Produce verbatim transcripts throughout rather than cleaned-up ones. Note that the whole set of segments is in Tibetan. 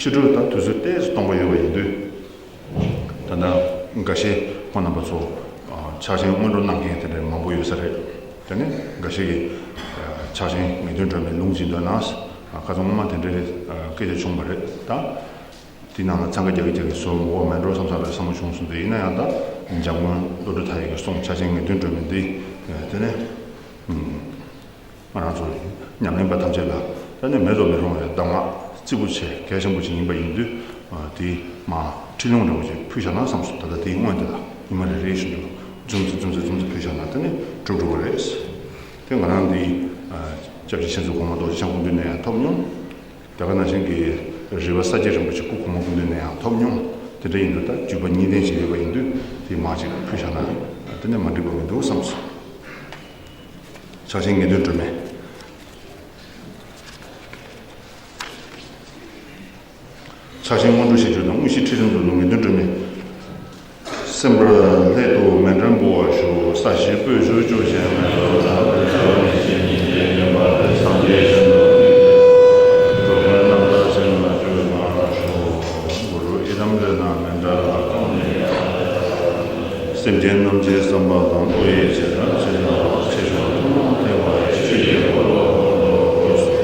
ཕྱི་དྲོ་དང་དུས་ཚོད་ཏོག་ཙམ་སྟོང་པ་ཡོད་པ་ཡིན་དུས། ད་ལྟ་འགའ་ཤས་ཁོང་རྣམ་པ་ཚོ་ཕྱག་ཆེན་སྔོན་འགྲོ་གནང་མཁན་དེ་འདྲ་མང་པོ་ཡོད་ས་རེད། དེ་ནས་འགའ་ཤས་ཀྱིས་ཕྱག་ཆེན་ངེས་དོན་སྒྲོན་མེ་ལུང་སྦྱིན་འདོད་ན། ཁ་སང་སྔོན་མ་དེ་འདྲའི་སྐད་ཆ་བྱུང་བ་རེད་ད། དེའི་ནང་ལ་འཚང་ཁ་རྒྱག་གི་རྒྱག་གི་བཟོ་མི་དགོས་མེད་འགྲོ་བསམ་ས་རེད་བསམ་བློ་བྱུང་སོང་། དེ་ཡིན་ན་ཡང་ད་འཇམ་མགོན་བློ་གྲོས་མཐའ་ཡས་ཀྱིས་གསུངས་ཕྱག་ཆེན་ངེས་དོན་སྒྲོན་མེ་འདི། དེ་ནས་ང་རང་ཚོ་ཉམས་ལེན་པ་ཐམས་ཅད་ལ་ད་ནི་མེད་དུ་མི་རུང་བའི་གདམས་ངག་རྩི་པོ་ཆེ་གལ་ཆེན་པོ་ཅིག་ཡིན་པ་ཡིན་དུས། དེ་མ་ཁྲིད་ལུང་འདྲ་བོ་ཅིག་ཕུལ་བཞག་ན་བསམ་སོང་། ད་ལྟ་དེའི་སྔོན་དེ་ལ་ཉི་མ་རེ་རེ་བཞིན་དུ་འཛུམ་ཙི་འཛུམ་ཙི་འཛུམ་ཙི་ཕུལ་བཞག་ན་ད་ནི་གྲུབ་འགྲོ་བ་རེད། དེ་ང་རང་འདི་སྐྱབས་རྗེ་མཁྱེན་བརྩེ་གོང་མ་རྡོ་རྗེ་འཆང་སྐུ་མདུན་ནས་ཡང་ཐོབ་མྱོང་། དེ་ག་ནང་བཞིན་གྱི་རི་པ་ས་སྐྱ་རིན་པོ་ཆེ་སྐུ་གོང་མ་སྐུ་མདུན་ནས་ཡང་ཐོབ་མྱོང་། དེ་འདྲ་ཡིན་དུས་ད་བརྒྱུད་པ་གཉིས་ལྡན་ཅིག་ཡོད་པ་ཡིན་དུས་དེ་མ་ཅིག་ཕུལ་བཞག་ན་དེ་ནས་མ་འགྲིག་པ་མི་འདུག་བསམ་སོང་། ཕྱག་ཆེན་ངེས་དོན་སྒྲོན་མེ། ཕྱག་ཆེན་སྔོན་འགྲོ་ཞེས་བརྗོད་དང་དངོས་གཞི་ཁྲིད་རིམ་དུ་ལུང་ངེས་དོན་སྒྲོན་མེ། སེམས་པར་སླད་དུ་མཎྜལ་འབུལ་བར་ཞུ། ས་གཞི་སྤོས་ཆུས་སྤྱོད་བྱེད་མེ་ཏོག་དང་སྤོས་ཆུ་མེ་ལྕེ་གཉིས་ཀྱིས་བརྒྱན་པ་དེ་སངས་རྒྱས་བཞིན་དུ། འགྲོ་མགོན་རྣམས་ལ་སྤྱན་ལ་སྤྱོད་པར་ཞུ། གུ་རུ་ཨི་རམ་རེ་ན་མཎྜལ་ལ་ཀཾ་ནི། སེམས་ཅན་རྣམས་ཀྱི་བསམ་པ་དང་བློ་ཡི་བྱེ་བྲག་ཕྱིར་ན་ཆེ་ཆུང་ཐུན་མོང་ཐལ་བ་ཡི་ཆོས་ཀྱི་འཁོར་ལོ་བསྐོར་དུ་གསོལ།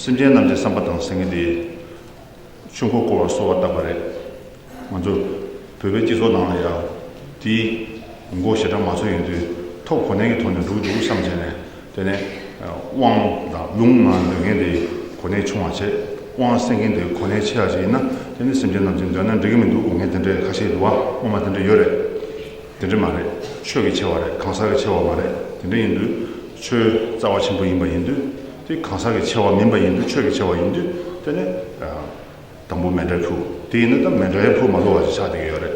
སེམས་ཅན་རྣམས་ཀྱི་བསམ་པ་དང་ཟེར་མཁན་དེ། ཆོས་འཁོར་བསྐོར་བར་གསོལ་བ་བཏབ་པ་རེད། ང་ཚོ་བོད་པའི་སྤྱི་ཚོགས་ནང་ལ་ཡང་དེའི་མགོ་ཞེ་དྲག་མ་ཚོས་ཡོང་དུས་ཐོབ་གོ་གནས་ཀྱི་ཐོག་ནས་འགྲོ་གི་འདུག་བསམ་བྱས་ནས། དེ་ནས་དབང་དང་ལུང་ནང་འདོན་མཁན་དེ་གོ་གནས་ཆུང་བ་བྱས། དབང་གསན་མཁན་དེ་གོ་གནས་ཆེ་བ་ཞིག་ཡིན་ན། དེ་ནི་སེམས་ཅན་རྣམས་ཀྱིས་འདོན་ན་འགྲིག་གི་མི་འདུག་དགོངས་མཁན་དེ་འདྲ་ཁ་ཤས་འདུག་བ། སྔོན་མ་དེ་འདྲ་ཡོད་རེད། དེ་འདྲ་མ་རེད། ཆོས་ཀྱི་ཆེ་བ་རེད། གང་ཟག་གི་ཆེ་བ་མ་རེད། དེ་འདྲ་ཡིན་དུས་ཆོས་རྩ་བ་ཆེན་པོ་ཡིན་པ་ཡིན་དུས། དེ་གང་ཟག་གི་ཆེ་བ་མིན་པ་ཡིན་དུས་ཆོས་ཀྱི་ཆེ་བ་ཡིན་དུས། དེ་ནི་དང་པོ་མཎྜལ་ཕུལ། དེ་ཡིན་ན་ད་མཎྜལ་ཡང་ཕུལ་མ་ཐུབ་པ་ཞིག་ཆགས་བསྡད་ཀྱི་ཡོད་རེད།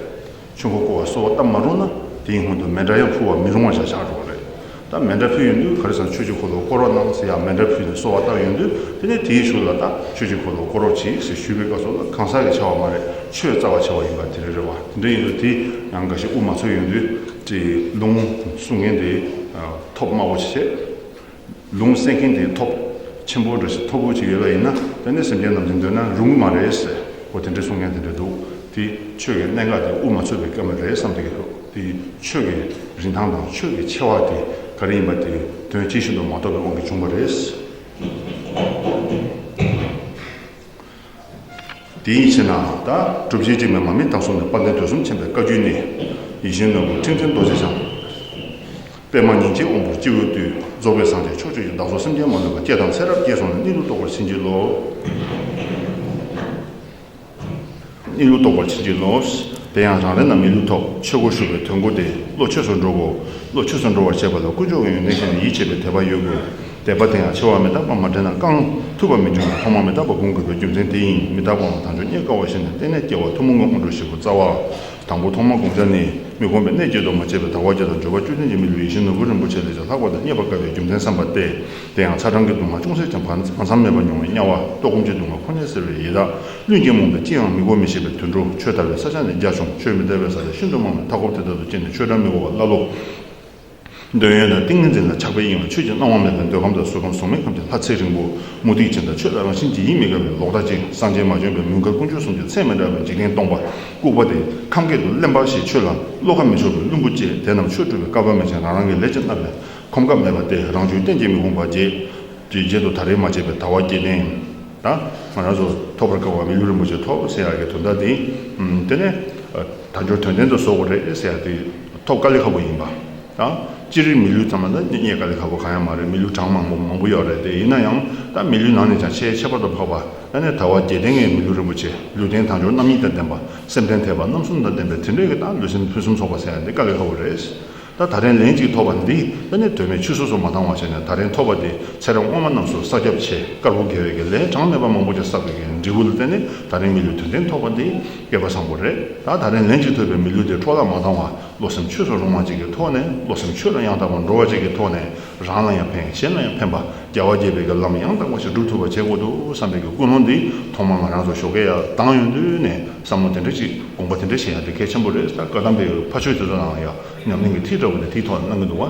ཆོས་འཁོར་བསྐོར་བར་གསོལ་བ་བཏབ་མ་རུང་ན་དེའི་སྔོན་དུ་མཎྜལ་ཡང་ཕུལ་བ་མི་རུང་བ་ཞིག་ཆགས་འགྲོ་བ་རེད། ད་མཎྜལ་ཕུལ་ཡོང་དུས་ག་རེ་ཟེར་ན་ཆོས་ཀྱི་འཁོར་ལོ་བསྐོར་རོགས་གནང་ཟེར་ཡ་མཎྜལ་ཕུལ་ནས་གསོལ་བ་བཏབ་ཡོང་དུས། དེ་ནས་དེའི་གཞུག་ལ་ད་ཆོས་ཀྱི་འཁོར་ལོ་བསྐོར་རོགས་གྱིས་ཟེར་ཞུས་པའི་སྐབས་སུ་ལ་གང་ཟག་གི་ཆེ་བ་མ་རེད། ཆོས་རྩ་བ་ཆེ་བ་ཡིན་པ་དེ་རེད། རེད་བ། དེ་འདྲ་ཡིན་དུས་དེ་ཡང་འགའ་ཞིག་དབུ་མ་ཚོས་ཡོང་དུས་དེ་ལུང་གསུང་མཁན་དེ་ཐོབ་དམའ་བོ་ཞིག་བྱས། ལུང་གསན་མཁན་དེ་ཐོབ་ཆེན་པོ་འདྲ་ཞིག་ཐོབ་པོ་ཅིག་ཡོད་པ་ཡིན་ན། དེ་ནི་སེམས་ཅན་རྣམས་ཀྱིས་འདོན་ན་རུང་གི་མ་རེད་ཟེར། འོ་དེ་འདྲ་གསུང་མཁན་དེ་འདྲ་འདུག་དེ་ཆོས་ཀྱི་གནད་འགག་དེ་དབུ་མ་ཚོས་པའི་སྐབས་མ་རེད་བསམ་གྱི་འདུག་དེ་ཆོས་ཀྱི་རིན་ཐང་དང་ཆོས་ཀྱི་ཆེ་བ་དེ་ག་རེ་ཡིན་པ་དེ་དོན་ཇི་བཞིན་དུ་མ་རྟོགས་པའི་དབང་གིས་བྱུང་བ་རེད། དེའི་ཕྱིར་ན་ད་སྒྲུབ་བྱེད་ཀྱི་མེ་མ་མི་རྟག་གསུམ་ནི་དཔལ་ལྡན་དུས་གསུམ་མཁྱེན་པའི་བཀའ་བརྒྱུད་ནི། ཡིད་བཞིན་ནོར་བུ་ཁྲི་འཛིན་རྡོ་རྗེ་འཆང་། པདྨ་ཉིན་བྱེད་དབང་པོ་སྤྱི་བོས་བཏུད། རྫོགས་པའི་སངས་རྒྱས་ཕྱོགས་བཅུ་ཡི། བདག་སོགས་སེམས་ཅན་མ་ལུས་པ། སྐྱེ་དང་ཚེ་རབས་བསྐལ་གསུམ་ལ། གནས་ལུགས་རྟོགས་པར་བྱིན་གྱིས་རློབས། གནས་ལུགས་རྟོགས་པར་བྱིན་གྱིས་རློབས། དེ་ཡང་རང་རེ་རྣམས་མི་ལུས་ཐོབ། ཆོས་སྒོར་ཞུགས་པའི་དོན་གོ་སྟེ། བློ་ཆོས་སུ་འགྲོ་དགོས། བློ་ཆོས་སུ་འགྲོ་བར་བྱེད་པ་ལ་ཀུན་སྦྱོར་གྱི་ཡོན་ཏན་ཤེས་ནས་ཡིད་ཆེས་པའི་དད་པ་ཡོད་དགོས། དད་པ་དེ་ཡང་ཆེ་བ་མི་རྟག་པ་མ་དྲན་ན་བསྐང་། ཐུབ་པ་མི་འབྱུང་བས་ཐོག་མ་མི་རྟག་པ་སྒོམ་དགོས་པའི་རྒྱུ་མཚན་དེ་ཡིན། མི་རྟག་པའམ་དལ་འབྱོར་རྙེད་དཀའ་བ་ཞིག་ནི། བརྟེན་ནས་སྐྱེ་བ་ཐུན་མོང་གི་སྔོན་འགྲོ་ཞིག་གོ། རྩ་བ། དང་པོ་ཐོག་མར་བསྒོམ་བྱ་ནི། མི་ཁོམ་པའི་གནས་བརྒྱད་དུ་མ་སྐྱེས་པའི་དལ་བ་བརྒྱད་དང་འབྱོར་པ་བཅུ་ལྡན་གྱི་མི་ལུས་ཡིད་བཞིན་ནོར་བུ་རིན་པོ་ཆེ་ལས་ཀྱང་ལྷག་པར་དུ་རྙེད་པར་དཀའ་བའི་རྒྱུ་མཚན་བསམ་པ་སྟེ། དེ་ཡང་ཚ་གྲང་གི་སྡུག་བསྔལ་ཅུང་ཟད་ཀྱང་བར་མཚམས་མེད་པར་མྱོང་བའི་དམྱལ་བ། ལྟོགས་སྐོམ་གྱི་སྡུག་བསྔལ། འཁོར་ནད་སེལ་བའི་ཡི་དྭགས། གླུད་ཀྱི་རྨོངས་པས་ཅི་ཡང་མི་གོ་མི་ཤེས་པའི་དུད་འགྲོ། ཆོས་དར་བའི་ས་ཆ་ནི་རྒྱ་ཆུང་། ཆོས་མི་དར་བའི་ས་ཆ་ཤིན་ཏུ་མང་བས་མཐའ་འཁོབ་དེ་དག་ཏུ་སྐྱེས་ནས་ཆོས་བྲལ་མི་གོ་བ་ཀླ་ཀློ། འདོད་ཡོན་དང་ཏིང་ངེ་འཛིན་ལ་ཆགས་པས་གཡེངས་པའི་ཆོས་ཀྱི་སྣང་བ་མེད་པའི་འདོད་ཁམས་དང་གཟུགས་ཁམས་གཟུགས་མེད་ཁམས་ཀྱི་ལྷ་ཚེ་རིང་པོ། མུ་སྟེགས་ཅན་དང་ཆོས་ལ་རང་བཞིན་གྱིས་ཡིད་མི་དགའ་བའི་ལོག་ལྟ་ཅན། སངས་རྒྱས་མ་བྱོན་པའི་མུན་ཁ་ཀུན་འཁྱོལ་གསུམ་གྱི་ཚད་མི་འདྲ་བའི་འཇིག་རྟེན་སྟོང་པ། ལྐུགས་པ་དེ་ཁམས་སྐད་དུ་གླེན་པ་ཞེས་ཆོས་ལ་བློ་ཁ་མི་ཕྱོགས་པའི་བླུན་པོ་བཅས། དེ་རྣམས་ཆོས་སྒྲུབ་པའི་བསྐལ་པ་མན་ཆད་རང་རང་གི་ལས་ཀྱི་རྣམ་པས་ཁོམ་སྐབས་མེད་པ་སྟེ། རང་བྱུང་གཏན་གྱི་མི་ཁོམ་པ་བརྒྱད་ཀྱི་རྗེས་སུ་ད་རེས་མ་སྐྱེས་པའི་དལ་བ་བརྒྱད་ལྡན། ད་ང་རང་ཚོ་ཐོབ་པར་དཀའ་བ་མི་ལུས་རིན་པོ་ཆེ་ཐོབ་ཟེར་ཡག་གི་དོན་དག་དེ། ཨམ། དེ་ནས་དལ་འབྱོར་དོན་ལྡན་དུ་བཟོ་དགོས་རེད་ཟེར་ཡག་དེ་ཐོབ་དཀའ་ལས་ཁག་པོ་ཡིན་པ། ད་སྤྱིར་མི་ལུས་ཙམ་ལ་ད་རྙེད་དཀའ་ལས་ཁག་པོ་གང་ཡང་མ་རེད། མི་ལུས་གྲངས་མང་པོ་མང་པོ་ཡོད་རེད་དེ། ཡིན་ན་ཡང་ད་མི་ལུས་ནང་ནས་ཀྱང་ཆེས་ཁྱད་པར་དུ་འཕགས་པ། ད་ནི་དལ་བ་བརྒྱད་ལྡན་གྱི་མི་ལུས་རིན་པོ་ཆེ། ལུས་རྟེན་དལ་འབྱོར་རྣམ་གཉིས་དང་ལྡན་པ། སེམས་རྟེན་དད་པ་རྣམ་གསུམ་དང་ལྡན་པའི་དེ་འདྲའི་གི་ད་ལུས་སེམས་ཕུན་སུམ་ཚོགས་པ་ཟེར་ཡག་འདི་དཀའ་ལས་ཁག་པོ་རེད། ད་ད་རིང་ལན་གཅིག་ཐོབ་པ་འདི་ད་ནི་དོན་མེད་ཆུད་ཟོས་སུ་མ་བཏང་བ་བྱས་ནས། ད་རིང་ཐོབ་པ་འདི་ཚེ་རབས་སྔོན་མ་རྣམས་སུ་བསགས་རྒྱབ་ཆེ་དཀར་པོ་དགེ་བའི་གི་ལས་གྲངས་མེད་པ་མང་པོ་ཅིག་བསགས་པའི་གི་འབྲས་བུ་ལ་བརྟེན་ནས་ད་རིང་མི་ལུས་དོན་ལྡན་ཐོབ་པ་འདི་སྐལ་པ་བཟང་པོ་རེད། ད་ད་རིང་ལན་གཅིག་ཐོབ་པའི་མི་ལུས་དེ་འཕྲོ་བརླག་མ་བཏང་བར་བློ་སེམས་ཆོས་སུ་རུང་བ་ཅིག་གི་ཐོག་ནས། བློ་སེམས་ཆོས་ལ་ཡང་དག་པར་འགྲོ་བ་ཅིག་གི་ཐོག་ནས་རང་ལ་ཡང་ཕན་གཞན་ལ་ཡང་ཕན་པ། རྒྱལ་བ་དགྱེས་པའི་གི་ལམ་ཡང་དག་པ་ཞིག་སྒྲུབ་ཐུབ་པ་བྱེད་དགོས་འདུག་བསམ་པའི་གི་ཀུན་སློང་འདི་ཐོག་མར་ང་རང་ཚོ་ཞོགས་ཀས་ཡར་ལངས་ཡོང་དུས་ནས་བསམ་བློ་དེ་འདྲ་ཅིག་དགོངས་པ་དེ་འདྲ་བཞེས་ཡག་དེ་གལ་ཆེན་པོ་རེད། ད་བཀའ་གདམས་པའི་ཕ་ཆོས་དེ་ཚོ་ནང་ཡང་ཉམས་ལེན་གྱི་ཐིག་འདྲ་བོ་དེ་དེའི་ཐོག་ནས་གནང་གི་འདུག་བ།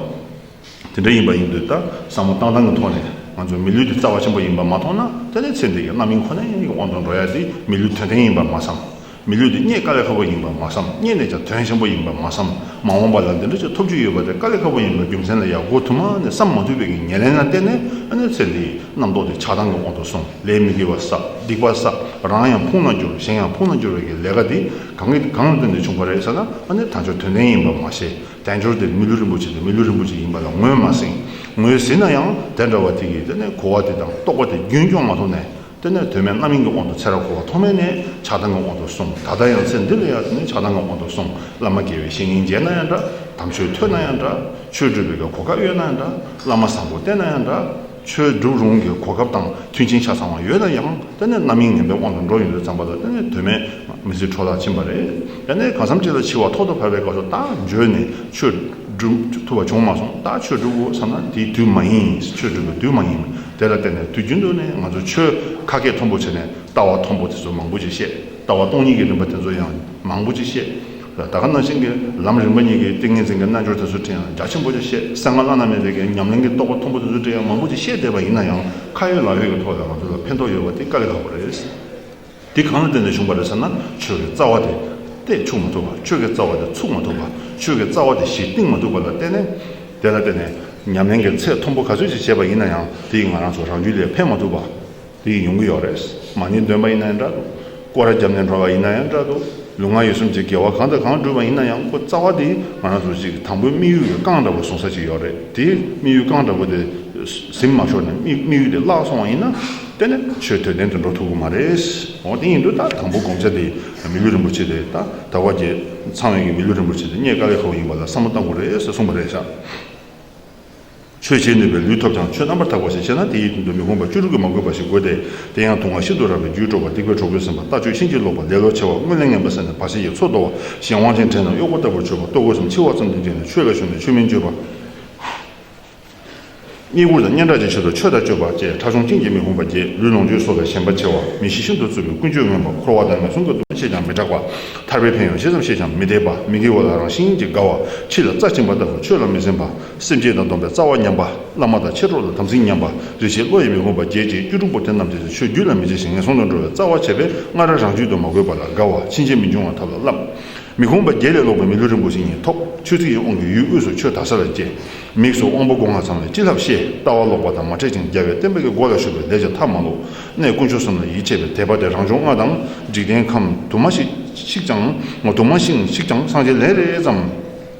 དེ་འདྲ་ཡིན་པ་ཡིན་དུས་ད་བསམ་བློ་བཏང་སྟངས་ཀྱི་ཐོག་ནས་ ང་ཚོ་མི་ལུས་འདི་རྩ་བ་ཆེན་པོ་ཡིན་པ་མ་མཐོང་ན། དེ་ནས་ཚེ་འདི་ཡི་རྣམ་སྨིན་ཁོ་ནའི་དབང་དུ་འགྲོ་ཡ་དེ་མི་ལུས་དོན་ལྡན་ཡིན་པར་མ་བསམ། མི་ལུས་འདི་རྙེད་དཀའ་ལས་ཁག་པོ་ཡིན་པར་མ་བསམ། རྙེད་ནས་ཀྱང་དོན་ཆེན་པོ་ཡིན་པར་མ་བསམ། མ་འོངས་པ་ལ་འདི་འདྲ་ཅིག་ཐོབ་རྒྱུ་ཡོད་པ་དེ་དཀའ་ལས་ཁག་པོ་ཡིན་པའི་རྒྱུ་མཚན་ལ་ཡང་མགོ་ཐུག་མ་ནས་བསམ་མ་ཐུབ་པའི་གི་ཉེར་ལེན་ལ་བརྟེན་ནས། ཨ་ནི་ཚེ་འདི་ཡི་རྣམ་རྟོག་དེ་ཆགས་སྡང་གི་དབང་དུ་སོང་། ལས་མི་དགེ་བ་བསགས། སྡིག་པ་བསགས། རང་ཡང་ཕུང་ལ་འགྱུར། གཞན་ཡང་ཕུང་ལ་འགྱུར་བའི་གི་ལས་ཀ་འདི་གང་གི་གང་ལ་བརྟེན་ནས་བྱུང་བ་རེད་ཟེར་ན། ཨ་ནི་དལ་འབྱོར་དོན་ལྡན་ཡིན་པ་མ་ཤེས། དལ་འབྱོར་དེ་མི་ལུས་རིན་པོ་ཆེ་དེ་མི་ལུས་རིན་པོ་ཆེ་ཡིན་པ་ལ་ངོས་མ་ཟིན། ངོས་ཟིན་ན་ཡང་དེ་འདྲ་བ་དེ་གི་དེ་ནས་གོ་བ་དེ་དང་རྟོགས་པ་དེ་རྒྱུན་སྐྱོང་མ་ཐུབ་ནས། དེ་ནས་དོན་མེད་རྣམ་སྨིན་གྱི་དབང་དུ་ཚེ་རབས་འཁོར་བ་ཐོག་མེད་ནས་ཆགས་སྡང་གི་དབང་དུ་སོང་། ད་ལྟ་ཡང་ཚེ་འདི་ལ་ཡང་དེ་ནས་ཆགས་སྡང་གི་དབང་དུ་སོང་། བླ་མ་དགེ་བའི་བཤེས་གཉེན་མཇལ་ན་ཡང་འདྲ། དམ་ཆོས་ཐོས་ན་ཡང་འདྲ། ཆོས་སྒྲུབ་པའི་གོ་སྐབས་ཡོད་ན་ཡང་འདྲ། བླ་མ་བཟང་པོ་བསྟེན་ན་ཡང་འདྲ། ཆོས་སྒྲུབ་རུང་གི་གོ་སྐབས་དང་མཐུན་རྐྱེན་ཆ་ཚང་བ་ཡོད་ན་ཡང་། དེ་ནས་རྣམ་སྨིན་ངན་པའི་དབང་དུ་འགྲོ་ཡོང་དུས་ཙམ་པ་ལ། དེ་ནས་དོན་མེད་མི་ཚེ་འཕྲོ་བརླག་ཕྱིན་པ་རེད། དེ་ནས་གང་འཚམ་ཅིག་ལ་འཆི་བ་ཐོག་ཏུ་བབས་པའི་སྐབས་སུ་ད་འབྱོན་ནས་ཆོས་སྒྲུབ་ཐུབ་པ་བྱུང་མ་སོང་། ད་ཆོས་སྒྲུབ་དགོས་བསམ་ན་དེའི་དུས་མ་ཡིན། ཆོས་སྒྲུབ་པའི་དུས་མ་ཡིན། དེ་ལ་བརྟེན་ནས་དུས་རྒྱུན་དུ་ནས་ང་ཚོ་ཆོས་ཁ་སྐད་མཐོན་པོ་བྱས་ནས་ལྟ་བ་མཐོན་པོ་དེ་ཚོ་མང་པོ་ཅིག་བཤད། ལྟ་བ་སྟོང་ཉིད་ཀྱི་རིམ་པ་དེ་ཚོ་ཡང་མང་པོ་ཅིག་བཤད། ད་ག་ནང་བཞིན་གྱི་ལམ་རིམ་པ་གཉིས་ཀྱི་ཏིང་ངེ་འཛིན་གྱི་རྣལ་འབྱོར་དེ་ཚོ་དྲན་ཡང་རྒྱ་ཆེན་པོ་ཅིག་བཤད། གསང་སྔགས་བླ་ན་མེད་པའི་གི་ཉམས་ལེན་གྱི་རྟོགས་པ་མཐོན་པོ་དེ་ཚོ་དྲན་ཡང་མང་པོ་ཅིག་བཤད་བསྡད་པ་ཡིན་ན་ཡང་། ཁ་ཡོད་ལག་ཡོད་ཀྱི་ཐོག་ལ་ང་ཚོ་ལ་ཕན་ཐོགས་ཡོད་པ་དེ་དཀའ་ལས་ཁག་པོ་རེད། དེ་གང་ལ་བརྟེན་ནས་བྱུང་བ་རེད་ཟེར་ན། ཆོས་ཀྱི་རྩ་བ་དེ་གཏད་བཅུག་མ་ཐུབ་པ། ཆོས་ཀྱི་རྩ་བ་དེ་ཚུགས་མ་ཐུབ་པ། ཆོས་ཀྱི་རྩ་བ་དེ་གཞི་བཏིང་མ་ཐུབ་པ་ལ་བརྟེན་ནས། དེ་ལ་བརྟེན་ནས་ཉམས་ལེན་གྱི་ཚད་མཐོན་པོ་ག་ཚོད་ཅིག་བྱས་པ་ཡིན་ན་ཡང་། དེ་ཡིས་ང་རང་ཚོ་རང་རྒྱུད་ལ་ཕན་མ་ཐུབ་པ་དེ་ཡིས་ཡོང་གི་ཡོད་རེད། མ་ཎི་འདོན་པ་ཡིན་ན་ཡང་འདྲ་འདུག། སྐོར་ར་བརྒྱབ་ནས་འགྲོ་བ་ཡིན་ན་ཡང་འདྲ་འདུག། ལུས་ངག་ཡིད་གསུམ་གྱི་དགེ་བ་གང་དང་གང་བསྒྲུབས་པ་ཡིན་ན་ཡང་། ཁོ་རྩ་བ་དེ་ང་རང་ཚོ་ཅིག་དང་པོའི་དམིགས་ཡུལ་གྱི་རྐང་འདྲ་པོ་བཟུང་ས་ཅིག་ཡོད་རེད། དེའི་དམིགས་ཡུལ་རྐང་འདྲ་པོ་དེ་ཟིན་མ་ཤོར་ནས། དམིགས་དམིགས་ཡུལ་དེ་བརླག་སོང་བ་ཡིན་ན། དེ་ནི་ཆོས་དོན་ལྡན་དུ་འགྲོ་ཐུབ་ཀྱི་མ་རེད། འོ་དེ་ཡིན་དུས་ད་དང་པོ་དགོངས་འཆར་དེ་མི་ལུས་རིན་པོ་ཆེ་དེ། ད་དལ་བ་བརྒྱད་ཚང་བའི་གི་མི་ལུས་རིན་པོ་ཆེ་དེ་རྙེད་དཀའ་ལས་ཁག་པོ་ཡིན་པ་ལ་བསམ་བློ་བཏང་དགོས་རེད་ཟེར་གསུངས་པ་རེད་ཤག། ཆོས་བྱེད་ནུས་པའི་ལུས་ཐོབ་ཀྱང་། ཆོས་རྣམ་པར་དག་པ་ཞིག་བྱེད་ན། དེ་ཡི་དོན་དུ་མི་ཁོམ་པ་བཅུ་དྲུག་གིས་མ་གོས་པ་ཞིག་དགོས་ཏེ། དེ་ཡང་དུག་ལྔ་ཤིན་ཏུ་རགས་པའི་རྒྱུས་སྤྲོ་བ། སྡིག་པའི་གྲོགས་པོས་ཟིན་པ། ལྟ་སྤྱོད་ཕྱིན་ཅི་ལོག་པ། ལེ་ལོ་ཆེ་བ། རྔུལ་ལས་ངན་པ་བསགས་ནས་བར་ཆད་ཀྱི་མཚོ་རྡོལ་བ། གཞན་དབང་ཅན་དྲན་ན་གཡོག་པོ་ལྟ་བུར་གྱུར་པ། ལྟོ་གོས་སམ་འཆི་བ་ཙམ་དུ་འཇིགས་ནས། ཆོས་ལ་ཞུགས་ནས་ཆོས་མིན་སྤྱོད་པ། རྙེད་བཀུར་དང་སྙན་གྲགས་ཀྱི་ཆེད་དུ་ཆོས་དང་སྤྱོད་པ་བཅས་ཕྲ་ཕྱུང་ཅན་གྱི་མི་ཁོམ་པ་བརྒྱད། ལུས་ལོངས་སྤྱོད་གསོག་པའི་ཞེན་པ་ཆེ་བ། མི་གཤིས་ཤིན་ཏུ་རྩུབ་པའི་ཀུན་སྤྱོད་ངན་པ། འཁོར་བ་དང་ངན་སོང་གི་སྡུག་བསྔལ་ཤེས་ཀྱང་མི་སྐྲག་པ། ཐར་པའི་ཕན་ཡོན་ཤེས་ཙམ་ཤེས་ཀྱང་མི་དད་པ། མི་དགེ་བ་ལ་རང་བཞིན་གྱིས་དགའ་བ། ཕྱི་ལ་རྩ་ཆེན་པ་ལྟ་བུ་ཆོས་ལ་མི་སེམས་པ། སེམས་ཅན་དང་སྡོམ་པའི་རྩ་བ་ཉམས་པ། བླ་མ་དང་མཆེད་གྲོགས་ལ་དམ་ཚིག་ཉམས་པ། རིག་བྱེད་བློ་ཡི་མི་ཁོམ་པ་བརྒྱད་ཀྱིས་བཅུ་དྲུག་པོ་དེ་རྣམས་ཀྱིས་ཆོས་རྒྱུད་ལ་མི་བྱེད་ཅིང་ངན་སོང་དུ་འགྲོ་བའི་རྩ་བ་བྱས་པས། སྔར་རང་རྒྱུད་དུ་མ་གོས་པ་ལ་དགའ་བ། ཕྱིན་ཆད་མི་འབྱུང་བ་ཐབས་ལ་བསླབ། མི་ཁོམ་པ་བརྒྱད་ལས་ལོག་པའི་མི་ལུས་རིན་པོ་ཆེ་ཉིད་ཐོབ། ཆོས་ཚིག་གི་དབང་གིས་ཡུལ་དབུས་སུ་ཆོས་དར་ས་ལ་སྐྱེ། མིག་སོགས་དབང་པོ་སྒོ་ལྔ་ཚང་བས་ཅི་ལྷག་ཤེས། ལྟ་བ་ལོག་པ་དང་མ་འཕྲད་ཅིང་རྒྱལ་བའི་བསྟན་པ་གི་སྒོ་ལ་ཞུགས་པའི་ལས་ཀྱི་མཐའ་མ་ལོག། གནས་དཀོན་མཆོག་གསུམ་ལ་ཡིད་ཆེས་པའི་དད་པ་དེ་རང་བྱུང་ལྔ་དང་། འཇིག་རྟེན་ཁམས་དུ་མ་ཞིག་ཞིག་ཀྱང་། དུ་མ་ཞིག་ཞིག་ཀྱང་སངས་རྒྱས་ལན་རེ་ཙམ་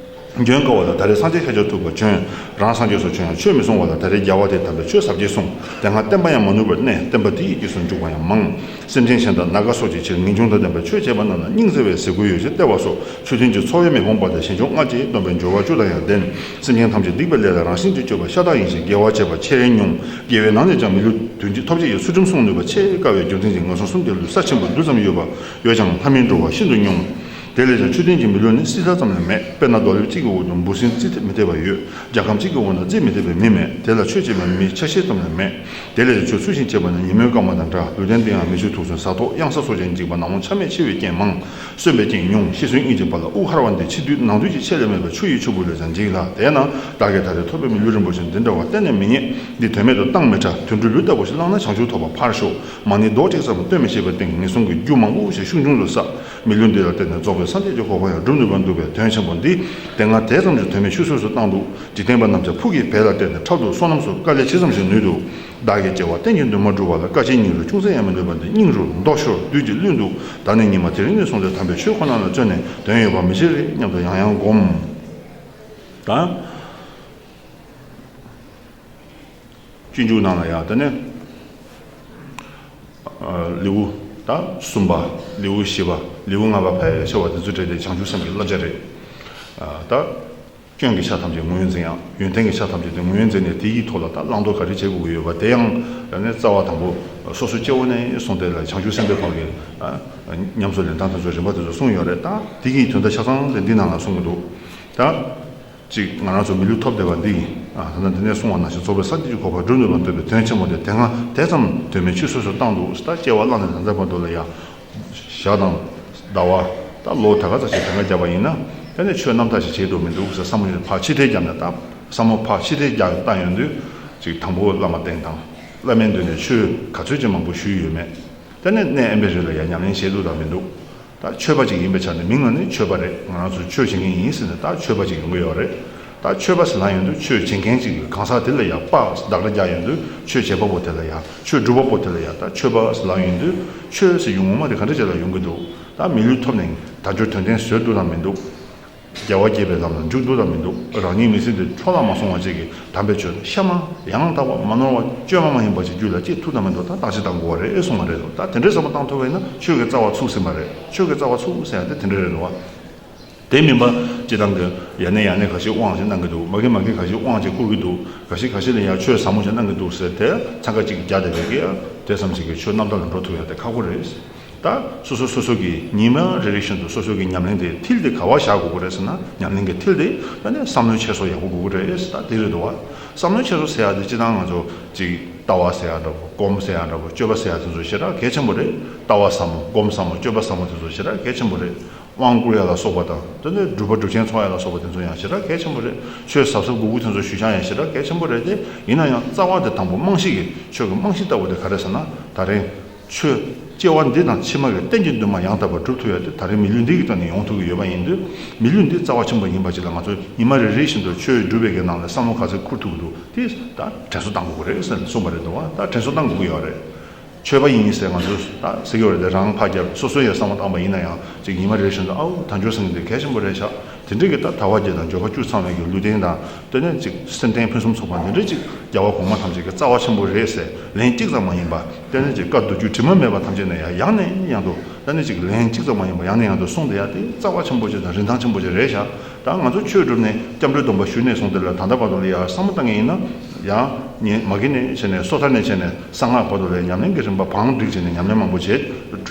འབྱོན་དཀའ་བ་ལ། ད་རེས་སངས་རྒྱས་ཤཱཀྱ་ཐུབ་པ་བྱོན། རང་སངས་རྒྱས་སུ་བྱོན་ཡང་ཆོས་མི་གསུང་བ་ལ། ད་རེས་རྒྱལ་བ་དེས་དམ་པའི་ཆོས་ཟབ་རྒྱས་གསུངས། དེ་སྔ་བསྟན་པ་ཡང་མ་ནུབ་པར་གནས། བསྟན་པ་དེ་ཡི་རྗེས་སུ་འཇུག་པ་ཡང་མང་། སེམས་ཅན་གཞན་དང་ན་རྒ་སོགས་ཀྱི་ཕྱིར་ངེས་འབྱུང་དང་ལྡན་པའི་ཆོས་བྱེད་པ་རྣམས་ལ་སྙིང་བརྩེ་བའི་ཟས་གོས་ཡོ་བྱད་སྟེར་བ་སོགས་ཆོས་ལྡན་གྱི་འཚོ་བའི་མི་ཁོམ་པ་དང་ཞེན་ཆུང་ལྔ་བཅས་སྡོམ་པའི་སྦྱོར་བ་བཅུ་དང་ཡང་ལྡན། སེམས་ཅན་ཐམས་ཅད་སྡིག་པའི་ལས་ལ་རང་བཞིན་གྱིས་སྤྱོད་པ་ཤ་སྟག་ཡིན་ཞིང་དགེ་བ་བྱེད་པ་ཆེས་ཉུང་། དགེ་བའི་ནང་ནས་ཀྱང་མི་ལུས་དོན་གྱི་ཐོབ་བྱེད་ཀྱི་ཚུལ་ཁྲིམས་བསྲུང་ནུས་པ་ཆེས་དཀའ་བའི་རྒྱུ་མཚན་གྱིས་ངན་སོང་གསུམ་གྱི་ལུས་རྩ་ཆེན་པོ་རྡུལ་ཙམ་ཡོད་པ་ཡོད་ཀྱང་ལྷ་མིན་འགྲོ་བ་ཤིན་ཏུ་ཉུང་། དེ་ལས་ཀྱང་མཆོད་རྟེན་གྱི་མི་ལུས་ནི་སྲིད་མཐའ་ཙམ་ལས་མེད། དཔེར་ན་རྡོ་ལེབ་གཅིག་གི་འོག་ཏུ་འབུ་སྲིན་རྩིས་མི་ཐེབས་པ་ཡོད། རྒྱལ་ཁམས་གཅིག་གི་འོག་ན་རྩིས་མི་ཐེབས་པའི་མི་མེད། དེ་ལ་ཆོས་བྱེད་པའི་མིའི་ཆ་ཤས་ཙམ་ལས་མེད། དེ་ལས་ཀྱང་ཆོས་ཚུལ་བཞིན་བྱེད་པ་ནི་ཉིན་མོའི་སྐར་མ་དང་འདྲ། ལུས་རྟེན་འདི་ཡང་མེ་ཆུ་དུག་གསུམ་གཟའ་ཐོག་གཡང་ས་སོགས་ཀྱིས་འཇིག་པ། ནག་མོ་ཆ་མེད་འཆི་བའི་རྐྱེན་མང་། གསོན་པའི་རྐྱེན་ཉུང་། ཤི་གསོན་གཉིས་ཀྱི་བར་ལ་དབུགས་ཧལ་བ་འདི་འཆི་དུས་ནང་དུས་ཀྱི་ཆད་ལས་མེད་པར་ཆུ་ཡི་ཆུ་བུར་ལས་ཀྱང་འཇིག་ལ། དེས་ན་བདག་གིས་ད་རེས་ཐོབ་པའི་མི་ལུས་རིན་པོ་ཆེ་འདི་འདྲ་བ་གཏན་ནས་མི་རྙེད། འདི་དོན་མེད་དུ་བཏང་མི་བྱ། དུད་འགྲོའི་ལུས་ལྟ་བུ་ཞིག་བླངས་ན་བྱང་ཆུབ་ཐོབ་པ་ཕར་ཞོག། མ་ཎི་རྡོག་གཅིག་ཙམ་བཏོན་མི་ཤེས་པའི་སྟེང་ངན་སོང་གི་རྒྱུ་མང་པོ་ཞིག་ཤུགས་ཆུང་དུ་བསགས། མི་ལུས་འདི་ལ་བརྟེན་ནས་རྫོགས་པའི་སངས་རྒྱས་ཀྱི་གོ་འཕང་ཡང་བསྒྲུབ་ནུས་པར་འདུག་པས། དོན་ཆེན་པོ་འདི་དེ་སྔ་དེ་ཙམ་གྱིས་དོན་མེད་ཆུད་ཟོས་སུ་བཏང་འདུག། འཇིག་རྟེན་པ་རྣམས་ཀྱང་ཕུགས་ཀྱི་བས་ལ་བརྟེན་ནས་འཕྲལ་དུ་བསོད་ནམས་སུ་དཀའ་ལས་ཇི་ཙམ་ཞིག་ནུས་འདུག། བདག་གིས་སྐྱེ་བ་གཏན་གྱི་འདུན་མ་བསྒྲུབ་པ་ལ། དཀའ་སྤྱད་སྙིང་རུས་ཅུང་ཟད་ཡང་མི་ནུས་པ་འདི་སྙིང་རུས་མདོག་ཤོར་བདུད་ཀྱི་གླུ་འདུག། ད་ནི་ཉི་མ་དེ་རིང་ནས་བཟུང་སྟེ་དམ་པའི་ཆོས་ཁོ་ན་ལ་བརྩོན་ནས་དོན་ཡོད་པ་མི་བྱེད་རེ་སྙམ་དུ་ཡང་ཡང་བསྒོམ། ད། སྤྱོད་འཇུག་ནང་ལ་ཡང་དེ་ནས་ལེའུ་ད་གསུམ་པ། ལེའུ་བཞི་པ། ལེའུ་ལྔ་པ་ཕལ་ཆེ་བ་དེ་ཚོ་གྲས་དེ་བྱང་ཆུབ་སེམས་ཀྱི་བསླབ་བྱ་རེད། ད་སྐྱོན་གྱི་ཆ་ཐམས་ཅད་ངོས་འཛིན་ཡང་། ཡོན་ཏན་གྱི་ཆ་ཐམས་ཅད་དེ་ངོས་འཛིན་ནས་དེ་ཡི་ཐོག་ལ་ད་བླང་དོར་ག་རེ་བྱེད་དགོས་ཀྱི་ཡོད་པ་དེ་ཡང་། ད་ནས་རྩ་བ་དང་པོ་སོ་སོ་སྐྱེ་བོ་ནས་བཟུང་སྟེ་ལ་བྱང་ཆུབ་སེམས་དཔའི་བར་གྱི་ཉམས་སུ་ལེན་སྟངས་དེ་ཚོ་རིམ་པ་དེ་ཚོ་གསུངས་ཡོད་རེད། ད་དེ་གི་དོན་དག་ཆ་ཚང་དེ་འདི་ནང་ལ་གསུང་གི་འདུག། ད། གཅིག་ང་རང་ཚོ་མི་ལུས་ཐོབ་བསྡད་པ་འདི་ཡིན། ཨ། ད་ལྟ་འདི་ནས་གསུངས་པ་ནང་བཞིན་རྫོགས་པའི་སངས་རྒྱས་ཀྱི་གོ་འཕང་བསྒྲུབ་ནུས་པར་འདོད་པའི་དོན་ཆེན་མོ་དེ་དེ་སྔ་དེ་ཙམ་དོན་མེད་ཆུད་ཟོས་སུ་བཏང་འདུག། ད་སྐྱེ་བ་བླངས་ནས་ད་ལྟ་བར་དུ་ལ་ཡང་ཞག་དང་ཟླ་བ་ད་ལོ་ད་ག་ཙམ་ཞིག་གང་ག་བརྒྱབ་པ་ཡིན་ན། དེ་ནས་ཆོས་རྣམ་དག་ཞིག་བྱེད་འགྲོ་མི་འདུག་ཟེར་བསམ་བློ་ཕར་ཕྱི་ཐལ་བརྒྱབ་ནས། ད་བསམ་བློ་ཕར་ཕྱི་ཐལ་རྒྱག་བཏང་ཡོང་དུས། ཅིག་དང་པོ་བླ་མ་བསྟེན་དང་། བླ་མའི་མདུན་ནས་ཆོས་ག་ཚོད་ཅིག་མང་པོ་ཞུས་ཡོད་མེད། དེ་ནས་གནས་དབེན་པའི་རིང་ལ་ཡང་ཉམས་ལེན་བྱེད་འདུག་དང་མི་འདུག། ད་ཆོས་པ་ཅིག་ཡིན་པའི་ཆ་ནས་མིང་ལ་ནི་ཆོས་པ་རེད། ང་རང་ཚོ་ཆོས་བྱེད་མཁན་ཡིན་ཟེར་ནས་ད་ཆོས་པ་ཅིག་ཡོང་གི་ཡོད་རེད། ད་ཆོས་པ་ཟེར་ལབ་ཡོང་དུས་ཆོས་བྱེད་མཁན་ཅིག་གི་གང་ཟག་དེ་ལ་ཡང་པ་བདག་སྒྲ་རྒྱག་ཡོང་དུས་ཆོས་བྱེད་པ་པོ་དེ་ལ་ཡང་ཆོས་སྒྲུབ་པ་པོ་དེ་ལ་ཡང་ད་ཆོས་པ་ཟེར་ལབ་ཡོང་དུས་ཆོས་ཟེར་རྒྱུ་ངོ་མ་དེ་ག་འདྲ་ཅིག་ལ་ཡོང་གི་འདུག། ད་མི་ལུས་ཐོབ་ནས་དལ་འབྱོར་དོན་ལྡན་བཟོས་འདུག་དང་མི་འདུག། རྒྱལ་བ་དགྱེས་པའི་ལམ་ལ་འཇུག་འདུག་དང་མི་འདུག། རང་ཉིད་མི་ཚེ་འདི་འཕྲོ་བརླག་མ་སོང་བ་བཅས་ཀྱི་དམ་པའི་ཆོས་གཤའ་མ་ཡང་དག་པ་མ་ནོར་བ་བཅོས་མ་མ་ཡིན་པ་ཅིག་རྒྱུད་ལ་སྐྱེ་ཐུབ་དང་མི་འདུག། ད་བརྟག་དཔྱད་གཏང་དགོས་པ་རེད་གསུངས་པ་རེད་འདུག། ད་དེ་འདྲའི་བསམ་བློ་བཏང་ཐུབ་པ་ཡིན་ན་ཆོས་ཀྱི་རྩ་བ་ཚུགས་ཟིན་པ་རེད། ཆོས་ཀྱི་རྩ་བ་ཚུགས་ཟེར་ཡ་དེ་དེ་འདྲ་རེད་འདུག་བ། དེ་མིན་པ་སྤྱིར་བཏང་གི་ཡ་ནས་ཡ་ནས་ཁ་ཤས་དབང་ཅིག་གནང་གི་འདུག། མ་གི་མ་གི་ཁ་ཤས་དབང་ཅིག་བསྐུར་གི་འདུག། ཁ་ཤས་ཁ་ཤས་ལ་ཡང་ཆོས་ཟབ་མོ་ཅིག་གནང་གི་འདུག་ཟེར་དེ་འཚང་ཁ་ཅིག་རྒྱག་བསྡད་པའི་གི་ཡ་དེ་ཙམ་ཞིག་གི་ཆོས་རྣམ་དག་ལ་འགྲོ་ཐུབ་ཡ་དེ་ཁག་པོ་རེད། ད་སོ་སོ་སོ་སོ་གི་ཉི་མ་རེ་རེ་བཞིན་དུ་སོ་སོ་གི་ཉམས་ལེན་དེ་མཐིལ་དེ་ག་བ་བཞག་དགོས་ཀྱི་རེད་ཟེར་ན། ཉམས་ལེན་གྱི་མཐིལ་དེ་ད་ནི་བསམ་བློའི་འཁྱེར་སོ་ཡག་པོ་དགོས་ཀྱི་རེད། ད་དེ་རེད་འདུག་བ། བསམ་བློའི་འཁྱེར་སོ་ཟེར་ཡ་དེ་སྤྱིར་བཏང་ང་ཚོ་ཅིག་ལྟ་བ་ཟེར་ཡ་འདྲ་པོ། སྒོམ་ཟེར་ཡ་འདྲ་པོ། སྤྱོད་པ་ཟེར་ཡ་དེ་ཚོ་ཞེ་དྲག་གལ་ཆེན་པོ་རེད། ལྟ་བ་ཟབ་མོ། སྒོམ་ཟབ་མོ། སྤྱོད་པ་ཟབ་མོ་དེ་ཚོ་ཞེ་དྲག་གལ་ཆེན་པོ་རེད། དབང་བསྐུར་ཡ་ལ་སོགས་པ་དང་། དེ་ནས་སྒྲུབ་པ་སྒྲུབ་ཆེན་འཚོགས་ཡ་ལ་སོགས་པ་དེ་ཚོ་ཡང་ཞེ་དྲག་གལ་ཆེན་པོ་རེད། ཆོས་ཟབ་ཟབ་དགོས་དགོས་དེ་ཚོ་ཞུ་བྱ་ཡང་ཞེ་དྲག་གལ་ཆེན་པོ་རེད་དེ། ཡིན་ན་ཡང་རྩ་བ་དེ་དང་པོ་རྨང་གཞི་གི་ཆོས་ཀྱི་རྨང་གཞི་ལྟ་བུ་དེ་ག་རེ་ཟེར་ན། ད་རིང་ཆོས་སྐྱེ་བ་འདི་དང་ཕྱི་མ་གི་གཏན་གྱི་འདུན་མ་ཡང་དག་པར་སྒྲུབ་ཐུབ་ཡ་དེ་ད་རིང་མི་ལུས་འདི་གི་སྟེང་ནས་ཡོང་ཐུབ་ཀྱི་ཡོད་པ་ཡིན་དུས། མི་ལུས་འདི་རྩ་བ་ཆེན་པོ་ཡིན་པ་ཅིག་ལ་ང་ཚོ་ཉི་མ་རེ་རེ་བཞིན་དུ་ཆོས་སྒྲུབ་པའི་གི་ནང་ལ་བསམ་བློ་ག་ཚོད་འཁུར་ཐུབ་ཀྱི་འདུག། དེ་ད་དྲན་གསོ་བཏང་དགོས་ཀྱི་རེད་ཟེར་ནས་གསུངས་པ་རེད་འདུག་བ། ད་དྲན་གསོ་བཏང་དགོས་ཀྱི་ཡོད་རེད། ཆོས་པ་ཡིན་ཟེར་ང་ཚོས་ད་ཟེར་གྱི་ཡོད་རེད་དེ། རང་ཕར་རྒྱབ་སོ་སོ་ཡང་བསམ་བློ་བཏང་པ་ཡིན་ན་ཡང་ཅིག་ཉི་མ་རེ་བཞིན་དུ་ཨའུ་དལ་འབྱོར་ཟེར་མཁན་དེ་གལ་ཆེན་པོ་རེད་ཤག། དེ་འདྲའི་གི་ད་དལ་བ་བརྒྱད་དང་འབྱོར་པ་བཅུ་ཚང་བའི་གི་ལུས་རྟེན་དང་། དེ་ནས་ཅིག་སེམས་རྟེན་ཕུན་སུམ་ཚོགས་པ་འདི་འདྲའི་ཅིག་རྒྱལ་བ་གོང་མ་ཐམས་ཅད་ཀྱི་རྩ་བ་ཆེན་པོ་རེད་ཟེར་ལན་གཅིག་ཙམ་མ་ཡིན་པ། དེ་ནས་ཅིག་བཀའ་བསྡུ་རྒྱུ་དྲི་མ་མེད་པ་ཐམས་ཅད་ནས་ཡང་ཡང་ནས་ཡང་དུ། དེ་ནས་ཅིག་ལན་གཅིག་ཙམ་མ་ཡིན་པ་ཡང་ནས་ཡང་དུ་གསུངས་བསྡད་ཡ་དེ་རྩ་བ་ཆེན་པོ་ཅིག་དང་རིན་ཐང་ཆེན་པོ་ཅིག་རེད་ཤག། ད་ང་ཚོ་ཆོས་སྒྲུབ་ནས་སྐྱབས་འགྲོའི་སྡོམ་པ་ཞུས་ནས་བཟུང་དེ་ལ་ད་ལྟ་བར་དུ་ལ་ཡ་བསམ་བློ་བཏང་མཁན་ཡིན་ན། ཡང་ཉེ་མ་གི་ནས་བྱས་ནས་སོ་ཐར་ནས་བྱས་ནས་གསང་སྔགས་བར་དུ་ལ་ཉམས་ལེན་གྱི་རིམ་པ་བང་བསྒྲིགས་བྱས་ནས་ཉམས་ལེན་མང་པོ་བྱས་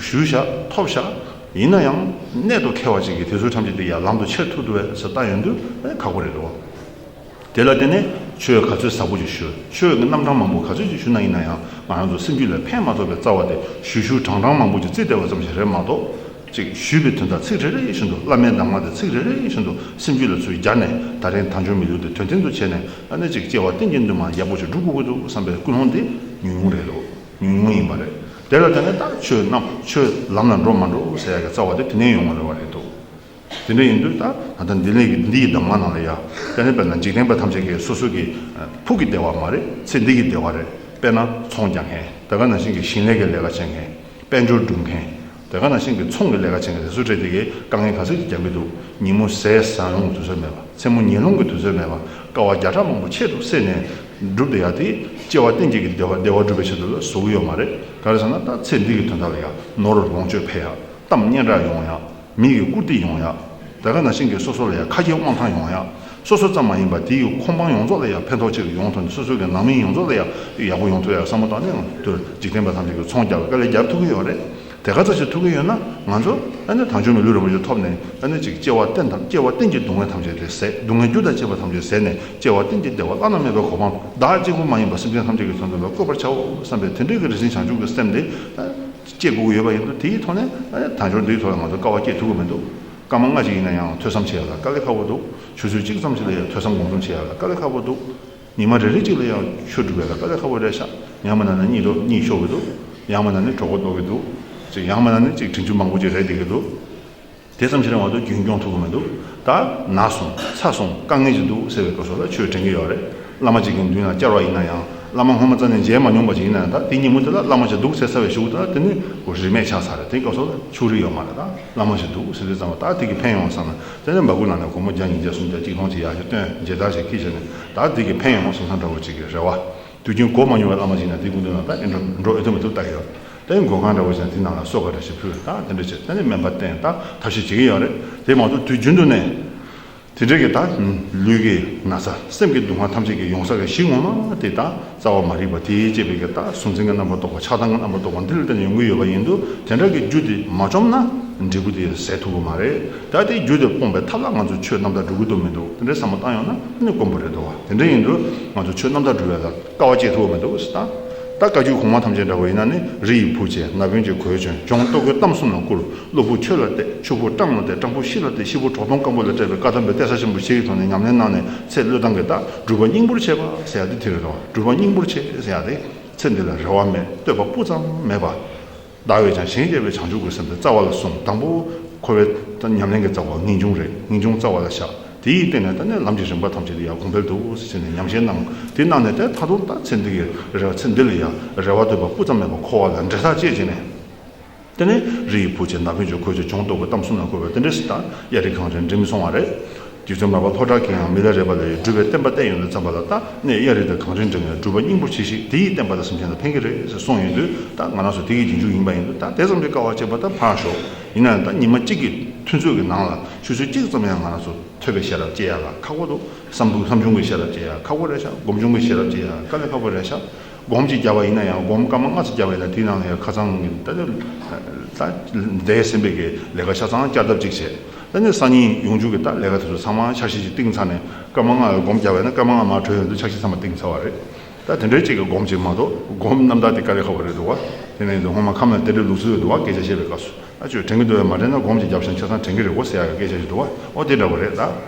ཞུས་ཤག། ཐོབ་ཤག། ཡིན་ན་ཡང་གནད་དུ་འཁེལ་བ་ཅིག་གིས་དེ་ཚོའི་ཐམས་ཅད་དེ་ཡང་ལམ་དུ་འཁྱེར་ཐུབ་འདུག་བས་ཟེར་ལྟ་ཡོང་དུས་ཁག་པོ་རེད་འདུག། དེ་ལ་བརྟེན་ནས་ཆོས་ག་ཚོད་ཟབ་པོ་ཅིག་ཞུ། ཆོས་ཀྱི་རྣམ་གྲངས་མང་པོ་ག་ཚོད་ཅིག་ཞུ་ན་ཡིན་ན་ཡང་། ང་རང་ཚོ་སེམས་རྒྱུད་ལ་ཕན་མ་ཐོགས་པའི་རྩ་བ་དེ་ཞུ་ཞུ་གྲངས་གྲངས་མང་པོ་ཅིག་བརྩིས་བསྡད་པ་ཙམ་ཞིག་རེད་མ་གཏོགས། ཅིག་ཞུས་པའི་དོན་དག་ཚིག་རེ་རེ་བཞིན་དུ། བླ་མའི་གདམས་ངག་དེ་ཚིག་རེ་རེ་བཞིན་དུ་སེམས་རྒྱུད་ལ་ཚུར་སྦྱར་ནས། ད་རིང་དལ་འབྱོར་མི་ལུས་དེ་དོན་ལྡན་དུ་བྱས་ནས། ཨ་ནི་ཅིག་སྐྱེ་བ་གཏན་གྱི་འདུན་མ་ཡག་པོ་ཅིག་སྒྲུབ་དགོས་ཀྱི་འདུག་བསམ་པའི་ཀུན་སློང་དེ་ཉུང་ཉུང་རེད་འདུག། ཉུང་ཉུང་ཡིན་པ་རེད། དེ་ལ་བརྟེན་ནས་ད་ཆོས་རྣམས་ཆོས་ལམ་ལ་འགྲོ་མ་འགྲོ་ཟེར་ཡ་གི་རྩ་བ་དེ་དེ་ནས་ཡོང་བ་རེད་བ་རེད་འདུག། དེ་འདྲ་ཡིན་དུས་ད་ད་ལྟ་འདི་ལས་ཀྱི་འདི་ཡི་གདམས་ངག་ནང་ལ་ཡ། དེ་ནས་དཔེར་ན་འཇིག་རྟེན་པ་ཐམས་ཅད་ཀྱི་སོ་སོ་གི་ཕུགས་ཀྱི་བདེ་བ་མ་རེད། ཚེ་འདི་གི་བདེ་བ་རེད། དཔེར་ན་ཚོང་རྒྱག་མཁན། དེ་ག་ནང་བཞིན་གྱི་ཞིང་ལས་ཀྱི་ལས་ཀ་བྱེད་མཁན། དཔལ་འབྱོར་སྒྲུབ་མཁན། དེ་ག་ནང་བཞིན་གྱི་ཚོང་གི་ལས་ཀ་བྱེད་མཁན་དེ་ཚོ་གྲས་དེ་གའི་དཀའ་ངལ་ག་ཚོད་ཀྱི་རྒྱག་གི་འདུག། ཉིན་མོ་ཟས་ཟ་ཡོང་དུས་ཚོད་མེད་པ། མཚན་མོ་ཉལ་ཡོང་གི་དུས་ཚོད་མེད་པ། དཀའ་བ་བརྒྱ་ཕྲག་མང་པོ་ཆེད་དུ་བསྲེས་ནས་བསྒྲུབས་བསྡད་ཡ་དེ་སྐྱེ་བ་གཏན་གྱི་བདེ་བ་བདེ་བ་སྒྲུབ་པའི་ཆེད་དུ་ལ་བཟོ་གི་ཡོད་མ་རེད། ག་རེ་ཟེར་ན་ད་ཚེ་འདི་གི་དོན་དག་ལ་ཡ་ནོར་ལོངས་སྤྱོད་འཕེལ་ཡ། གཏམ་སྙན་གྲགས་ཡོང་ཡ། མི་ཡི་བཀུར་སྟི་ཡོང་ཡ། དེ་ག་ནང་བཞིན་གྱི་སོ་སོ་ལ་ཡ་ཁ་རྒྱའི་དབང་ཐང་ཡོང་ཡ། སོ་སོ་ཙམ་མ་ཡིན་པ་དེ་ཡི་ཁོམ་པ་ཡོངས་རྫོགས་ལ་ཡ་ཕན་ཐོགས་ཆེ་རུ་ཡོང་ཐུབ་ནས། སོ་སོ་གི་ནང་མི་ཡོངས་རྫོགས་ལ་ཡ་ཡག་པོ་ཡོང་ཐུབ་ཡ་བསམ་བློ་བཏང་ནས། ང་ཚོས་འཇིག་རྟེན་པ་ཐམས་ཅད་ཀྱིས་ཚོང་རྒྱག་པའི་དཀའ་ལས་རྒྱབ་ཐུབ་ཀྱི་ཡོད་རེད། དེ་ག་ཚོད་ཅིག་ཐུབ་ཀྱི་ཡོད་ན། ང་ཚོ་ཨ་ནི་དལ་འབྱོར་མི་ལུས་རིན་པོ་ཆེ་ཐོབ་ནས། ཨ་ནི་ཅིག་སྐྱེ་བ་གཏན་དང་། སྐྱེ་བ་གཏན་གྱི་སྡུག་བསྔལ་ཐམས་ཅད་དེ་ཟད། སྡུག་བསྔལ་རྒྱུ་དང་བཅས་པ་ཐམས་ཅད་ཟད་ནས། སྐྱེ་བ་གཏན་གྱི་བདེ་བ་བླ་ན་མེད་པའི་གོ་འཕང་། བདག་གཅིག་པུ་མ་ཡིན་པར་སེམས་ཅན་ཐམས་ཅད་ཀྱི་དོན་དུ་ལ་བཀོད་པར་བྱའོ་བསམ་པའི་དེ་འདྲའི་གི་རིན་ཆེན་བྱང་ཆུབ་ཀྱི་སེམས་དེ་སྐྱེ་དགོས་ཀྱི་ཡོད་པ་ཡིན་དུས། དེའི་ཐོག་ནས་ཨ་ནི་དལ་འབྱོར་འདིའི་ཐོག་ལ་ང་ཚོ་དཀའ་བ་སྤྱད་ཐུབ་ཀྱི་མི་འདུག། སྐར་མ་ལྔ་ཞིག་ཡིན་ན་ཡང་ཐོས་བསམ་བྱེད་ཡ་ལ་དཀའ་ལས་ཁག་པོ་འདུག། ཆུ་ཚོད་གཅིག་ཙམ་ཞིག་ལ་ཡང་ཐོས་བསམ་སྒོམ་གསུམ་བྱེད་ཡ་ལ་དཀའ་ལས་ཁག་པོ་འདུག། ཉི་མ་རེ་རེ་གཅིག་ལ་ཡང་ཆོས་སྒྲུབ་ཡ་ལ་དཀའ་ལས་ཁག་པོ་རེད་ཤག། ཡང་མིན་ན་ནི་གཉིད་ལོག་གཉིད་ཤོར་གི་འདུག། ཡང་མིན་ན་ནི་གྲོད་ཁོག་ལྟོགས་ཀྱི་འདུག། ཅིག་ཡང་མིན་ན་ནི་ཅིག་དྲིན་ཆུ་མང་པོ་ཅིག་རེད་བསྡད་ཀྱི་འདུག། དེ་ཙམ་ཞིག་རིང་བ་དུ་རྒྱུན་སྐྱོང་ཐུབ་ཀྱི་མི་འདུག། ད་ན་སོང་ཚ་སོང་དཀའ་ངལ་ཅིག་འདུག་ཟེར་བའི་སྐབས་སུ་ལ་ཆོས་དྲན་གྱི་ཡོད་རེད། བླ་མ་གཅིག་གི་མདུན་ལ་བཅར་བ་ཡིན་ན་ཡང་། བླ་མ་སྔོན་མ་རྩ་ནས་མཇལ་མ་མྱོང་བ་ཅིག་ཡིན་ན་ཡང་། ད་དེ་ཉིན་མོ་དེ་ལ་བླ་མ་ཞིག་འདུག་ཟེར་ཚར་བའི་གཞུག་ཏུ་དེ་ནི་རིས་མེད་ཆགས་ཚར་རེད། དེ་སྐབས་སུ་ལ་ཕྱུགས་རིགས་ཡོད་མ་རེད། ད་བླ་མ་ཞིག་འདུག་ཟེར་དུས་ཙམ་པ། ད་དེ་གི་ཕན་ཡོང་བསམ་ན། དེ་ནས་འབའ་ཁུག་ནང་ནས་སྒོར་མོ་བརྒྱ་ཉིས་བརྒྱ་སུམ་བརྒྱ་གཅིག་སྟོང་ཅིག་ཡར་ཞིག་བཏོན། མཇལ་དར་ཞིག་འཁྱེར་བྱས་ནས། ད་དེ་གི་ཕན་ཡོང་བསམ་བསམ་འདྲ་བོ་ཅིག་གི་རེ་བ། དུས་རྒྱུན་གོ་མ་མྱོང་བའི་བླ་མ་ཞིག་ན་དེའི་སྐུ་མདུན་ལ་ད་ཨེ་འགྲོ་འགྲོ་ཨེ་ཐུབ་མི་ཐུབ་ལྟ་གི་ཡོད། དེ་མགོན་ཁང་འདྲ་བོ་ཞིག་ན་དེའི་ནང་ལ་གསོལ་ཁ་འདྲ་ཞིག་ཕུལ། ད་དེ་འདྲ་བྱས། དེ་ནས་སྨན་པ་བསྟེན། ད་ཐབས་ཤེས་བྱེད་ཀྱི་ཡོད་རེད། དེ་མ་གཏོགས་དུས་རྒྱུན་དུ་ནས་དེ་འདྲ་གི་ད་ལུས་ཀྱི་ན་ཚ་སེམས་ཀྱི་སྡུག་བསྔལ་ཐམས་ཅད་ཀྱི་ཡོང་ས་གི་གཞི་ངོ་མ་དེ་ད་རྩ་བ་མ་རིག་པ་དེས་བསྐྱེད་པའི་གི་ད་གཟུང་འཛིན་གྱི་རྣམ་པར་རྟོག་པ། ཆགས་སྡང་གི་རྣམ་པར་རྟོག་པ་འདི་ལ་བརྟེན་ནས་ཡོང་གི་ཡོད་པ་ཡིན་དུས། དེ་འདྲ་གི་རྒྱུ་དེ་མ་བཅོམ་ན་འབྲས་བུ་དེ་ཟད་ཐུབ་ཀྱི་མ་རེད། ད་དེ་རྒྱུ་དེ་སྤོང་བའི་ཐབས་ལ་ང་ཚོས་ཆོས་རྣམ་དག་སྒྲུབ་ཀྱི་འདུག་མི་འདུག། དེ་འདྲའི་བསམ་བློ་བཏང་ཡོང་ན་ཨ་ནི་དཀོན་པོ་རེད་འདུག་བ། དེ་འདྲ་ཡིན་དུས་ང་ཚོ་ཆོས་རྣམ་དག་སྒྲུབ་ཡ་ལ་དཀའ་བ་སྤྱད་ཐུབ་ཀྱི་མི་འདུག་ཟེར། ད་ ད་བཀའ་བརྒྱུད་གོང་མ་ཐམས་ཅད་འདྲ་བ་ཡིན་ན་ནི། རི་ཡི་བུ་བྱས་ན་བུན་གྱིས་གོས་གྱོན། ལྗོངས་ལྟོ་གོས་གཏམ་གསུམ་ལ་བསྐུར། གློ་བུར་ཆོས་ལ་གཏད། ཆུ་བུར་སྤྲང་ལ་གཏད། སྤྲང་བུ་ཤི་ལ་གཏད། ཤི་བུ་གྲོག་དོང་སྐམ་པོ་ལ་སྤྲད་པའི་བཀའ་གདམས་པའི་གཏད་ས་ཆེན་པོ་ཞིག་གི་ཐོག་ནས་ཉམས་ལེན་གནང་ནས། ཚེ་བློས་བཏང་གི། ད་སྒྲུབ་པ་སྙིང་པོར་བྱེད་པ་ཟེར་ཡ་དེ་དེ་རེད་དོ། སྒྲུབ་པ་སྙིང་པོར་བྱེད་ཟེར་ཡ་དེ། ཚེ་འདི་ལ་རེ་བ་མེད། བསྟོད་པ་སྤུ་ཙམ་མེད་པ། བདག་བས་ཀྱང་གཞན་གཅེས་པའི་བྱང་ཆུབ་ཀྱི་སེམས་དེ་རྩ་བ་ལ་བཟུང་། དང་པོ་འཁོར་བའི་ཉམས་ལེན་གྱི་རྩ་བ་ངེས་འབྱུང་རེད། ངེས་འབྱུང་རྩ་བ་ལ་བཞག་དེའི་སྟེང་ནས་ད་ནི་ལམ་གྱི་རིམ་པ་ཐམས་ཅད་དེ་ཡར་གོང་འཕེལ་དུ་ཟེར་ནས་ཉམས་བཞེས་གནང་། དེ་གནང་ནས་དེ་མཐར་ཐུག་ད་ཚེ་འདི་གི་རེ་བ། ཚེ་འདི་ལ་ཡང་རེ་བ་བསྟོད་པ་སྤུ་ཙམ་མེད་པར་འཁོར་བ་ལ་འབྲེལ་ཐག་བཅད་བྱས་ནས། དེ་ནས་རི་ཡི་བུ་བྱས་ན་བུན་གྱིས་གོས་གྱོན། ལྗོངས་ལྟོ་གོས་གཏམ་གསུམ་ལ་བསྐུར་བ། དེ་འདྲ་ཞིག་ད་གཡའ་རི་གངས་རིའི་འགྲིམ་སོང་བ་རེད། རྗེ་བཙུན་མར་པ་ལྷོ་བྲག་གིས་ཡང་མི་ལ་རས་པ་ལ་ཡང་སྒྲུབ་པའི་བསྟན་པ་བསྟན་ཡོང་དུས་ཙམ་པ་ལ། ད་ནས་གཡའ་རི་དང་གངས་རིའི་འགྲིམ་ནས་སྒྲུབ་པ་སྙིང་པོར་གྱིས་ཤིག་དེ་ཡི་བསྟན་པ་དང་སེམས་ཅན་ལ་ཕན་གྱི་རེད་ཟེར་གསུངས་ཡོང་དུས། ད་ང་རང་ཚོ་དེ་གི་རྗེས་འཇུག་ཡིན་པ་ཡིན་དུས། ད་དེ་ཙམ་གྱིས་དཀའ་བ་སྤྱད་པ་ད་ཕར་ཞོག་ཡིན་ན་ཡང་ད་ཉི་མ་གཅིག་གི་ཐུན་ཚོད་ཀྱི་ནང་ལ་ཆུ་ཚོད་གཅིག་ཙམ་ཡང་ང་རང་ཚོ་ཐོས་པའི་ཤེས་རབ་སྐྱེ་ཡག་ལ་ཁག་པོ་འདུག་བསམ་བློ་བསམ་བྱུང་གི་ཤེས་རབ་སྐྱེ་ཡག་ཁག་པོ་རེད་ཤག་སྒོམ་བྱུང་གི་ཤེས་རབ་སྐྱེ་ཡག་དཀའ་ལས་ཁག་པོ་རེད་ཤག་སྒོམ་གཅིག་བརྒྱབ་པ་ཡིན་ན་ཡང་། སྒོམ་སྐར་མ་ལྔ་ཙམ་བརྒྱབ་པ་ཡིན་ན། དེའི་ནང་ལ་ཡང་ཁ་སང་གི་ད་ད་འདས་ཟིན་པའི་གི་ལས་ཀ་ཆ་ཚང་བསྐྱར་ལྡབ་གཅིག་བྱས། ད་ནི་སང་ཉིན་ཡོང་རྒྱུ་གི་ད་ལས་ཀ་དེ་ཚོ་ཚང་མ་འཆར་གཞི་ཅིག་བཏིང་ཚར་ནས། སྐར་མ་ལྔ་ཡང་སྒོམ་བརྒྱབ་པ་ཡིན་ན། སྐར་མ་ལྔ་མར་གྲོལ་ཡོང་དུས་འཆར་གཞི་ཚང་མ་བཏིང་ཚར་བ་རེད། ད་དེ་འདྲའི་ཅིག་གི་སྒོམ་ཅིག་མ་གཏོགས། སྒོམ་རྣམ་དག་དེ་དཀའ་ལས་ཁག་པོ་རེད་འདུག་བ། དེ་ནས་ཡིན་དུས་སྔོན་མ་ཁམས་ལ་གཏེར་སྒྲུབ་ལུགས་སྲོལ་ཡོད་འདུག་བ། སྐད་ཆ་བཤད་པའི་སྐབས་སུ། ཨ་ཁྱོད་དྲན་གྱི་འདུག་པས། མ་དྲན་ན་སྒོམ་ཅིག་བརྒྱབ་ཤིང་ཆ་ཚང་དྲན་གྱི་རེད་གོ་ཟེར་ཡག་གི་སྐད་ཆ་ཞིག་འདུག་བ། ཨོ་དེ་འདྲ་པོ་རེད་ད།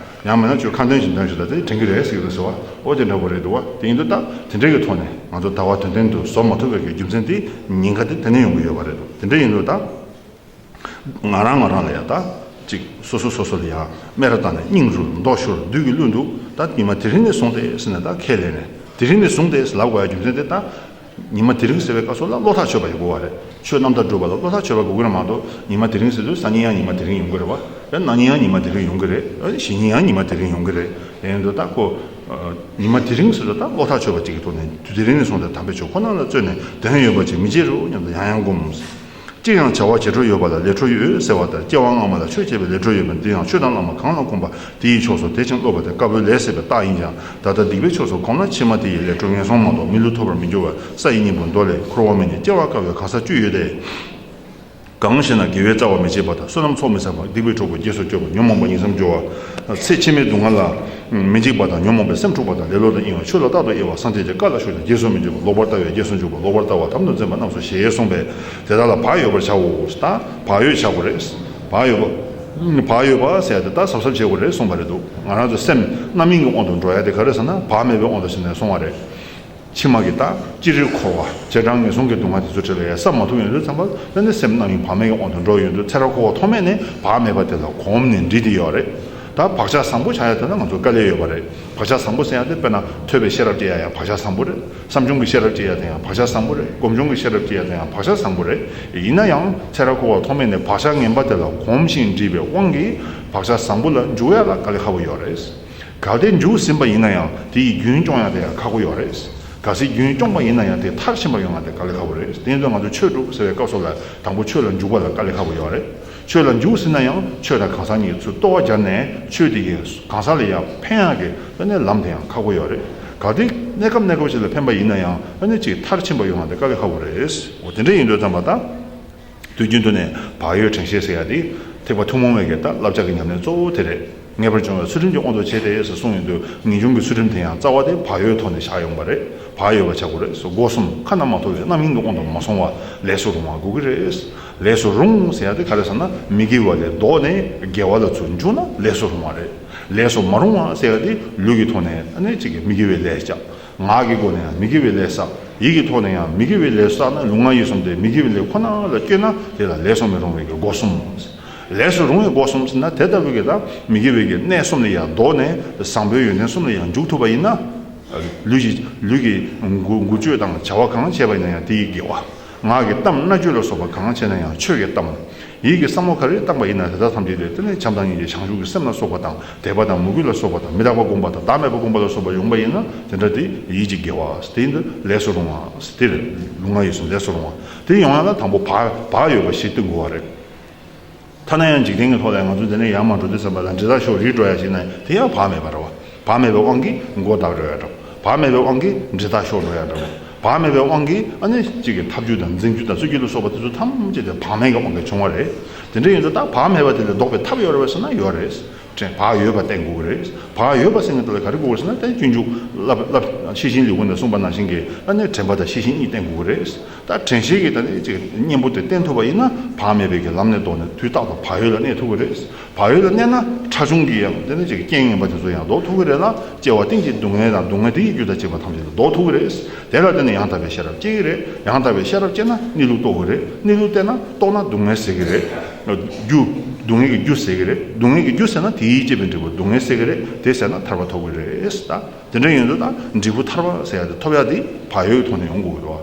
ཡང་མིན་ན་ཁྱོད་ཁ་འདོན་ཞིག་འདོན་ཞིག་ད། དེ་དྲན་གྱི་རེད་ཟེར་གྱི་འདུག་ཟེར་བ། ཨོ་དེ་འདྲ་པོ་རེད་འདུག་བ། དེ་ཡིན་དུས་ད་དེ་འདྲའི་གི་ཐོག་ནས་ང་ཚོ་ཟླ་བ་དོན་ལྡན་དུ་བཟོ་མ་ཐུབ་པའི་གི་རྒྱུ་མཚན་དེ་ཉེན་ཁ་དེ་དེ་ནས་ཡོང་གི་ཡོད་པ་རེད་འདུག་དེ་འདྲ་ཡིན་དུས་ད། ང་རང་ང་རང་ལ་ཡང་ད་ཅིག་སོ་སོ་སོ་སོ་ལ་ཡང་སྨད་ར་བཏང་ནས་སྙིང་རུས་མདོག་ཤོར་བདུད་ཀྱིས་བླུན་འདུག་ད་ཉི་མ་དེ་རིང་ནས་བཟུང་སྟེ་ཟེར་ནས་ད་ཁས་ལེན་ནས། དེ་རིང་ནས་བཟུང་སྟེ་ལབ་དགོས་ཡ་རྒྱུ་མཚན་དེ་ད། ཉི་མ་དེ་རིང་ཟེར་བའི་སྐབས་སུ་ལ་བློ་ཐག་ཆོད་པ་ཡོད་དགོས་པ་རེད། ཆོས་རྣམ་དག་སྒྲུབ་པ་ལ་བློ་ཐག་ཆོད་པ་དགོས་ཀྱི་རེད་མ་གཏོགས། ཉི་མ་དེ་རིང་ཟེར་དུས་སང་ཉིན་ཡང་ཉི་མ་དེ་རིང་ཡོང་གི་རེད་བ། ཡང་གནངས་ཉིན་ཡང་ཉི་མ་དེ་རིང་ཡོང་གི་རེད། ཨ་ནི་གཞེས་ཉིན་ཡང་ཉི་མ་དེ་རིང་ཡོང་གི་རེད། དེ་ཡིན་དུས་ད་ཁོ། ཨ། ཉི་མ་དེ་རིང་ཟེར་དུས་ད་བློ་ཐག་ཆོད་པ་གཅིག་གི་ཐོག་ནས་དུས་དེ་རིང་ནས་བཟུང་སྟེ་དམ་པའི་ཆོས་ཁོ་ན་ལ་བརྩོན་ནས་དོན་ཡོད་པ་ཅིག་མི་བྱེད་རོགས་སྙམ་དུ་ཡང་ཡང་བསྒོམ། ཅི་ཡང་བྱ་བ་བྱེད་འཕྲོ་ཡོད་པ་ལ་ལས་འཕྲོ་ཡོད་ཟེར་བ་ལྟར། སྐྱེ་བ་སྔ་མ་ལ་ཆོས་བྱས་པའི་ལས་འཕྲོ་ཡོད་པ་འདི་ཡང་ཆོས་དང་བླ་མ་གང་ལ་གུས་པ་དེ་ཡི་ཕྱོགས་སུ་དད་ཅིང་སློབ་པ་དེ་དཀའ་བའི་ལས་ཟད་པའི་རྟགས་ཡིན་ཀྱང་། ད་ལྟ་སྡིག་པའི་ཕྱོགས་སུ་གོམས་ན་ཕྱི་མ་དེ་ཡི་ལས་འཕྲོ་ངན་སོང་མ་གཏོགས་མི་ལུས་ཐོབ་པར་མི་འགྱུར་བར། ས་ཡི་སྙིང་པོ་མདོ་ལས། འཁོར་བ་མི་ཉིད་སྐྱེ་བ་དཀའ་བའི་གང་ཟག་བཅུ་ཡོད་དེ། གང་ཞེ་ན། དགེ་བའི་རྩ་བ་མི་བྱེད་པ་དང་། བསོད་ནམས་ཚོགས་མི་བསགས་པ། སྡིག་པའི་གྲོགས་པོས་རྗེས་སུ་སྐྱོབ་པ། ཉོན་མོངས་པ་ཉིང་མཚམས་སྦྱོར་བ། ཚེ་ཕྱི་མའི་སྡུག་བསྔལ་ལ་མི་འཇིགས་པ་དང་། ཉོན་མོངས་པའི་སེམས་འཁྲུགས་པ་དང་། ལེ་ལོ་དང་གཡེང་བ། ཆོས་ལ་རྟག་ཏུ་དབྱེ་བ། སངས་རྒྱས་ཀྱི་བཀའ་ལ་ཞུགས་ཤིང་རྗེས་སུ་མི་འཇུག་པ། ལོག་པར་ལྟ་བས་རྗེས་སུ་འཇུག་པ། ལོག་པར་ལྟ་བ་དམ་དུ་འཛིན་པ་རྣམས་སོ་ཞེས་གསུངས་པས། དེ་དག་ལ་བག་ཡོད་པར་བྱའོ། ད་བག་ཡོད་བྱ་དགོས་རེད། བག་ཡོད་པ། བག་ཡོད་པ་ཟེར་ཡ་དེ་ད་གཟབ་གཟབ་བྱེད་དགོས་རེད་གསུངས་པ་རེད་འདུག་ང་རང་ཚོ་སེམས་རྣམ་གཡེང་གི་དབང་དུ་འགྲོ་ཡ་དེ་ག་རེ་ཟེར་ན། བག་མེད་པའི་དབང་དུ་ཕྱིན་ནས་སོང་བ་རེད། ཕྱི་མ་གི་ད་སྤྱིར་འཁོར་བ་བྱེ་བྲག་ངན་སོང་གི་སྡུག་བསྔལ་དེ་ཚོ་འཕྲད་ལ་ཡ་བསམ་མ་ཐུབ་ཡོང་དུས་ཙམ་པ། ད་ནི་སེམས་རྣམ་གཡེང་བག་མེད་ཀྱི་དབང་དུ་འགྲོ་ཡོང་དུས། ཚེ་རབས་འཁོར་བ་ཐོག་མེད་ནས་བག་མེད་པ་དེ་ལ་གོམས་ནས་འདྲིས་ཏེ་ཡོད་རེད། ད་བག་ཆགས་བཟང་པོ་ཆགས་ཡ་དེ་ལ་ང་ཚོ་དཀའ་ལས་ཡོད་པ་རེད། བག་ཆགས་བཟང་པོ་ཟེར་ཡ་དེ་དཔེར་ན་ཐོས་པའི་ཤེས་རབ་སྐྱེ་ཡ་ཡང་བག་ཆགས་བཟང་པོ་རེད། བསམ་བྱུང་གི་ཤེས་རབ་སྐྱེ་ཡ་དེ་ཡང་བག་ཆགས་བཟང་པོ་རེད། སྒོམ་བྱུང་གི་ཤེས་རབ་སྐྱེ་ཡ་དེ་ཡང་བག་ཆགས་བཟང་པོ་རེད། ཡིན་ན་ཡང་ཚེ་རབས་འཁོར་བ་ཐོག་མེད་ནས་བག་ཆགས་ངན་པ་དེ་ལ་གོམས་ཤིང་འདྲིས་པའི་དབང་གིས་བག་ཆགས་བཟང་པོ་ལ་འཇུག་ཡ་ལ་དཀའ་ལས་ཁག་པོ་ཡོད་རེད། གལ་ཏེ་འཇུག་ཟིན་པ་ཡིན་ན་ཡང་དེ་ཡི་རྒྱུན་སྐྱོང་ཡ་དེ་ཡང་ཁག་པོ་ཡོད་རེད། གལ་སྲིད་རྒྱུན་སྐྱོང་པ་ཡིན་ན་ཡང་དེ་མཐར་ཕྱིན་པ་ཡོང་ཡ་དེ་དཀའ་ལས་ཁག་པོ་རེད། དེ་ཡིན་དུས་ང་ཚོ་ཆོས་སྒྲུབ་ཟེར་བའི་སྐབས་སུ་ལ་དང་པོ་ཆོས་ལ་འཇུག་པ་ལ་དཀའ་ལས་ཁག་པོ་ཡོད་རེད། ཆོས་ལ་འཇུག་ཟིན་ན་ཡང་ཆོས་དང་གང་ཟག་གཉིས་ཚུར་ལྟོ་བ་སྦྱར་ནས་ཆོས་དེ་གིས་གང་ཟག་ལ་ཡང་ཕན་ཡ་གི་ཨ་ནི་ལམ་དེ་ཡང་ཁག་པོ་ཡོད་རེད། གལ་ཏེ་གནས་སྐབས་གནས་སྐབས་ཤིག་ལ་ཕན་པ་ཡིན་ན་ཡང་ཨ་ནི་ཅིག་མཐར་ཕྱིན་པ་ཡོང་ཡ་དེ་དཀའ་ལས་ཁག་པོ་རེད། འོ་དེ་འདྲ་ཡིན་དུས་ཙམ་པ་ད། དུས་རྒྱུན་དུ་ནས་བག་ཡོད་དྲན་ཤེས་ཟེར་ཡ་དེ་ཐེག་པ་ཐུན་མོང་བའི་གི་ད་བསླབ་བྱ་གི་ཉམས་ལེན་གཙོ་བོ་དེ་རེད། ངེས་པར་འབྱུང་བའི་ཚུལ་ཁྲིམས་ཀྱི་དབང་དུ་བྱས་ཏེ་ཟེར་གསུངས་ཡོང་དུས། ངེས་འབྱུང་གི་ཚུལ་ཁྲིམས་དེ་ཡང་རྩ་བ་དེ་བག་ཡོད་ཐོག་ནས་བཞག་ཡོང་བ་རེད། བག་ཡོད་པ་བྱ་དགོས་རེད། སྒོ་གསུམ་ཁ་ན་མ་ཐོ་བའི་རྣམ་གཡེང་གི་དབང་དུ་མ་སོང་བ་ལས་སུ་རུང་བ་དགོས་ཀྱི་རེད། ལས་སུ་རུང་ཟེར་ཡ་དེ་ག་རེ་ཟེར་ན། མི་དགེ་བ་ལས་ལྡོག་ནས་དགེ་བ་ལ་ཚུར་འཇུག་ན་ལས་སུ་རུང་བ་རེད། ལས་སུ་མ་རུང་བ་ཟེར་ཡ་དེ་ལུས་ཀྱི་ཐོག་ནས་ཨ་ནི་གཅིག་གི་མི་དགེ་བའི་ལས་བྱ། ངག་གི་སྒོ་ནས་ཡང་མི་དགེ་བའི་ལས་བསགས། ཡིད་ཀྱི་ཐོག་ནས་ཡང་མི་དགེ་བའི་ལས་བསགས་ན། ལུས་ངག་ཡིད་གསུམ་དེ་མི་དགེ་བའི་ལས་ཁོ་ན་ལ་བསྐྱོད་ན་དེ་ལ་ལས་སུ་མི་རུང་བའི་གི་སྒོ་གསུམ། ལས་སུ་རུང་བའི་སྒོ་གསུམ་ཟེར་ན་དེ་ལྟ་བུའི་གི་ད་མི་དགེ་བའི་གི་གནས་གསུམ་ལས་ཡང་ལྡོག་ནས་བཟང་པོའི་ཡོན་ཏན་གསུམ་ལ་ཡང་འཇུག་ཐུབ་པ་ཡིན་ན། ལུས་ཀྱི་ལུས་ཀྱི་འགུལ་འགུལ་སྐྱོད་དང་བྱ་བ་གང་བྱས་པ་ཡིན་ན་ཡང་དེ་ཡི་དགེ་བ། ངག་གི་གཏམ་སྨྲ་བརྗོད་ལ་སོགས་པ་གང་བྱས་ན་ཡང་ཆོས་ཀྱི་གཏམ། ཡིད་ཀྱི་བསམ་བློ་ག་རེ་བཏང་པ་ཡིན་ན་དེ་དག་ཐམས་ཅད་དེ་དེ་ནི་བྱམས་དང་སྙིང་རྗེ་བྱང་ཆུབ་ཀྱི་སེམས་ལ་སོགས་པ་དང་། དད་པ་དང་མོས་གུས་ལ་སོགས་པ་དང་། མི་རྟག་པ་སྒོམ་པ་དང་བདག་མེད་པ་སྒོམ་པ་ལ་སོགས་པ་ཡོང་པ་ཡིན་ན་དེ་འདྲ་དེ་ཡིད་ཀྱི་དགེ་བ། དེ་ཡིན་དུས་ལས་སུ་རུང་བ་དེ་རེད། ལུས་ངག་ཡིད་གསུམ་ལས་སུ་རུང་བ་དེ་ཡོང་ཡ་ལ་དང་པོ་བག་བག་ཡོད་པ་ཞིག་བསྟེན་དགོས་པ་རེད། ཐ་ན་ཡང་འཇིག་རྟེན་གྱི་ཐོག་ལ་ང་ཚོ་འདི་ནས་ཡར་མར་འགྲོ་དུས་ཙམ་པ་ལ་འདྲེ་ཐག་ཤོར་རིལ་འགྲོ་ཡ་ཞིག་ན་དེ་ཡང་བག་མེད་པ་རེད་བ། བག་མེད་པའི་དབང་གིས་མགོ་བརྡབ་འགྲོ་ཡ་འདྲ་བོ། བག་མེད་པའི་དབང་གིས་འདྲེ་ཐག་ཤོར་འགྲོ་ཡ་འདྲ་བོ། བག་མེད་པའི་དབང་གིས་ཨ་ནི་གཅིག་གི་ཐབས་ཇུས་དང་འཛིང་རྒྱུ་དང་རྩོད་རྒྱུ་ལ་སོགས་པ་དེ་ཚོ་ཐམས་ཅད་དེ་བག་མེད་ཀྱི་དབང་གིས་བྱུང་བ་རེད། དེ་འདྲ་ཡིན་དུས་ད་བག་མེད་པ་དེ་ལས་ལྡོག་པའི་ཐབས་ཡོད་རེད་པས་ཟེར་ན་ཡོད་རེད། དྲན་བག་ཡོད་པ་བསྟན་དགོས་ཀྱི་རེད། བག་ཡོད་པ་ཟེར་མཁན་དེ་ལ་ག་རེ་དགོས་ཀྱི་རེད་ཟེར་ན། དེ་སྤྱོད་འཇུག་བསླབ་བསླབ་ཤེར་ཕྱིན་ལེའུ་ནས་གསུངས་པ་ནང་བཞིན་གྱི་ཨ་ནི་དྲན་པ་དང་ཤེར་ཕྱིན་གཉིས་བསྟན་དགོས་ཀྱི་རེད། ད་དྲན་ཤེས་ཀྱི་ད་ནི་ཅིག་གཉེན་པོ་དེ་བསྟེན་ཐུབ་པ་ཡིན་ན། བག་མེད་པའི་གི་ལམ་ནས་ལྡོག་ནས་དུས་རྟག་ཏུ་བག་ཡོད་ལ་གནས་ཐུབ་ཀྱི་རེད། བག་ཡོད་ལ་གནས་ན་ཕྲ་ཆུང་གི་ཡང་དེ་ནི་ཅིག་རྐྱེན་ངན་པ་དེ་ཚོ་ཡང་ལྡོག་ཐུབ་ཀྱི་རེད་ལ། སྐྱེ་བ་གཏན་གྱི་སྡུག་བསྔལ་དང་སྡུག་བསྔལ་དེ་ཡི་རྒྱུ་དང་བཅས་པ་ཐམས་ཅད་ལ་ལྡོག་ཐུབ་ཀྱི་རེད། དེ་ལ་བརྟེན་ནས་ཡང་དག་པའི་ཤེས་རབ་སྐྱེ་གི་རེད། ཡང་དག་པའི་ཤེས་རབ་སྐྱེ་ན་གནས་ལུགས་རྟོགས་གི་རེད། གནས་ལུགས་བལྟས་ན་རྟོགས་ན་སྡུག་བསྔལ་ཟད་གི་རེད། རྒྱུ། སྡུག་བསྔལ་གྱི་རྒྱུ་ཟད་གི་རེད། སྡུག་བསྔལ་གྱི་རྒྱུ་ཟད་ན་དེའི་སྐྱེད་པའི་འབྲས་བུ་སྡུག་བསྔལ་ཟད་གི་རེད། དེ་ཟད་ན་ཐར་པ་ཐོབ་གི་རེད། ད་དེ་འདྲ་ཡིན་དུས་ད་འབྲས་བུ་ཐར་པ་ཟེར་ཡ་དེ་ཐོབ་ཡ་དེ་བག་ཡོད་ཀྱི་ཐོག་ནས་ཡོང་དགོས་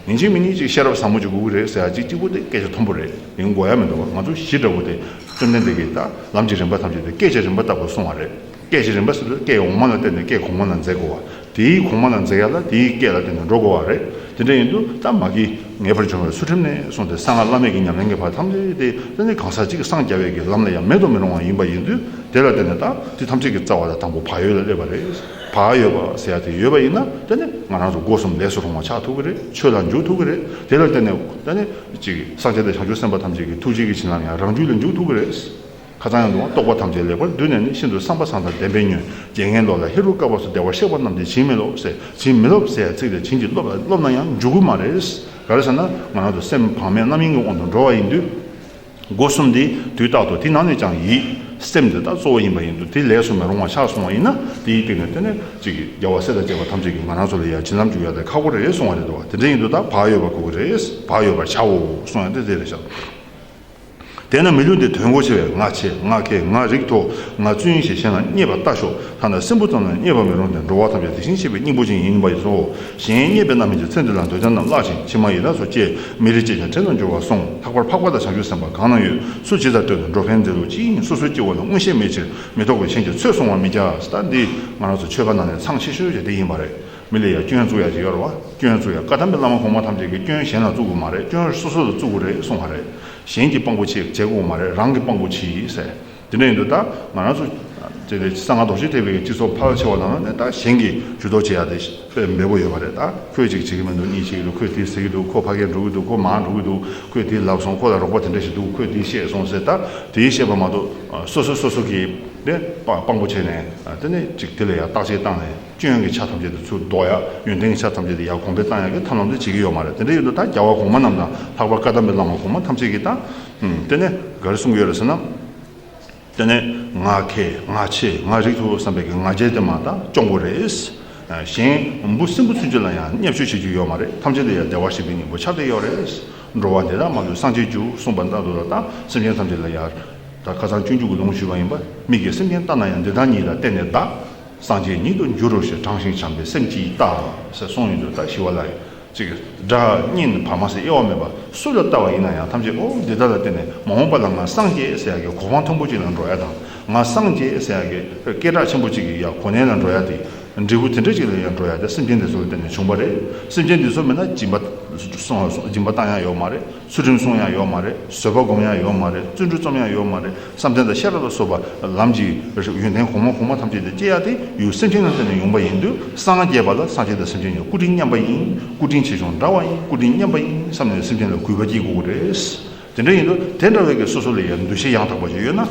གི་རེད་བ། ཡིན་གཅིག་མིན་གཉིས་ཅིག་ཤེས་རབ་ཟབ་མོ་ཅིག་དགོས་ཀྱི་རེད་ཟེར་ཡ་ཅིག་གཅིག་པོ་དེ་སྐད་ཆ་མཐོན་པོ་རེད། ཡིན་དགོས་ཡ་མི་འདུག་བ། ང་ཚོ་གཞི་འདྲ་བོ་དེ་བཅོམ་ལྡན་འདས་ཀྱིས་ད་ལམ་གྱི་རིམ་པ་ཐམས་ཅད་དེ་སྐད་ཅིག་རིམ་པ་ལྟ་བུ་གསུངས་པ་རེད། སྐད་ཅིག་རིམ་པ་ཟེར་དུས་སྐད་འོག་མ་ལ་བརྟེན་ནས་སྐད་གོང་མ་ལ་འཛེག་དགོས་བ། དེའི་གོང་མ་ལ་འཛེག་ཡ་ལ་དེའི་སྐད་ལ་བརྟེན་ནས་འགྲོ་དགོས་བ་རེད། དེ་འདྲ་ཡིན་དུས་ད་མ་གི་ངེས་པར་འབྱུང་བའི་ཚུལ་ཁྲིམས་ནས་བཟུང་སྟེ་གསང་སྔགས་བླ་མེད་ཀྱི་ཉམས་ལེན་གྱི་བར་ཐམས་ཅད་དེ་དེ་ནི་གང་ཟག་གཅིག་གིས་སངས་རྒྱ་བའི་གི་ལམ་ལ་ཡང་མེད་དུ་མི་རུང་བ་ཡིན་པ་ཡིན་དུས། དེ་ལ་བརྟེན་ནས་ད་དེ་ཐམས་ཅད་ཀྱི་རྩ་བ་ལ་དང་པོ་བག་ཡོད་ལ་སླེབས་པ་རེད། བག་ཡོད་པ་ཟེར་ཡ་དེ་ཡོད་པ་ཡིན་ན་དེ་ནི་ང་རང་ཚོ་སྒོ་གསུམ་ལས་སུ་རུང་བ་ཆགས་ཐུབ་ཀྱི་རེད། ཆོས་ལ་འཇུག་ཐུབ་ཀྱི་རེད། དེ་ལ་བརྟེན་ནས་དེ་ནི་ཅིག་སངས་རྒྱས་དང་བྱང་ཆུབ་སེམས་དཔའ་ཐམས་ཅད་ཀྱི་ཐུགས་རྗེ་གི་བྱིན་རླབས་ཡང་རང་རྒྱུད་ལ་འཇུག་ཐུབ་ཀྱི་རེད། ཁ་ཚང་ཡང་འདུག་བ། རྟོགས་པ་ཐམས་ཅད་ལེགས་པར་བསྡུས་ནས་ནི། ཤིན་ཏུ་བསམ་པ་བཟང་དང་ལྡན་པས་ཉོན། རྒྱལ་ངན་ལོ་ལ་ཧེ་རུ་ཀ་བ་སུ། བདེ་བར་གཤེགས་པ་རྣམས་ཀྱིས་བྱིན་མི་རློབ་ཟེར། བྱིན་མི་རློབ་ཟེར་ཚིག་དེ་བྱིན་གྱིས་རློབ་ལ་རློབ་ན་ཡང་འཇུག་གི་མ་རེད། ག་རེ་ཟེར་ན་ང་རང་ཚོ་སེམས་བག་མེད་རྣམ་གཡེང་གི་དབང་དུ་འགྲོ་བ་ཡིན་དུས། སྒོ་གསུམ་དེ་དུས་རྟག་ཏུ་དེ་ནང་ནས་ཀྱང་ཡིད་སེམས་དེ་དག་གཙོ་བོ་ཡིན་པ་ཡིན་དུས། དེ་ལས་སུ་མི་རུང་བ་ཆགས་སོང་བ་ཡིན་ན། དེའི་སྟེང་ནས་དེ་ནས་ཅིག་རྒྱལ་བ་སྲས་དང་བཅས་པ་ཐམས་ཅད་ཀྱིས་ང་རང་ཚོ་ལ་ཡང་བྱིན་རླབས་འཇུག་ཡ་དེ་ཁག་པོ་རེད་གསུང་བ་རེད་འདུག་བ། དེ་འདྲ་ཡིན་དུས་ད་བག་ཡོད་པ་དགོས་ཀྱི་རེད། བག་ཡོད་པར་བྱའོ་གསུང་ཡ་དེ་དེ་རེད་ཤག་དེས་ན་མི་ལུས་འདི་དོན་གོ་ཆེ་བས། ང་ཆེ་ང་མཁས་ང་རིགས་མཐོ་ང་བཙུན་ཞེས་གཞན་ལ་བསྙད་པ་ལྟ་ཞོག་ཐ་ན་སྲིན་བུ་ཙམ་ལ་བསྙད་པ་མི་རུང་སྟེ། འགྲོ་བ་ཐམས་ཅད་དེ་བཞིན་གཤེགས་པའི་སྙིང་པོ་ཅན་ཡིན་པ་ཡིན་ནོ། གཞན་བསྙད་པའི་རྣམ་སྨིན་གྱིས། ཚེ་འདི་ལ་འདོད་ཆགས་རྣམས་བརླག་ཅིང་། ཕྱི་མ་ཡི་དྭགས་སུ་སྐྱེ། མི་རིགས་ཅན་ཀྱང་བྲན་དུ་འགྱུར་བར་གསུངས། ལྷག་པར་འཕགས་པ་དང་བྱང་ཆུབ་སེམས་དཔའ་གང་ན་ཡོད། སུ་ཇི་ལྟར་བསྟོད་ན་འགྲོ་ཕན་མཛད་ལུགས་ཅི་ཡིན། སོ་སོའི་སྐྱེ་བོ་ལ་མངོན་ཤེས་མེད་ཕྱིར། མི་རྟོག་པས་གཞན་གྱི་ཚོད་བསྲུང་བར་མི་བྱ། ད་འདི་ང་རང་ཚོ་ཆོས་པ་ནང་ནས་མཚང་ཆེ་ཤོས་ཀྱང་དེ་ཡིན་པ་རེད། མི་ལ་ཡང་སྐྱོན་བཙུགས་ཡ་ཅིག་ཡོད་རེད་བ། སྐྱོན་བཙུགས་ཡ། བཀའ་གདམས་པའི་བླ་མ་གོང་མ་ཐམས་ཅད་ཀྱིས་སྐྱོན་གཞན་ལ་བཙུགས་དགོས་མ་རེད། སྐྱོན་སོ་སོ་ལ་བཙུགས་དགོས་རེད་གསུངས་པ་རེད། གཞན་གྱིས་དཔང་པོ་བྱེད་བྱེད་དགོས་མ་རེད། རང་གིས་དཔང་པོ་བྱེད་ཟེར། དེ་འདྲ་ཡིན་དུས་ད་ང་རང་ཚོ་དེ་ལས་གསང་སྔགས་རྡོ་རྗེ་ཐེག་པའི་སྤྱི་ཚོགས་ཕལ་ཆེ་བ་ནང་ལ་ནས་ད་གཞན་གྱིས་ཇུས་གཏོགས་བྱེད་ཡ་དེ་དཔེ་འབེལ་པོ་ཡོད་པ་རེད། ད་ཁོས་ཅིག་བྱེད་ཀྱི་མི་འདུག་གཉིས་བྱེད་ཀྱི་འདུག་ཁོས་དེ་ཟེར་གྱི་འདུག་ཁོ་ཕ་གིར་འགྲོ་གི་འདུག་ཁོ་མར་འགྲོ་གི་འདུག་ཁོས་དེ་ལབ་སོང་། ཁོ་ལ་རོགས་པ་དེ་འདྲ་ཞིག་འདུག་ཁོས་དེ་བཤད་སོང་ཟེར། ད་དེ་བཤད་པ་མ་གཏོགས་སོ་སོ་སོ་སོ་གིས་དེ་དཔང་པོ་བྱས་ནས་དེ་ནས་ཅིག་དེ་ལ་ཡ་བརྟག་དཔྱད་བཏང་ནས། སྐྱོན་གྱི་ཆ་ཐམས་ཅད་དེ་ཚུར་ལྡོག་ཡ། ཡོན་ཏན་གྱི་ཆ་ཐམས་ཅད་དེ་ཡར་གོང་འཕེལ་བཏང་ཡ་གི་ཐབས་ལམ་དེ་བྱེད་ཀྱི་ཡོད་མ་རེད། དེ་འདྲ་ཡོད་དུས་ད་རྒྱལ་བ་གོང་མ་རྣམས་དང་ལྷག་པར་བཀའ་གདམས་པའི་བླ་མ་གོང་མ་ཐམས་ཅད་ཀྱིས་ད་དེ་ནས་ག་རེ་གསུང་གི་ཡོད་རེད་ཟེར་ན། དེ་ནས་ང་མཁས་ང་ཆེ་ང་རིགས་མཐོ་བསམ་པའི་གི་ང་རྒྱལ་དེ་མ་ད་གཅོང་པོ་རེད། གཞན་འབུ་སྲིན་བུ་ཚུན་ཆད་ལ་ཡང་བརྙས་བཅོས་བྱེད་རྒྱུ་ཡོད་མ་རེད། ཐམས་ཅད་ལ་ཡང་བདེ་བར་གཤེགས་པའི་སྙིང་པོ་ཆགས་བསྡད་ཡོད་རེད། འགྲོ་བ་འདི་དག་མ་ལུས་སངས་རྒྱས་རྒྱུ་གསུངས་པ་ལྟར་དུ་ལ། ད་སེམས་ཅན་ཐམས་ཅད་ལ་ཡང་ད་ཁ་སང་སྤྱོད་འཇུག་གི་ལུང་ཞུས་པ་ཡིན་པ། མིག་གིས་སེམས་ཅན་ལྟ་ན་ཡང་འདི་དག་ཉིད་ལ་བརྟེན་ནས་གདའ། སངས་རྒྱས་ཉིད་དུ་འགྱུར་རོ་ཞེས། དྲང་ཞིང་བྱམས་པའི་སེམས་ཀྱིས་བལྟ། ཟེར་གསུངས་ཡོད་འདུག་ད་ཞི་བ་ལྷ་ཡིས་ཅིག་དགྲ་གཉེན་བར་མ་ཟེར་དབྱེ་བ་མེད་པར་སུ་ལ་ལྟ་བ་ཡིན་ན་ཡང་ཐམས་ཅད་ཨོ་འདི་དག་ལ་བརྟེན་ནས་མ་འོངས་པ་ལ་ང་སངས་རྒྱས་ཟེར་ཡ་གི་གོ་འཕང་མཐོན་པོ་ཅིག་ལ་འགྲོ་ཡ་དང་། ང་སངས་རྒྱས་ཟེར་ཡ་གི་སྐད་གྲགས་ཆེན་པོ་ཅིག་གི་ཡ་གོ་གནས་ལ་འགྲོ་ཡ་དེ། འབྲས་བུ་དེ་འདྲ་ཅིག་ལ་ཡང་འགྲོ་ཡ་དེ་སེམས་ཅན་དེ་ཚོ་ལ་བརྟེན་ནས་བྱུང་བ་རེད། སེམས་ཅན་དེ་ཚོ་མེད་ན་སྦྱིན་པ་སོང་སྦྱིན་པ་བཏང་ཡ་ཡོད་མ་རེད། ཚུལ་ཁྲིམས་སྲུང་ཡ་ཡོད་མ་རེད། བཟོད་པ་སྒོམ་ཡ་ཡོད་མ་རེད། བརྩོན་འགྲུས་རྩོམ་ཡ་ཡོད་མ་རེད། བསམ་གཏན་དང་ཤེས་རབ་ལ་སོགས་པ་ལམ་གྱི་ཡོན་ཏན་གོང་མ་གོང་མ་ཐམས་ཅད་དེ་སྐྱེ་ཡ་དེ་ཡུལ་སེམས་ཅན་ལ་བརྟེན་ནས་ཡོང་པ་ཡིན་དུས། སངས་རྒྱས་པ་ལ་སངས་རྒྱས་དང་སེམས་ཅན་གཉིས་སྐུ་དྲིན་མཉམ་པ་ཡིན། སྐུ་དྲིན་ཆེ་ཆུང་འདྲ་བ་ཡིན། སྐུ་དྲིན་མཉམ་པ་ཡིན་བསམ་ནས་སེམས་ཅན་ལ་གུས་པ་སྐྱེ་དགོས་ཀྱི་རེད། དེ་འདྲ་ཡིན་དུས་དེ་འདྲ་བའི་གི་སོ་སོ་ལ་ཡང་འདུ་ཤེས་ཡང་དག་པ་ཅིག་ཡོད་ན།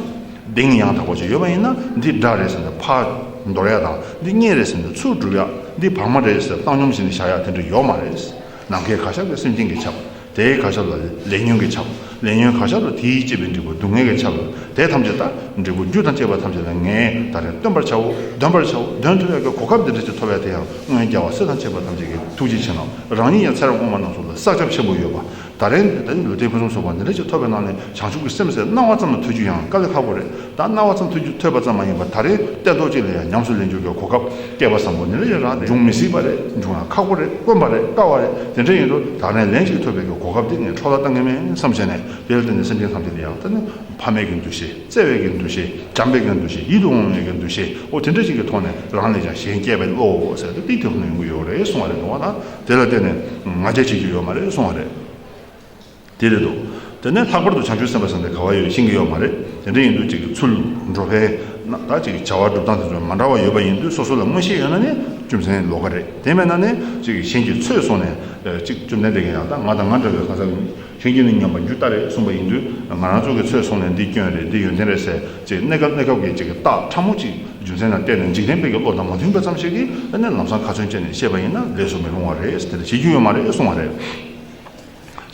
གདེང་ཡང་དག་པ་ཅིག་ཡོད་པ་ཡིན་ན། འདི་དགྲ་རེད་ཟེར་ནས་ཕར་འདོར་ཡ་དང་། འདི་གཉེན་རེད་ཟེར་ནས་ཚུར་སྒྲུབ་ཡ། འདི་བར་མ་རེད་ཟེར་བཏང་སྙོམས་བྱས་ནས་བཞག་ཡ་དེ་འདྲ་ཡོད་མ་རེད། ནམ་མཁའི་གར་ཞབས་ཀྱི་སེམས་ཅན་གྱི་ཆ། དེའི་གར་ཞབས་ལ་ལས་ཉོན་གྱི་ཆ། ལས་ཉོན་གར་ཞབས་ལ་དེའི་སྐྱེད་པའི་འབྲས་བུ་སྡུག་བསྔལ་གྱི་ཆ། དེ་ཐམས་ཅད་ད་འབྲས་བུ་རྒྱུ་དང་བཅས་པ་ཐམས་ཅད་ལ་ངས་ད་རེས་སྟོན་པར་བྱའོ། འདོན་པར་བྱའོ། འདོན་ཐུབ་ཡ་གི་གོ་སྐབས་འདི་འདྲ་ཞིག་ཐོབ་ཡ་དེ་ཡང་སྔོན་རྒྱལ་བ་སྲས་དང་བཅས་པ་ཐམས་ཅད་ཀྱི་ཐུགས་རྗེ་ཆེ་ན། རང་ཉིད་ཡང་ཚེ་རབས་སྔོན་མ་རྣམས་སུ་ལ་བསགས་རྒྱབ་ཆེན་པོ་ཡོད་པ། ད་རེས་འདི་ད་ནི་ལུས་རྟེན་ཕུན་སུམ་ཚོགས་པ་འདི་འདྲ་ཞིག་ཐོབ་པའི་ནང་ནས་བྱང་ཆུབ་ཀྱི་སེམས་ཟེར་སྣང་བ་ཙམ་ལ་ཐོས་རྒྱུ་ཡང་དཀའ་ལས་ཁག་པོ་རེད། ད་སྣང་བ་ཙམ་ཐོས་རྒྱུ་ཐོས་པ་ཙམ་མ་ཡིན་པར་ད་རེས་སྟན་ཐོག་ཅིག་ལ་ཡང་ཉམས་སུ་ལེན་རྒྱུ་གི་གོ་སྐབས་བསྐལ་པ་བཟང་པོ་འདི་འདྲ་ཞིག་རག་སྟེ་འབྱུང་མི་སྲིད་པ་རེད། འབྱུང་ཡང་ཁག་པོ་རེད། དཀོན་པ་རེད། དཀའ་བ་རེད། དེ་འདྲ་ཡིན་དུས་ད་རེས་ལན་ཅིག་ཐོབ་པའི་གི་གོ་སྐབས་འདི་ངས་འཕྲོ་བརླག་བཏང་གི་མིན་བསམ་བྱས་ནས། དེ་ལ་བརྟེན་ནས་སེམས་ཅན་ཐམས་ཅད་ལ་ཡང་ད་ནི་ཕ་མའི་གི་འདུ་ཤེས། བརྩེ་བའི་གི་འདུ་ཤེས། བྱམས་པའི་གི་འདུ་ཤེས། ཡིད་དུ་འོང་བའི་གི་འདུ་ཤེས། ཨོ་དེ་འདྲ་ཞིག་གི་ཐོག་ནས་རང་ལས་ཀྱང་གཞན་གཅེས་པའི་བློ་ཟེར་དེ་དེའི་ཐོག་ནས་ཡོང་གི་ཡོད་རེད་གསུང་བ་རེད་འདུག་བ། ད་དེ་ལ་བརྟེན་ནས་ང་རྒྱལ་བྱེད་རྒྱུ་ཡོད་མ་རེད་གསུང་བ་རེད། དེ་རེད་འདུག་དེ་ནས་ལྷག་པར་དུ་བྱང་ཆུབ་སེམས་དཔའ་ཟེར་དེ་ག་བ་ཡོད་ཤེས་ཀྱི་ཡོད་མ་རེད། དེ་འདྲ་ཡིན་དུས་ཅིག་གི་ཚུལ་འགྲོ་ཕན་ ན་ད་ཅིག་བྱ་བ་སྒྲུབ་སྟངས་དེ་ཚོ་མ་འདྲ་བ་ཡོད་པ་ཡིན་དུས། སོ་སོ་ལ་མངོན་ཤེས་ཡོད་ན་ནི་རྒྱུ་མཚན་ལོགས་ཀ་རེད། དེ་མེད་ན་ནི་ཅིག་གཞན་གྱིས་ཚོད་སོང་ནས་ཅིག་རྒྱུ་མཚན་དེ་ག་ཡང་ད་ང་དང་ང་འདྲ་བའི་གང་ཟག་གཞན་གྱིས་ནི་ཉམས་པ་འགྱུར་ལྟ་རེད་གསུངས་པ་ཡིན་དུས། ང་རང་ཚོ་གིས་ཚོད་སོང་ནས་འདི་སྐྱོན་རེད། འདི་ཡོན་ཏན་རེད་ཟེར་ཅིག་གནས་སྐབས་གནས་སྐབས་ཀྱི་ཅིག་རྟགས་ཕྲ་མོ་ཅིག་རྒྱུ་མཚན་དང་བལྟས་ནས། འཇིག་རྟེན་པའི་གི་བློ་དང་མ་མཐུན་པ་ཙམ་ཞིག་གིས་ཨ་ནི་ལམ་སང་ཁ་ཚོན་བཅད་ནས་བཤད་པ་ཡིན་ན་ལས་སུ་མི་རུང་བ་རེད། དེ་འདྲ་བྱེད་རྒྱུ་ཡོད་མ་རེད་གསུངས་པ་རེད།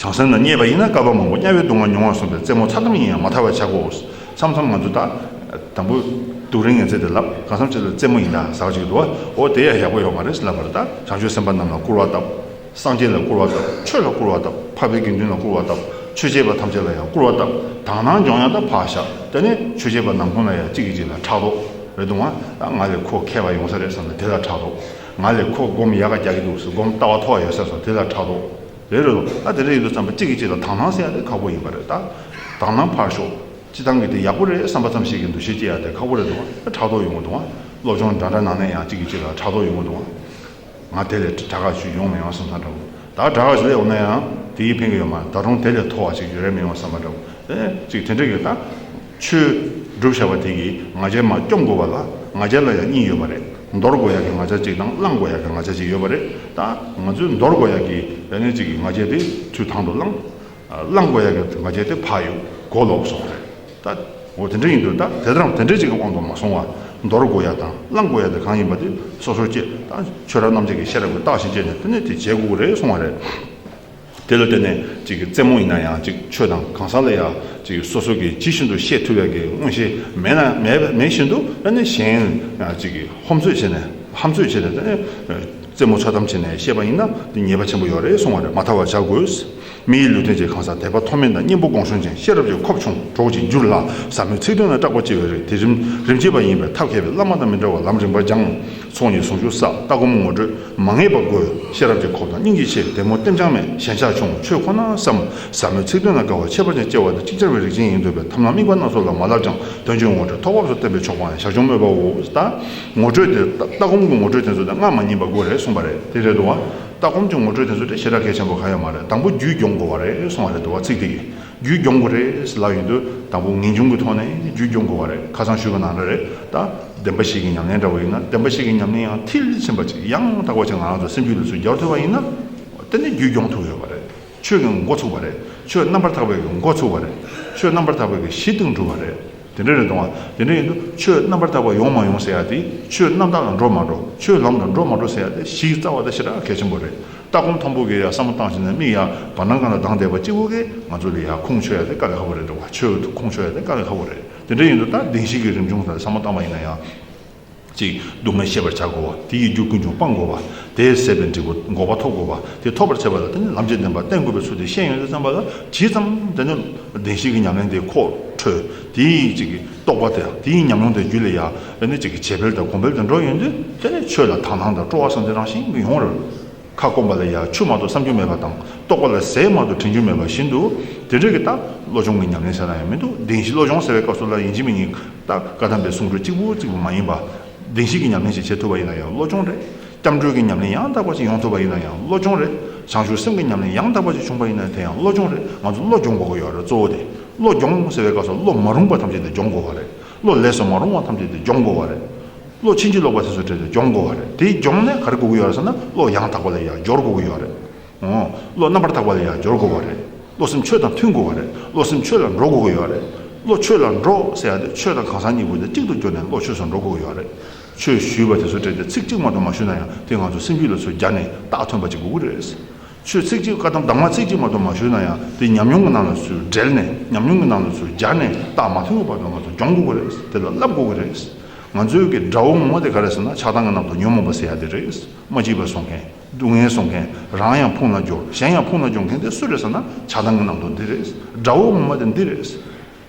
བྱང་སེམས་ལ་བརྙས་པ་ཡིན་ན། བསྐལ་པ་མང་པོ་དམྱལ་བའི་སྡུག་བསྔལ་མྱོང་བར་གསུངས་པའི་རྩེད་མོ་ཚ་ཐམ་ཡིན་ཡང་མ་ཐར་བར་བྱ་དགོས། མཚམས་མཚམས་ང་ཚོ་ད་དང་པོ་སྡུག་རུས་ངན་ཚད་དེ་ལབ། གང་འཚམ་ཅིག་ལ་རྩེད་མོ་ཡིན་ད་ཟེར་བ་ཅིག་འདུག་བ། འོ་དེ་ཡང་ཡག་པོ་ཡོད་མ་རེད་ལབ་པ་རེད། ད་བྱང་ཆུབ་སེམས་དཔའ་རྣམས་ལ་སྐུར་བ་བཏབ། སངས་རྒྱས་ལ་སྐུར་བ་བཏབ། ཆོས་ལ་སྐུར་བ་བཏབ། འཕགས་པའི་དགེ་འདུན་ལ་སྐུར་བ་བཏབ། ཆོས་བྱེད་པ་ཐམས་ཅད་ལ་ཡང་སྐུར་བ་བཏབ། དག་སྣང་སྦྱོང་ཡང་ད་ཕར་བཞག་དེ་ནས་ཆོས་བྱེད་པ་ནམ་གུང་ལ་ཡང་གཅིག་གིས་གཅིག་ལ་ཕྲག་དོག་རེད་འདུག་བ། ད་ང་ལས་ཁོ་མཁས་པ་ཡོང་ས་རེད་བསམ་ན་དེ་ལ་ཕྲག་དོག་ང་ལས་ཁོ་སྒོམ་ཡག་ག་རྒྱག་གི་འདུག་ཟེར། སྒོམ་ལྟ་བ་མཐོ་བ་ཡོད་ས་སོགས་དེ་ལ་ཕྲག་དོག་རེད་རེད་འདུག་ཨ་དེ་འདྲ་ཡིན་དུས་ཙམ་པ་གཅིག་གིས་གཅིག་ལ་དག་སྣང་ཟེར་ཡ་དེ་ཁག་པོ་ཡིན་པ་རེད། ད་དག་སྣང་ཕར་ཞོག་སྤྱི་བཏང་གི་དེ་ཡག་པོ་རེད་བསམ་པ་ཙམ་ཞིག་གི་འདུ་ཤེས་སྐྱེ་ཡ་དེ་ཁག་པོ་རེད་འདུག་ཨ་ཕྲག་དོག་ཡོང་གི་འདུག་ཨ་སློབ་སྦྱོང་འདྲ་འདྲ་ནང་ནས་ཡང་གཅིག་གིས་གཅིག་ལ་ཕྲག་དོག་ཡོང་གི་འདུག་ཨ། ང་དེ་ལས་དྲག་ག་ཞིག་ཡོང་མི་ཡོང་བསམ་བསམ་འདྲ་བོ། ད་དྲག་ག་ཞིག་ལས་ཡོང་ན་ཡང་དེའི་ཕན་གྱི་ཡོད་མ་རེད། ད་རུང་དེ་ལས་མཐོ་བ་ཞིག་ཡོད་རེད་མི་ཡོང་བསམ་པ་འདྲ་བོ། ཨེ་ཅིག་དེ་འདྲ་གི་ད་ཆོས་སྒྲུབ་བྱ་བ་དེ་གིས་ང་རྒྱལ་མར་སྐྱོབ་དགོས་པ་ལ་ང་རྒྱལ་ལ་ཡང་གཉིས་ཡོད་པ་རེད། འདོར་དགོས་ཡ་གི་ང་རྒྱལ་གཅིག་དང་བླང་དགོས་ཡ་གི་ང་རྒྱལ་གཅིག་ཡོད་པ་རེད། ད་ང་ཚོས་འདོར་དགོས་ཡ་གི་ཡ་ནི་གཅིག་གི་ང་རྒྱལ་དེ་ཚུར་དང་དུ་བླངས། བླང་དགོས་ཡ་གི་ང་རྒྱལ་དེ་ཕར་ཡོད་གོ་ལོག་སོང་རེད། ད་འོ་དེ་འདྲ་ཡིན་དུས་ད་དེ་ལྟར་དེ་འདྲ་ཅིག་གི་དབང་དུ་མ་སོང་བར་འདོར་དགོས་ཡ་དང་བླང་དགོས་ཡ་དེ་གང་ཡིན་པ་དེ་སོ་སོར་དཔྱད། ད་ཆོས་རབ་རྣམ་འབྱེད་ཀྱི་ཤེས་རབ་ཀྱི་རྟགས་ཤིག་དཔྱད་ནས་དེ་ནས་དེ་བྱེད་དགོས་ཀྱི་རེད་གསུང་བ་རེད། དེ་ལ་བརྟེན་ནས་ཅིག་གི་རྩེད་མོ་ཡིན་ན་ཡང་ཅིག་ཆོས་དང་གང་ཟག་ལ་ཡང་ཅིག་སོ་སོ་གིས་ཇི་བཞིན་དུ་ཤེས་ཐུབ་ཡ་གི་མངོན་ཤེས་མེད་ན་མེད་མེད་བཞིན་དུ་ཨ་ནི་གཞན་ཡང་ཅིག་གི་ཧོམ་རྩོད་བྱས་ནས་ཧམ་རྩོད་བྱས་ནས་དེ་ནས་རྩེད་མོ་ཚ་དམ་བྱས་ནས་བཤད་པ་ཡིན་ན་དེ་ཉེས་པ་ཆེན་པོ་ཡོད་རེད་གསུང་བ་རེད། མ་ཐར་བར་བྱ་དགོས། མི་ཡི་ལུས་རྟེན་གྱི་གང་ཟག་དད་པ་མཐོ་དམན་དང་གཉེན་པོ་སྒོམ་ཆུང་ཅན། ཤེས་རབ་ཀྱི་ཁོབ་ཆུང་གྲོགས་ཀྱིས་འགྱུར་ལ། ཟབ་མོའི་ཚིག་དོན་ལ་སྐྲག་པ་སྐྱེ་བའི་རིགས། དེ་རིམ་རིམ་གྱིས་པ་ཡིན་པས་ཐབས་མཁས་པས་བླ་མ་དང་མི་འབྲལ་བར་ལམ་རིམ་པར་སྦྱངས། ཚོགས་གཉིས་ཟུང་འཇུག་བསགས། ལྟ་སྒོམ་ངོ་སྤྲོད་མ་ངེས་པ་དགོས། ཤེས་རབ་ཀྱི་ཁོབ་དང་སྙིང་རྗེ་ཆེ། དད་མོས་ལྟེམ་བྱང་མེད། ཞེན་ཆགས་ཆུང་། ཆོས་ཁོ་ན་བསམ། ཟབ་མོའི་ཚིག་དོན་ལ་དགའ་བ་ཁྱད་པར་ཅན་སྐྱེ་བ་དང་ཅིག་ཅར་བའི་རིགས་ཅན་ཡིན་འདོད་པས་ཐབས་ལམ་དམིགས་པ་སྣ་ཚོགས་ལ་མ་བསླབ་ཀྱང་དོན་སྤྱོད་ངོ་སྤྲོད་ཐོག་བབས་སུ་བསྟན་པས་ཆོག་པའང་ཞར་བྱུང་སྨོས་པའོ། ད་ངོ་སྤྲོད་དེ་ལྟ་སྒོམ་གྱི་ངོ་སྤྲོད་དེ་ཚོ་དང་སྔ་མ་ཡིན་པ་དགོས་རེད་གསུངས་པ་རེད། དེ་རེད་འདུག་བ། ལྟ་སྒོམ་གྱི་ངོ་སྤྲོད་དེ་ཚོ་དེ་ཞེ་དྲག་གལ་ཆེན་པོ་གང་ཡོད་མ་རེད། དང་པོ་རྒྱུད་སྦྱོང་དགོས་པ་རེད་གསུངས་པ་རེད་འདུག་བ། ཚིག་དེ་གིས་རྒྱུད་སྦྱོང་དགོས་རེད་ལབ་ཡོང་དུས་དང་པོ་ངེས་འབྱུང་གི་ཐོག་ནས་རྒྱུད་སྦྱོང་དགོས་པ་རེད། ཁ་སང་ཞུས་པ་ནང་འདྲ་རེད། ད་བདེན་པ་བཞི་གི་ཉམས་ལེན་འདྲ་བོ་ཡིན་ན་བདེན་པ་བཞི་གི་ཉམས་ལེན་ཡང་མཐིལ་ཕྱིན་པ་ཅིག་ཡང་དག་པ་ཅིག་ང་རང་ཚོ་སེམས་རྒྱུད་ལ་ཚུར་སྦྱར་ཐུབ་པ་ཡིན་ན་དེ་ནི་རྒྱུད་སྦྱོང་ཐུབ་ཡོད་པ་རེད། ཆོས་ཀྱི་འགོ་ཚུགས་པ་རེད། ཆོས་རྣམ་པར་དག་པའི་གི་འགོ་ཚུགས་པ་རེད། ཆོས་རྣམ་པར་དག་པའི་གི་གཞི་སྟེང་གྲུབ་པ་རེད། དེ་འདྲ་རེད་དང་བ། དེ་འདྲ་ཡིན་དུས་ཆོས་རྣམ་པར་དག་པ་ཡོང་མ་ཡོང་ཟེར་ཡ་དེ་ཆོས་རྣམ་དག་ལ་འགྲོ་མ་འགྲོ་ཆོས་ལམ་ལ་འགྲོ་མ་འགྲོ་ཟེར་ཡ་དེ་གཞི་རྩ་བ་དེ་ཞེ་དྲག་གལ་ཆེན་པོ་རེད། ལྟ་སྒོམ་མཐོན་པོ་གི་ཡ་བསམ་བློ་བཏང་བྱས་ནས་མིག་ཡ་བར་སྣང་སྒང་ལ་ལྡང་བསྡད་པ་གཅིག་པུ་གིས་ང་ཚོ་ལ་ཡ་ཁུངས་འཁྱོལ་ཡ་དེ་དཀའ་ལས་ཁག་པོ་རེད་འདུག་བ། ཆོས་ཁུངས་འཁྱོལ་ཡ་དེ་དཀའ་ལས་ཁག་པོ་རེད། དེ་འདྲ་ཡིན་དུས་ད་བདེན་བཞི་གི་རིམ་བྱུང་ལ་བསམ་བློ་བཏང་བ་ཡིན་ན་ཡང་། གཅིག་སྡུག་བསྔལ་ཤེས་པར་བྱ་དགོས་པ། དེ་ཡི་རྒྱུ་ཀུན་འབྱུང་སྤང་དགོས་པ། དེས་ཟད་པའི་འབྲས་བུ་འགོག་པ་ཐོབ་དགོས་པ། དེ་ཐོབ་པར་བྱེད་པ་ལ་དེ་ནི་ལམ་གྱི་བདེན་པ་བསྟེན་དགོས་པའི་ཚུལ་དེ་ཤེས་ཡོང་དུས་ཙམ་པ་ལ་ཇི་ཙམ་དེ་ནི་བདེན་བཞི་གི་ཉམས་ལེན་དེ་ཁོག་འཕྲོད། དེ་ཡི་གཅིག་གི་རྟོགས་པ་དེ་དེ་ཡི་ཉམས་མྱོང་དེ་རྒྱུད་ལ་ཡ་དེ་ནི་གཅིག་གི་བྱེད་འཕེལ་དང་གོང་འཕེལ་དུ་འགྲོ་ཡོང་དུས་དེ་ནི་ཆོས་ལ་དག་སྣང་དང་སྤྲོ་བ་བསམ་དེ་རང་བཞིན་གྱིས་ཡོང་རེད། ཁ་སྐོམ་པ་ལ་ཡ་ཆུ་མ་གཏོགས་བསམ་རྒྱུ་མེད་པ་དང་རྟོགས་པ་ལ་ཟས་མ་གཏོགས་དྲན་རྒྱུ་མེད་པ་བཞིན་དུ་དེ་འདྲ་གི་ད་བློ་སྦྱོང་གི་ཉམས་ལེན་ཟེར་ན་ཡང་མི་འདུག་བདེན་བཞི་བློ་སྦྱོང་ཟེར་བའི་སྐབས་སུ་ལ་ཡིན་གཅིག་མིན་གཉིས་ད་བཀའ་གདམས་པའི་གསུང་སྒྲོས་གཅིག་པུ་གཅིག་པུ་མ་ཡིན་པ། བདེན་བཞི་གི་ཉམས་ལེན་ཞིག་བྱེད་ཐུབ་པ་ཡིན་ན་ཡང་བློ་སྦྱོང་རེད། སྐྱབས་འགྲོའི་གི་ཉམས་ལེན་ཡང་དག་པ་ཞིག་ཡོང་ཐུབ་པ་ཡིན་ན་ཡང་བློ་སྦྱོང་རེད། བྱང་ཆུབ་སེམས་ཀྱི་ཉམས་ལེན་ཡང་དག་པ་ཞིག་བྱུང་པ་ཡིན་ན་དེ་ཡང་བློ་སྦྱོང་རེད། ང་ཚོ་བློ་སྦྱོང་དགོས་ཀྱི་ཡོད་རེད། གཙོ་བོ་དེ་བློ་སྦྱོང་ཟེར་བའི་སྐབས་སུ་བློ་མ་རུངས་པ་ཐམས་ཅད་དེ་སྦྱོང་དགོས་པ་རེད། བློ་ལས་སུ་མ་རུང་བ་ཐམས་ཅད་དེ་སྦྱོང་དགོས་པ་རེད། བློ་ཕྱིན་ཅི་ལོག་པ་དེ་ཚོ་བྲལ་ཏེ་སྦྱོང་དགོས་པ་རེད། དེ་སྦྱོང་ནས་ག་རེ་དགོས་ཀྱི་ཡོད་རེད་ཟེར་ན་བློ་ཡང་དག་པ་ལ་ཡང་སྦྱོར་དགོས་ཀྱི་ཡོད་རེད། འོ། བློ་རྣམ་པར་དག་པ་ལ་ཡང་སྦྱོར་དགོས་པ་རེད། བློ་སེམས་ཆོས་དང་མཐུན་དགོས་པ་རེད། བློ་སེམས་ཆོས་ལ་འགྲོ་དགོས་ཀྱི་ཡོད་རེད། བློ་ཆོས་ལ་འགྲོ་ཟེར་ཡ་དེ་ཆོས་དང་གང་ཟག་གཉིས་པོ་དེ་གཅིག་ཏུ་གྱུར་ནས་བློ་ཆོས་སུ་འགྲོ་དགོས་ཀྱི་ཡོད་རེད། ཆོས་ཞུས་པ་དེ་ཚོ་བྲལ་ཏེ་ཚིག་གཅིག་མ་གཏོགས་མ་ཞུས་ན་ཡང་དེ་ང་ཚོ་སེམས་རྒྱུད་ལ་ཚུར་སྦྱར་ནས་རྟགས་ཐོན་པ་ཅིག་དགོས་ཀྱི་རེད། ཆོས་ཚིག་གཅིག་བཀའ་གདམས་གདམས་ངག་ཚིག་གཅིག་མ་གཏོགས་མ་ཞུས་ན་ཡང་དེ་ཉམས་མྱོང་གི་ནང་ལ་ཚུར་འདྲེས་ནས་ཉམས་མྱོང་གི་ནང་ལ་ཚུར་སྦྱར་ནས་རྟགས་མ་ཐོན་པ་བར་དུ་ང་ཚོ་སྦྱོང་དགོས་ཀྱི་རེད། དེ་ལ་བསླབ་དགོས་ཀྱི་རེད། ང་ཚོའི་གི་དགྲ་བོ་ངོ་མ་དེ་ག་རེ་ཟེར་ན་ཆགས་སྡང་གི་ནང་དུ་ཉོན་མོངས་པ་ཟེར་ཡ་དེ་རེད། མ་སྐྱིད་པ་བཟོ་མཁན། སྡུག་བསྔལ་བཟོ་མཁན། རང་ཡང་ཕུང་ལ་སྦྱོར་གཞན་ཡང་ཕུང་ལ་སྦྱོར་མཁན་དེ་སུ་རེད་ཟེར་ན་ཆགས་སྡང་གི་ནང་དུ་འདི་རེད། དགྲ་བོ་ངོ་མ་དེ་འདི་རེད།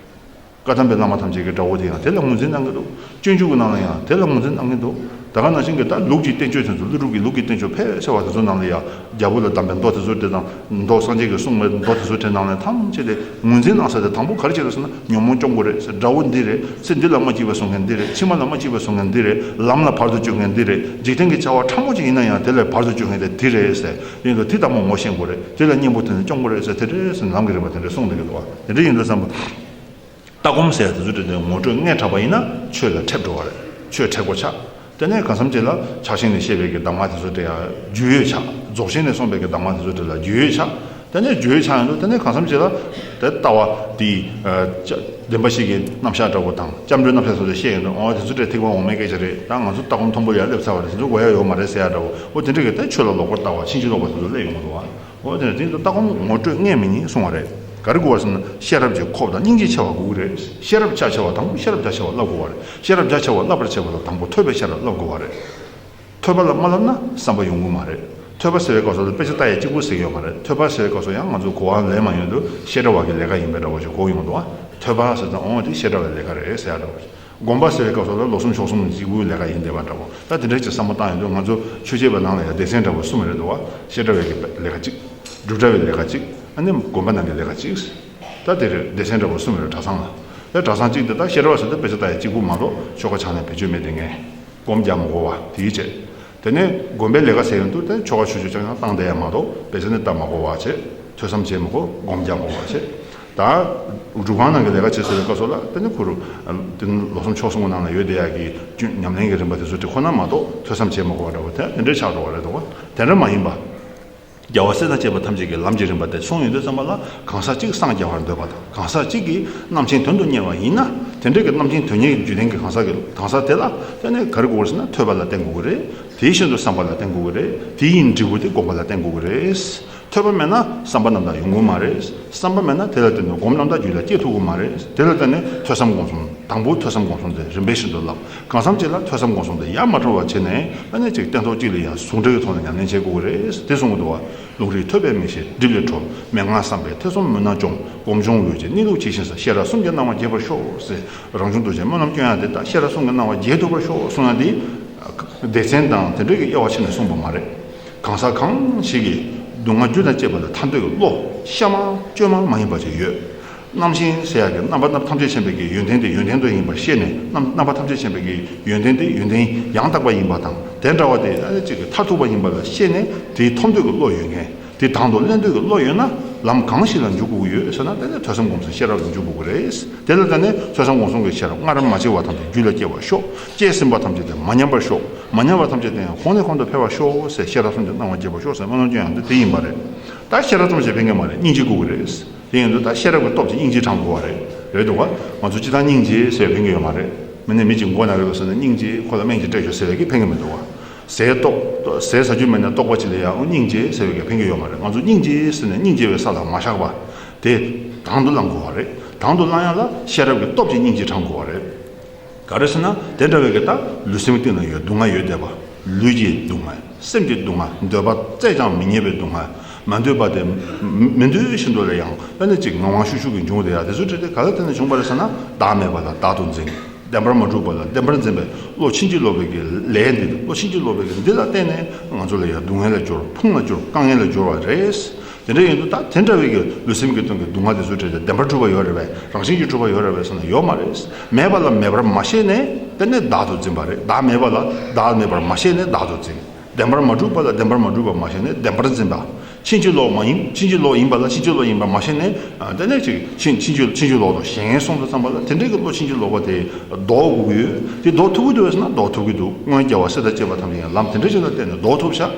བཀའ་གདམས་པའི་བླ་མ་ཐམས་ཅད་ཀྱི་དགྲ་བོ་དེ་ཡང་དེ་ལ་ངོས་འཛིན་གནང་གི་འདུག་སྤྱོད་འཇུག་གི་ནང་ལ་ཡང་དེ་ལ་ངོས་འཛིན་གནང་གི་འདུག་ད་ག་ནང་བཞིན་གྱི་ད་ལུགས་ཀྱི་བསྟན་བཅོས་དེ་ཚོ་ཀླུ་སྒྲུབ་ཀྱི་ལུགས་ཀྱི་བསྟན་བཅོས་ཕལ་ཆེ་བ་དེ་ཚོ་ནང་ལ་ཡང་རྒྱལ་པོ་ལ་གདམས་པའི་མདོ་དེ་ཚོ་དེ་དང་མདོ་སངས་རྒྱས་ཀྱིས་གསུངས་པའི་མདོ་དེ་ཚོ་དེ་ནང་ལ་ཐམས་ཅད་དེ་ངོས་འཛིན་གནང་ས་དེ་དང་པོ་ག་རེ་བྱེད་དགོས་ཟེར་ན་ཉོན་མོངས་སྐྱོབ་དགོས་རེད་ཟེར། དགྲ་བོ་འདི་རེད་ཟེར། འདི་ལ་མ་སྐྱིད་པ་བཟོ་མཁན་འདི་རེད། ཕྱི་མ་ལ་མ་སྐྱིད་པ་བཟོ་མཁན་འདི་རེད། ལམ་ལ་བར་དུ་གཅོད་མཁན་འདི་རེད། འཇིག་རྟེན་གྱི་བྱ་བ་ཕྲ་མོ་ཅིག་ཡིན་ན་ཡང་དེ་ལས་བར་དུ་གཅོད་མཁན་དེ་འདི་རེད་ཟེར། ཡིན་ལ་དེ་དང་པོ་ངོ་ཤེས་དགོས་རེད། དེ་ལ་གཉེན་པོ་དེ་ནི་སྐྱོབ་དགོས་རེད་ཟེར། དེ་འདྲ་ཟེར་ནས་ལམ་གྱི་རིམ་པ་དེ་འདྲ་གསུངས་བསྡད་ཀྱི་འདུག་བ། དེ་འདྲ་ཡིན་དུས་ཙམ་པ། ལྟ་སྒོམ་ཟེར་ཡ་དེ་ཚོ་དེ་ནས་ངོ་སྤྲོད་སྔས་དྲགས་པ་ཡིན་ན་ཆོས་ལ་ཁྲེལ་འགྲོ་བ་རེད། ཆོས་ཁྲེལ་དགོས་ཆགས། དེ་ནས་གང་འཚམ་ཅིག་ལ་ཕྱག་ཆེན་ནས་བཤད་པའི་གི་གདམས་ངག་དེ་ཚོ་དེ་ཡང་རྒྱུས་ཡོད་ཆགས། རྫོགས་ཆེན་ནས་གསུངས་པའི་གི་གདམས་ངག་དེ་ཚོ་དེ་ལ་རྒྱུས་ཡོད་ཆགས། དེ་ནས་རྒྱུས་ཡོད་ཆགས་ཡོང་དུས་དེ་ནས་གང་འཚམ་ཅིག་ལ་དེ་ལྟ་བ་དེ་བདེན་པ་བཞི་གི་རྣམ་གཞག་འདྲ་བོ་དང་སྐྱབས་འགྲོའི་རྣམ་གཞག་སོགས་དེ་བཤད་ཡོང་དུས། འོ་དེ་ཚོ་དེ་ཐེག་པ་འོག་མའི་སྐད་ཆ་རེད། ད་ང་ཚོ་ལྟ་སྒོམ་མཐོན་པོ་ལ་ཡང་སླེབས་ཚར་བ་རེད། དེ་ཚོ་དགོས་ཡ་ཡོད་མ་རེད་ཟེར་ཡ་འདྲ་བོ། འོ་དེ་འདྲ་གི་ད་ཆོས་ལ་ལོག་པར་ལྟ་བ་ཕྱིན་ཅི་ལོག་པ་དེ་ཚོ་སླེབས་ཡོང་གི་འདུག་བ། འོ་དེ་ནས་དེ་ཚོ་ལྟ་སྒོམ་ངོ་སྤྲོད་སྔས་མི་ཉན་གསུང་བ་རེད། ག་རེ་དགོས་པ་ཟེར་ན་ཤེས་རབ་ཀྱི་ཁོག་དང་སྙིང་རྗེ་ཆེ་བ་དགོས་ཀྱི་རེད། ཤེས་རབ་རྒྱ་ཆེ་བ་དང་པོ་ཤེས་རབ་རྒྱ་ཆེ་བ་བསླབ་དགོས་པ་རེད། ཤེས་རབ་རྒྱ་ཆེ་བ་བསླབ་པར་བྱེད་པ་ལ་དང་པོ་ཐོས་པའི་ཤེས་རབ་བསླབ་དགོས་པ་རེད། ཐོས་པ་ལ་མ་བསླབ་ན་བསམ་པ་ཡོང་གི་མ་རེད། ཐོས་པ་ཟེར་བའི་སྐབས་སུ་ལ་དཔེ་ཆ་ལྟ་ཡ་གཅིག་པུ་ཟེར་གྱི་ཡོད་མ་རེད། ཐོས་པ་ཟེར་བའི་སྐབས་སུ་ཡང་ང་ཚོ་གོ་བ་ལེན་མ་ཡོང་དུས་བཤད་གྲྭ་བ་གི་ལས་ཀ་ཡིན་པའི་འདྲ་བོ་ཞིག་གོ་ཡོང་འདུག་བ། ཐོས་པ་ཟེར་ཙང་འོ་དེ་བཤད་གྲྭ་བའི་ལས་ཀ་རེད་ཟེར་ཡ་འདྲ་བོ་ཞིག་སྒོམ་པ་ཟེར་བའི་སྐབས་སུ་ལ་ལོ་གསུམ་ཕྱོགས་གསུམ་གཅིག་པུའི་ལས་ཀ་ཡིན་བསྡད་པ་འདྲ་བོ། ད་དེ་འདྲ་ཅིག་བསམ་བློ་བཏང་ཡོང་དུས་ང་ཚོ་ཆོས་བྱེད་པའི་ནང་ལ་ཡང་སྡེ་ཚན་འདྲ་བོ་གསུམ་རེད་འདུག་བ། བཤད་གྲྭ་བའི་གི་ལས་ཀ་གཅིག་སྒྲུབ་གྲྭ་བའི་ལས་ཀ་གཅིག་ཨ་ནི་དགོན་པ་ནང་གི་ལས་ཀ་གཅིག་ད་དེ་རེད། སྡེ་ཚན་འདྲ་བོ་གསུམ་རེད། གྲྭ་ཚང་ལ། ད་གྲྭ་ཚང་གཅིག་དེ་ད་བཤད་གྲྭ་བ་ཟེར་དུས་དཔེ་ཆ་ལྟ་ཡ་གཅིག་པུ་མ་གཏོགས་ཆོ་ག་ཕྱག་ལེན་བེད་སྤྱོད་མེད་དེ་ངས། སྒོམ་རྒྱག་མ་དགོས་པ་དེའི་ཆེད། དེ་ནས་དགོན་པའི་ལས་ཀ་ཟེར་ཡོང་དུས་དེ་ཆོ་ག་ཆུང་ཆུང་རྐྱང་རྐྱང་བཏང་བསྡད་ཡ་མ་གཏོགས་དཔེ་ཆ་ནི་ལྟ་མ་དགོས་པ་བྱེད། ཐོས་བསམ་བྱེད་མ་དགོས། སྒོམ་རྒྱག་མ་དགོས་པ་བྱེད། ད་སྒྲུབ་ཁང་ནང་གི་ལས་ཀ་བྱེད་ཟེར་བའི་སྐབས་སུ་ལ་དེ་ནི་ཁོ་རུ་དེ་ནི་ལོ་གསུམ་ཕྱོགས་གསུམ་གི་ནང་ལ་ཡོད་བསྡད་ཡ་གི་རྒྱུན་ཉམས་ལེན་གྱི་རིམ་པ་དེ་ཚོ་དེ་ཁོ་ན་མ་གཏོགས་ཐོས་བསམ་བྱེད་མ་དགོས་པ་འདྲ་བོ་དེ་དེ་འདྲའི་ཆགས་འགྲོ་བ་རེད་འདུག་བ། དེ་འདྲ་མ་ཡིན་པ། རྒྱལ་བ་སྲས་དང་བཅས་པ་ཐམས་ཅད་ཀྱི་ལམ་གྱི་རིམ་པ་དེ་གསུངས་ཡོང་དུས་ཙམ་པ་ལ་གང་ཟག་གཅིག་སངས་རྒྱ་བར་འདོད་པ་དང་གང་ཟག་གཅིག་གིས་རྣམ་མཁྱེན་དོན་དུ་གཉེར་བ་ཡིན་ན། དེ་འདྲ་གི་རྣམ་མཁྱེན་དོན་གཉེར་གྱི་རྒྱུད་ལྡན་གྱི་གང་ཟག་གི་གང་ཟག་དེ་ལ་དེ་ནས་ག་རེ་དགོས་རེད་ཟེར་ན་ཐོས་པ་ལ་བརྟེན་དགོས་ཀྱི་རེད། དེ་བཞིན་དུ་བསམ་པ་ལ་བརྟེན་དགོས་ཀྱི་རེད། དེ་ཡི་འབྲས་བུ་དེ་སྒོམ་པ་ལ་བརྟེན་དགོས་ཀྱི་རེད། ཐོས་པ་མེད་ན་བསམ་པ་རྣམ་དག་ཡོང་གི་མ་རེད། བསམ་པ་མེད་ན་དེ་ལ་བརྟེན་ནས་སྒོམ་རྣམ་དག་རྒྱུད་ལ་སྐྱེ་ཐུབ་ཀྱི་མ་རེད། དེ་ལ་བརྟེན་ནས་ཐོས་བསམ་སྒོམ་གསུམ། དང་པོ་ཐོས་བསམ་སྒོམ་གསུམ་དེ་རིམ་པས་བཞིན་དུ་བསླབ། གང་འཚམ་ཅིག་ལ་ཐོས་བསམ་སྒོམ་གསུམ་དེ་ཡ་མ་བྲལ་བ་བྱས་ནས་ཨ་ནི་ཅིག་སྟན་ཐོག་གཅིག་ལ་ཡང་ཟུང་འབྲེལ་གྱི་ཐོག་ནས་ཉམས་ལེན་བྱེད་དགོས་ཀྱི་རེད་དེ་གསུང་གི་འདུག་བ། ལུང་རིགས་ཐོས་པས་མི་ཤེས་སྒྲིབ་ལས་གྲོལ། མན་ངག་བསམ་པས་ཐེ་ཚོམ་མུན་ནག་སྦྱོང་། སྒོམ་བྱུང་འོད་ཀྱིས་གནས་ལུགས་ཇི་བཞིན་གསལ། ཤེས་རབ་གསུམ་གྱིས་སྣང་བ་རྒྱས་པར་ཤོག་ཟེར། རང་བྱུང་རྡོ་རྗེ་སྨོན་ལམ་སྐྱོན་ཡང་དེ་ལྟར། ཤེས་རབ་གསུམ་གྱིས་སྣང་བ་རྒྱས་ཐུབ་པར་ཤོག་གསུང་ཡང་དེ། སྡེ་ཚན་དང་དེ་འདྲ་གི་དབྱེ་བ་ཕྱེ་ནས་གསུངས་པ་མ་རེད། གང་ཟག་གང་ཞིག་གིས་སྡུག་བསྔལ་རྒྱུ་དང་བཅས་པ་ལ་ཐར་འདོད་ཀྱི་བློ་གཤའ་མ་བཅོས་མ་མ་ཡིན་པ་ཅིག་ཡོད། རྣམ་མཁྱེན་ཟེར་ཡག་གི་རྣམ་པ་རྣམ་ཐམས་ཅད་མཁྱེན་པའི་གི་ཡོན་ཏན་དེ་ཡོན་ཏན་དུ་ཡིན་པར་ཤེས་ནས་རྣམ་རྣམ་པ་ཐམས་ཅད་མཁྱེན་པའི་གི་ཡོན་ཏན་དེ་ཡོན་ཏན་ཡང་དག་པ་ཡིན་པ་དང་དེ་འདྲ་བ་དེ་ཨ་ནི་གཅིག་གི་མཐར་ཐུག་པ་ཡིན་པ་ལ་ཤེས་ནས་དེའི་ཐོབ་འདོད་ཀྱི་བློ་ཡོད་མཁན། དེ་དང་དུ་ལེན་འདོད་ཀྱི་བློ་ཡོད་ན་ལམ་གང་ཞིག་ལ་འཇུག་དགོས་ཀྱི་ཡོད་ཟེར་ན་དེ་ནི་ཐོས་བསམ་སྒོམ་གསུམ་ཤེས་རབ་ལ་འཇུག་དགོས་ཀྱི་རེད། དེ་ལ་བརྟེན་ནས་ཐོས་བསམ་སྒོམ་གསུམ་གྱི་ཤེས་རབ་སྔར་མ་སྐྱེས་པ་ཐམས་ཅད་རྒྱུད་ལ་སྐྱེ་བར་ཤོག་སྐྱེས་ཟིན་པ་ཐམས་ཅད་དེ་མ་ཉམས་པར་ཤོག་མ་ཉམས་པ་ཐམས་ཅད་དེ་ཡང་གོང་ནས་གོང་དུ་འཕེལ་བར་ཤོག་ཟེར་ཤེས་རབ་གསུམ་གྱི་སྣང་བ་རྒྱས་པར་ཤོག་ཟེར་སྨོན་ལམ་སྐྱོན་ཡང་དེ་དེ་ཡིན་པ་རེད། ད་ཤེས་རབ་ཙམ་ཞིག་ཕན་གྱི་མ་རེད། སྙིང་རྗེ་དགོས་ཀྱི་རེད། དེ་ཡིན་དུས་ད་ཤེས་རབ་ཀྱི་སྟོབས་ཀྱིས་སྙིང་རྗེ་དྲང་དགོས་པ་རེད། རེད་འདུག་ག་ང་ཚོ་སྤྱིར་བཏང་སྙིང་རྗེ་ཟེར་ཕན་གྱི་ཡོད་མ་རེད། མི་ནས་མི་གཅིག་མགོ་ན་རེ་ལོ་ཟེར་ནས་སྙིང་རྗེ་ཁོ་ལ་སྨན་གྱིས་སྤྲད་ཤོག་ཟེར་བའི་གི་ཕན་གྱི་མི་འདུག་བ། ཟས་ལྟོགས་ཟས་ཟ་རྒྱུ་མེད་ན་ལྟོགས་པ་ཅིག་ལ་ཡང་སྙིང་རྗེ་ཟེར་བའི་གི་ཕན་གྱི་ཡོད་མ་རེད། ང་ཚོ་སྙིང་རྗེ་ཟེར་ནས་སྙིང་རྗེ་བའི་ས་ལ་མ་བཞག་པ། དེ་དང་དུ་བླང་དགོས་པ་རེད། དང་དུ་བླང་ཡག་ལ་ཤེས་རབ་ཀྱི་སྟོབས་ཀྱིས་སྙིང་རྗེ་དྲང་དགོས་པ་རེད། ག་རེ་ཟེར་ན་དེ་འདྲ་བའི་གི་ད་ལུས་སེམས་གཏིང་ན་ཡོད་སྡུག་བསྔལ་ཡོད་བསྡད་པ། ལུས་ཀྱི་སྡུག་བསྔལ། སེམས་ཀྱི་སྡུག་བསྔལ། འདོད་པ་བཙལ་ཀྱང་མི་རྙེད་པའི་སྡུག་བསྔལ། མ་འདོད་པ་དེ་མི་མི་འདོད་བཞིན་དུ་ལ་ཡང་ཨ་ནི་ཅིག་ངང་དབང་ཤུགས་ཤུགས་ཀྱིས་འབྱུང་བསྡད་ཡ་དེ་ཚོ་འདྲ་དེ་ག་ལ་བརྟེན་ནས་བྱུང་བ་རེད་ཟེར་ན་བདག་མེད་པ་ལ་བདག་ཏུ་འཛིན། བདེན་པར་མ་གྲུབ་པ་ལ་བདེན་པར་འཛིན་པའི་བློ་ཕྱིན་ཅི་ལོག་པའི་གི་ལས་འདི་བློ་ཕྱིན་ཅི་ལོག་པའི་གི་འདི་ལ་བརྟེན་ནས་ང་ཚོ་ལ་ཡང་སྡུག་བསྔལ་ལ་སྦྱོར། ཕུང་ལ་སྦྱོར། དཀའ་ངལ་ལ་སྦྱོར་བ་རེད། དེ་འདྲ་ཡིན་དུས་ད་དེ་འདྲ་བའི་གི་ལུས་སེམས་ཀྱི་དོན་གྱི་སྡུག་བསྔལ་དེ་ཚོ་འདྲ་དེ་བདེན་པར་གྲུབ་པ་ཡོད་རེད་པས། རང་བཞིན་གྱིས་གྲུབ་པ་ཡོད་རེད་པས་ཟེར་ན་ཡོད་མ་རེད། མེད་པ་ལ་མེད་པར་མ་ཤེས་ནས་དེ་ནས་བདག་ཏུ་འཛིན་པ་རེད། བདག་མེད་པ་ལ་བདག་མེད་པར་མ་ཤེས་ནས་བདག་ཏུ་འཛིན། བདེན་པར་མ་གྲུབ་པ་ལ་བདེན་པར་མ་གྲུབ་པར་མ་ཤེས་ནས་བདེན་པར་འཛིན་པ། ཕྱིན་ཅི་ལོག་མ་ཡིན། ཕྱིན་ཅི་ལོག་ཡིན་པ་ལ་ཕྱིན་ཅི་ལོག་ཡིན་པར་མ་ཤེས་ནས་དེ་ནས་ཅིག་ཕྱིན་ཕྱིན་ཅི་ཕྱིན་ཅི་ལོག་དང་ཞེན་སོང་དུས་ཙམ་པ་ལ་དེ་འདྲའི་གི་བློ་ཕྱིན་ཅི་ལོག་པ་དེ་ལྡོག་དགོས་ཀྱི་ཡོད། དེ་ལྡོག་ཐུབ་ཀྱི་འདུག་ཟེར་ན་ལྡོག་ཐུབ་ཀྱི་འདུག་སྔོན་རྒྱལ་བ་སྲས་དང་བཅས་པ་ཐམས་ཅད་ཀྱིས་ལམ་དེ་འདྲ་ཞིག་ལ་བརྟེན་ནས་ལྡོག་ཐུབ་ཤག་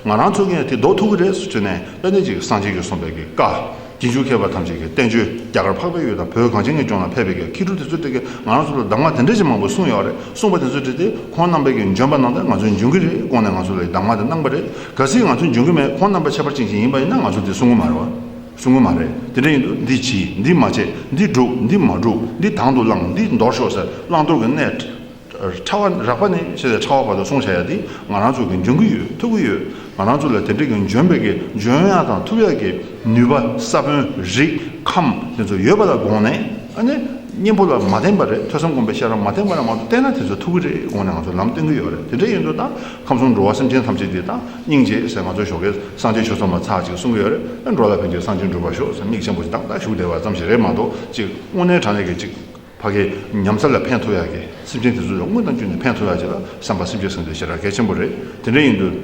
ང་རང་ཚོ་གིས་དེ་ལྡོག་ཐུབ་ཀྱི་རེད་ཟེར་ནས་ཨ་ནི་ཅིག་སངས་རྒྱས་ཀྱིས་གསུངས་པའི་གི་བཀའ། རྗེས་འཇུག་མཁས་པ་ཐམས་ཅད་ཀྱི་བསྟན་བཅོས་རྒྱ་གར་འཕགས་པའི་ཡུལ་དང་བོད་གངས་ཅན་གྱི་ལྗོངས་ལ་ཕེབས་པའི་གི་མཁས་གྲུབ་དེ་ཚོ་དེ་གིས་ང་རང་ཚོ་ལ་གདམས་ངག་དེ་འདྲ་ཞིག་མང་པོ་གསུངས་ཡོད་རེད། གསུངས་པ་དེ་ཚོ་དེ་དེ་ཁོང་རྣམ་པའི་གི་འཇོན་པ་ནང་དུ་ང་ཚོས་འཇོན་གྱི་རེད་དགོངས་ནས་ང་ཚོ་ལ་གདམས་ངག་དེ་གནང་པ་རེད། གལ་སྲིད་ང་ཚོས་འཇོན་གྱི་མེད་ཁོང་རྣམ་པ་ཁྱད་པར་ཅན་ཞིག་ཡིན་པ་ཡིན་ན་ང་ཚོ་དེ་གསུང་གི་མ་རེད་བ། གསུང་གི་མ་རེད། དེ་འདྲ་ཡིན་དུས་འདི་བྱེད། འདི་མ་བྱེད། འདི་སྒྲུབ། འདི་མ་སྒྲུབ། འདི་དང་དུ་བླང་། འདི་འདོར་ཤོག་ཟེར་བླང་དོར་གྱི་གནས། ཕྲ་བ་རགས་པ་ནས་བྱས་ཏེ་ཕྲ་བ་བར་དུ་གསུངས་བཞག་ཡ་དེ་ང་རང་ཚོ་གི་འཇོན་གྱི་ཡོད། ཐུབ་ཀྱི་ཡོད། ང་རང་ཚོ་ལ་དེ་འདྲ་གི་འཇོན་པའི་གི་འཇོན་ཡ་དང་ཐུབ་ཡ་གི་ནུས་པ་ས་བོན་རིགས་ཁམས་དེ་ཚོ་ཡོད་པ་ལ་དགོངས་ནས་ཨ་ནི་གཉེན་པོ་ལ་མ་བརྟེན་པ་རེད། ཐོས་བསམ་སྒོམ་པའི་ཤེས་རབ་མ་བརྟེན་པ་རེད་མ་གཏོགས་བརྟེན་ན་དེ་ཚོ་ཐུབ་ཀྱི་རེད་དགོངས་ནས་ང་ཚོ་ལམ་སྟོན་གྱི་ཡོད་རེད། དེ་འདྲ་ཡིན་དུས་ད་ཁམས་གསུམ་འགྲོ་བ་སེམས་ཅན་ཐམས་ཅད་དེ་ད་སྙིང་རྗེ་ཟེར་ང་ཚོ་ཞོགས་ཀས་སངས་རྒྱས་ཆོས་ཚོགས་མ་ཚར་ཅིག་གསུང་གི་ཡོད་རེད། འགྲོ་ལ་ཕན་ཕྱིར་སངས་རྒྱས་འགྲུབ་པར་ཤོག་ཟེར་མིག་ཆེན་པོ་ཞིག་བཏང་ད་བཞུགས་བསྡད་པ་ཙམ་ཞིག་རེད་མ་གཏོགས་ཅིག་དངོས་གནས་དྲང་གནས་ཀྱི་ཅིག་ཕ་གིའི་ཉམས་ཚད་ལ་ཕན་ཐོགས་ཡག་གི་སེམས་ཅན་དེ་ཚོ་ལ་དངོས་དང་བསྟུན་ནས་ཕན་ཐོགས་ཡག་ཅིག་ལ་བསམ་པ་སེམས་ཅན་སེམས་དེ་ཞེ་དྲག་གལ་ཆེན་པོ་རེད། དེ་འདྲ་ཡིན་དུས།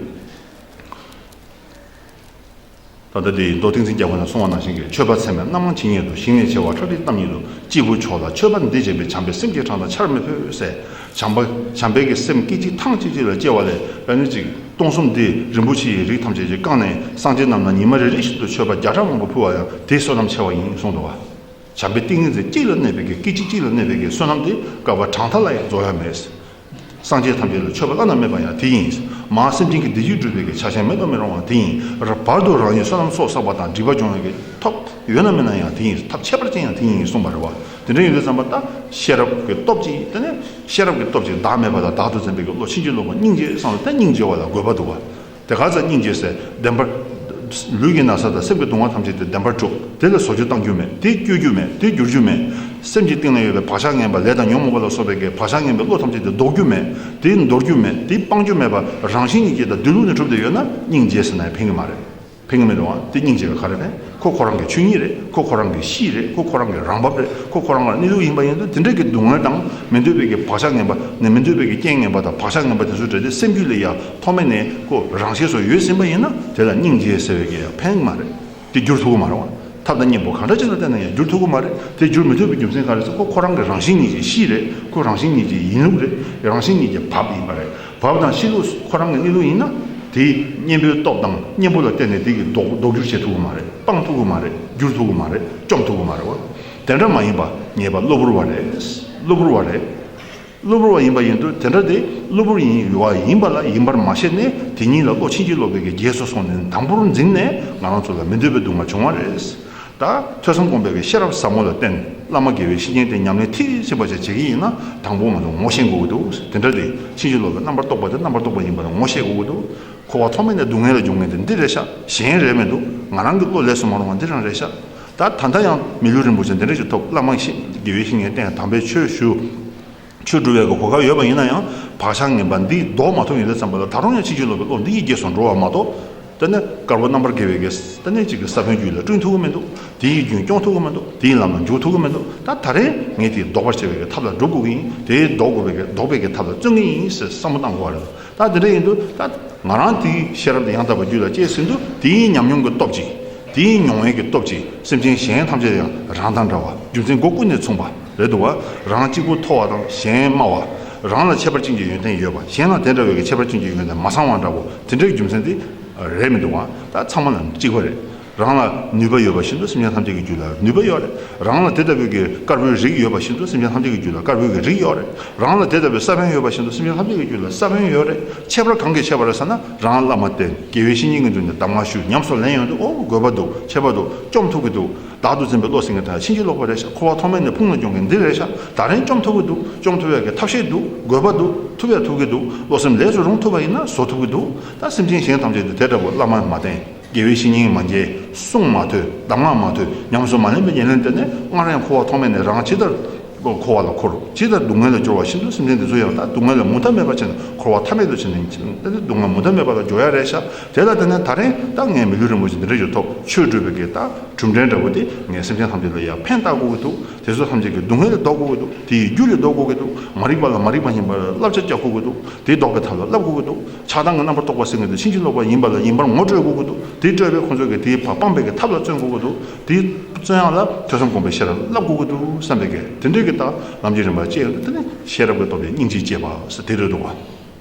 ད་ལྟ་དེ་མདོ་ཏིང་འཛིན་རྒྱལ་པོ་ནས་གསུངས་པ་ནང་བཞིན་གྱི། མཆོད་པ་ཚད་མེད་རྣམ་མང་ཇི་སྙེད་དུ། ཞིང་ནས་བྱེ་བ་ཁྲག་ཁྲིག་བཏབ་སྙེད་དུ། སྐྱེས་བུ་མཆོག་ལ་མཆོད་པ་འདི་བྱས་པས། བྱམས་པའི་སེམས་ཀྱི་འཕྲང་དག་ཆར་མི་ཕོད་ཟེར། བྱམས་པ་བྱམས་པའི་གི་སེམས་སྐད་ཅིག་ཐང་ཅིག་ཅིག་ལ་སྐྱེ་བ་ལས། ཨ་ནི་ཅིག་སྟོང་གསུམ་འདི་རིན་པོ་ཆེའི་རིགས་ཐམས་ཅད་ཀྱིས་བཀང་ནས། སངས་རྒྱས་རྣམས་ལ་ཉི་མ་རེ་རེ་བཞིན་དུ་མཆོད་པ་བརྒྱ་ཕྲག་མང་པོ་ཕུལ་བ་ཡང་དེའི་བསོད་ནམས་ཆེ་བ་ཡིན་གསུངས་འདུག་བ། བྱམས་པའི་ཏིང་ངེ་འཛིན་གཅིག་ལ་གནས་པའི་གི་སྐད་ཅིག་གཅིག་ལ་གནས་པའི་གི་བསོད་ནམས་དེ་བསྐལ་པ་གྲངས་མཐའ་ལ་ཡང་རྫོགས་ཡ་མེད། སངས་རྒྱས་ཐམས་ཅད་ལ་མཆོད་པ་བླ་ན་མེད་པ་ཡང་དེ་ཡིན། མར་སེམས་ཅན་གྱི་བདེ་སྐྱིད་སྒྲུབ་པའི་གི་ཆ་ཤས་མེད་དུ་མི་རུང་བ་དེ་ཡིན། བར་དུ་རང་ཉིད་བསོད་ནམས་ཚོགས་བསགས་པ་དང་སྒྲིབ་པ་སྦྱོང་བའི་གི་ཐབས་ཡོད་ན་མེད་ན་ཡང་དེ་ཡིན། ཐབས་ཁྱད་པར་ཅན་ཡང་དེ་ཡིན་གསུངས་པ་རེད་བ། དེ་འདྲ་ཡིན་དུས་ཙམ་པ་ད་ཤེས་རབ་ཀྱི་སྟོབས་ཀྱིས། དེ་ནས་ཤེས་རབ་ཀྱི་སྟོབས་ཀྱིས་བདག་མེད་པ་དང་བདག་ཏུ་འཛིན་པའི་གི་བློ་ཕྱིན་ཅི་ལོག་པ་སྙིང་རྗེ་བསམ་ལ། ད་སྙིང་རྗེ་བ་ལ་དགོས་པ་འདུག་བ། དེ་ག་ཚོད་སྙིང་རྗེ་ཟེར། བདེན་པར་ལུས་ཀྱི་ན་ཚ་དང་སེམས་ཀྱི་སྡུག་བསྔལ་ཐམས་ཅད་དེ་བདེན་པར་གྲུབ། དེ་ལ་བཟོ་བཅོས་གཏང་རྒྱུ་མེད། དེ་བཅོས་རྒྱུ་མེད། དེ་བསྒྱུར་རྒྱུ་མེད། སེམས་ཀྱི་གཏིང་ན་ཡོད་པའི་བག་ཆགས་ངན་པ་ལས་དང་ཉོན་མོངས་པ་ལ་སོགས་པའི་གི་བག་ཆགས་ངན་པའི་བློ་ཐམས་ཅད་དེ་ལྡོག་རྒྱུ་མེད། དེ་འདོར་རྒྱུ་མེད། དེ་སྤང་རྒྱུ་མེད་པ་རང་བཞིན་གྱིས་ཀྱིས་དང་སྡོད་ལུགས་ནས་གྲུབ་བསྡད་ཡོད་ན་སྙིང་རྗེ་ཟེར་ན་ཡང་ཕན་གྱི་མ་རེད། ཕན་གྱི་མི་འདུག་ཨ། དེ་སྙིང་རྗེ་བས་ག་རེ་ཕན། ཁོ་ཁོ་རང་གི་ཆོས་ཉིད་རེད། ཁོ་ཁོ་རང་གི་གཤིས་རེད། ཁོ་ཁོ་རང་གི་རང་བབས་རེད། ཁོ་ཁོ་རང་གི་གནས་ལུགས་ཡིན་པ་ཡིན་དུས། དེ་འདྲ་གི་སྡུག་བསྔལ་དང་མི་འདོད་པའི་གི་བག་ཆགས་ངན་པ་ནས། མི་འདོད་པའི་གི་རྐྱེན་ངན་པ་དང་བག་ཆགས་ངན་པ་དེ་ཚོ་འདྲ་དེ་སེམས་རྒྱུད་ལ་ཡང་ཐོག་མེད་ནས་ཁོ་རང་ཤེས་སུ་ཡོད་ཟིན་པ་ཡིན་ན། དེ་ལ་སྙིང་རྗེ་ཟེར་བའི་གི་ཡང་ཕན་གྱི་མ་རེད། དེ་བསྒྱུར་ཐུབ་ཀྱི་མ་རེད་བ། ཐབས་དང་གཉེན་པོ་གང་འདྲ་ཅིག་ལ་བརྟེན་ན་ཡང་བསྒྱུར་ཐུབ་ཀྱི་མ་རེད། དེ་བསྒྱུར་མི་ཐུབ་པའི་རྒྱུ་མཚན་ག་རེ་ཟེར། ཁོ་ཁོ་རང་གི་རང་བཞིན་ཉིད་ཀྱི་གཤིས་རེད། ཁོ་རང་བཞིན་ཉིད་ཀྱི་ཡིན་ལུགས་རེད། རང་བཞིན་ཉིད་ཀྱི་བབ་ཡིན་པ་རེད། བབ་དང་གཤིས་ལུགས་ཁོ་རང་གི་གནས་ལུགས་ཡིན་ན། དེའི་གཉེན་པོའི་སྟོབས་དང་གཉེན་པོ་ལ་བརྟེན་ནས་དེ་གི་ལྡོག་ལྡོག་རྒྱུ་བྱེད་ཐུབ་ཀྱི་མ་རེད། སྤང་ཐུབ་ཀྱི་མ་རེད། བསྒྱུར་ཐུབ་ཀྱི་མ་རེད། བཅོམ་ཐུབ་ཀྱི་མ་རེད་བ། དེ་འདྲ་མ་ཡིན་པ་ངེས་པ་གློ་བུར་བ་རེད། གློ་བུར་བ་རེད། གློ་བུར་བ་ཡིན་པ་ཡིན་དུས། དེ་འདྲ་དེ་གློ་བུར་ཡིན་བ་ཡིན་པ་ལ་ཡིན་པར་མ་ཤེས་ནས། དེ་ཉིད་ལ་བློ་ཕྱིན་ཅི་ལོག་པའི་གི་རྗེས་སུ་སོང་ནས་དང་པོར་འཛིན་ནས་ང་རང་ཚོ་ལ་མི་འདོད་པའི་སྡུག་བསྔལ་བྱུང་བ་རེད། ད་ཐོས་བསམ་སྒོམ་པའི་གི་ཤེས་རབ་ཟབ་མོ་ལ་བརྟེན། བླ་མ་དགེ་བའི་བཤེས་གཉེན་དེ་ཉམས་ལེན་མཐིལ་ཕྱིན་པ་ཞིག་བྱེད་ཀྱི་ཡིན་ན། དང་པོ་ང་ཚོ་ངོ་ཤེས་དགོས་ཀྱི་འདུག། དེ་འདྲ་དེ་ཕྱིན་ཅི་ལོག་པའི་རྣམ་པར་རྟོག་པ་དེ་རྣམ་པར་རྟོག་པ་ཡིན་པ་ལ་ངོ་ཤེས་དགོས་ཀྱི་འདུག། འཁོར་བ་ཐོག་མེད་ནས་སྡུག་བསྔལ་ལ་འཇུག་མཁན་དེ་འདི་རེད་ཤག། གཞན་རེད་མི་འདུག། ང་རང་གི་བློ་ལས་སུ་མ་རུང་བ་འདི་རང་རེད་ཤག། ད་ད་ལྟ་ཡང་མི་ལུས་རིན་པོ་ཆེ་འདི་འདྲ་ཞིག་ཐོབ། བླ་མ་ཞིག་དགེ་བའི་བཤེས་གཉེན་བསྟེན། དམ་པའི་ཆོས་ཞུ། ཆོས་སྒྲུབ་པའི་གོ་སྐབས་ཡོད་པ་ཡིན་ན་ཡང་། བག་ཆགས་ངན་པ་འདི་ལྡོག་མ་ཐུབ་ཡོང་དུས་ཙམ་པ་ལ། ད་རུང་ཡང་ཕྱིན་ཅི་ལོག་པའི་བློ་འདི་ཡི་རྗེས་སུ་འགྲོ་བ་མ་གཏོགས། དེ་ནས་དཀར་པོ་རྣམ་པར་དགེ་བའི་གི་དེ་ནས་ཅིག་གི་ས་བོན་རྒྱུད་ལ་བསྐྲུན་ཐུབ་ཀྱི་མི་འདུག། དེ་ཡི་རྒྱུན་སྐྱོང་ཐུབ་ཀྱི་མི་འདུག། དེ་ཡི་ལམ་ལ་འཇུག་ཐུབ་ཀྱི་མི་འདུག། ད་ད་རེས་ངས་དེ་ལྡོག་པར་བྱེད་པའི་གི་ཐབས་ལ་སྒྲུབ་དགོས་ཀྱི་ཡིན། དེ་ལྡོག་དགོས་པའི་གི་ལྡོག་པའི་གི་ཐབས་ལ་བརྩོན་གྱི་ཡིན་ཟེར་བསམ་བློ་བཏང་དགོས་པ་རེད། ད་དེ་འདྲ་ཡིན་དུས་ད་ང་རང་དེའི་ཤེས་རབ་དེ་ཡང་དག་པར་རྒྱུད་ལ་སྐྱེས་ཟིན་དུས། དེའི་ཉམས་མྱོང་གི་སྟོབས་ཀྱིས། དེའི་མྱོང་བའི་གི་སྟོབས་ཀྱིས་སེམས་ཅན་གཞན་ཐམས་ཅད་ཡང་རང་དང་འདྲ་བ། རྒྱུ་མཚན་སྒོ་ཀུན་ནས་མཚུངས་པ་རེད་འདུག་བ། རང་གཅིག་པུ་མཐོ་བ་དང་གཞན་དམའ་བ། རང་ལ་ཁྱད་པར་ཅན་གྱི་ཡོན་ཏན་ཡོད་པ། གཞན་ལ་དེ་འདྲ་བའི་གི་ཁྱད་པར་ཅན་གྱི་ཡོན་ཏན་མ་ཚང་བ་འདྲ་བོ་དེ་འདྲའི་རྒྱུ་མཚན་དེ་རེད་མི་འདུག་བ། ད་ཚང་མ་ལ་གཅིག་པ་རེད། རང་ལ་ནུས་པ་ཡོད་པ་བཞིན་དུ་སེམས་ཅན་ཐམས་ཅད་ཀྱི་རྒྱུད་ལ་ནུས་པ་ཡོད་རེད། རང་ལ་དེ་ལྟ་བུའི་གི་དཀར་པོའི་རིགས་ཡོད་པ་བཞིན་དུ་སེམས་ཅན་ཐམས་ཅད་ཀྱི་རྒྱུད་ལ་དཀར་པོའི་གི་རིགས་ཡོད་རེད། རང་ལ་དེ་ལྟ་བུའི་ས་བོན་ཡོད་པ་བཞིན་དུ་སེམས་ཅན་ཐམས་ཅད་ཀྱི་རྒྱུད་ལ་ས་བོན་ཡོད་རེད། ཁྱད་པར་གང་གིས་ཁྱད་པར་རེད་ཟེར་ན། རང་བླ་མ་བསྟེན། དགེ་བའི་བཤེས་གཉེན་གྱི་མདུན་ནས་གདམས་ངག་ཞུ། ཉམས་སུ་ལེན་ཡོང་དུས། ཨོ་དགོས་པ་འདུག། ཁྱད་པར་འདུག། བཅོམ་ཐུབ་ཀྱི་འདུག། བདག་ཏུ་འཛིན་པའི་བློ་ཟེར་མཁན་དེ་ཕྱིན་ཅི་ལོག་པ་རེད་ཤག། འཁོར་བ་ཐོག་མེད་ནས་ཕུང་ལ་སྦྱོང་མཁན་འདི་རེད་ཤག། ད་རེས་བཅོམ་ཐུབ་ཀྱི་འདུག། བཅོམ་ཐུབ་ཡག་གི་ཐབས་ཤེས་འདུག། དགོས་པ་འདུག། ཐུབ་ཡག་ཐུབ་ཀྱི་འདུག། བློ་སེམས་ལས་སུ་རུང་ཐུབ་པ་ཡིན་ན་བཟོ་ཐུབ་ཀྱི་འདུག། ད་སེམས་ཅན་གཞན་ཐམས་ཅད་དུ་དེ་འདྲ་བོ་བླ་མ་མ་བསྟེན། དགེ་བའི་བཤེས་གཉེན་མ་མཇལ། གསུང་མ་ཐོས། གདམས་ངག་མ་ཐོས། ཉམས་སུ་མ་ལེན་པའི་ཉེར་ལེན་དེ་ནི། སྔར་ཡང་འཁོར་བ་ཐོག་མེད་ནས་རང་ཇི་ལྟར་འཁོར་བ་ལ་འཁོར། ཇི་ལྟར་སྡུག་བསྔལ་ལ་སྦྱོར་བ་བཞིན་དུ། སེམས་ཅན་འདི་ཚོ་ཡང་ད་སྡུག་བསྔལ་ལ་མུ་མཐའ་མེད་པར་ཕྱིན་ནས། འཁོར་བ་མཐའ་མེད་དུ་ཕྱིན་ནས། སྡུག་བསྔལ་མུ་མཐའ་མེད་པ་ལ་འཇོག་ཡ་རེད་ཤག། དེ་ལ་བརྟེན་ནས་ད་རེས་ད་ངས་མི་ལུས་རིན་པོ་ཆེ་འདི་འདྲ་ཞིག་ཐོབ། ཆོས་སྒྲུབ་པའི་གི་ད་གྲུབ་འབྲས་འདྲ་བོ་དེ་ངས་སེམས་ཅན་ཐམས་ཅད་ལ་ཡང་ཕན་བཏགས་དགོས་ཀྱི་འདུག། དེ་ཚོ་ཐམས་ཅད་ཀྱི་སྡུག་བསྔལ་ལས་ལྡོག་དགོས་ཀྱི་འདུག། དེ་ཡི་རྒྱུ་ལས་ལྡོག་དགོས་ཀྱི་འདུག། མ་རིག་པ་ལ་མ་རིག་པ་ཡིན་པར་བསླབ་བྱ་རྒྱག་དགོས་ཀྱི་འདུག། དེ་ལྡོག་པའི་ཐབས་ལ་བསླབ་དགོས་ཀྱི་འདུག། ཆགས་སྡང་གི་རྣམ་པར་རྟོག་པ་ཟེར་མཁན་དེ་ཕྱིན་ཅི་ལོག་པ་ཡིན་པ་ལ་ཡིན་པར་ངོ་སྤྲོད་དགོས་ཀྱི་འདུག། དེ་སྤྲོད་པའི་ཁོང་ཚོས་ཀྱི་དེའི་བ་སྤངས་པའི་གི་ཐབས་ལ་བརྩོན་དགོས་ཀྱི་འདུག། དེ་བརྩོན་ཡག་ལ་ཐོས་བསམ་སྒོམ་པའི་ཤེས་རབ་བསླབ་དགོས་ཀྱི་འདུག་བསམ་པའི་གི་དེ་འདྲའི་གི་ད་ལམ་གྱི་རིམ་པ་བཅས་ཡོང་དུས། དེ་ནི་ཤེས་རབ་ཀྱི་སྟོབས་ཀྱིས་སྙིང་རྗེ་སྐྱེས་པ་ཟེར་དེ་རེད་འདུག་བ།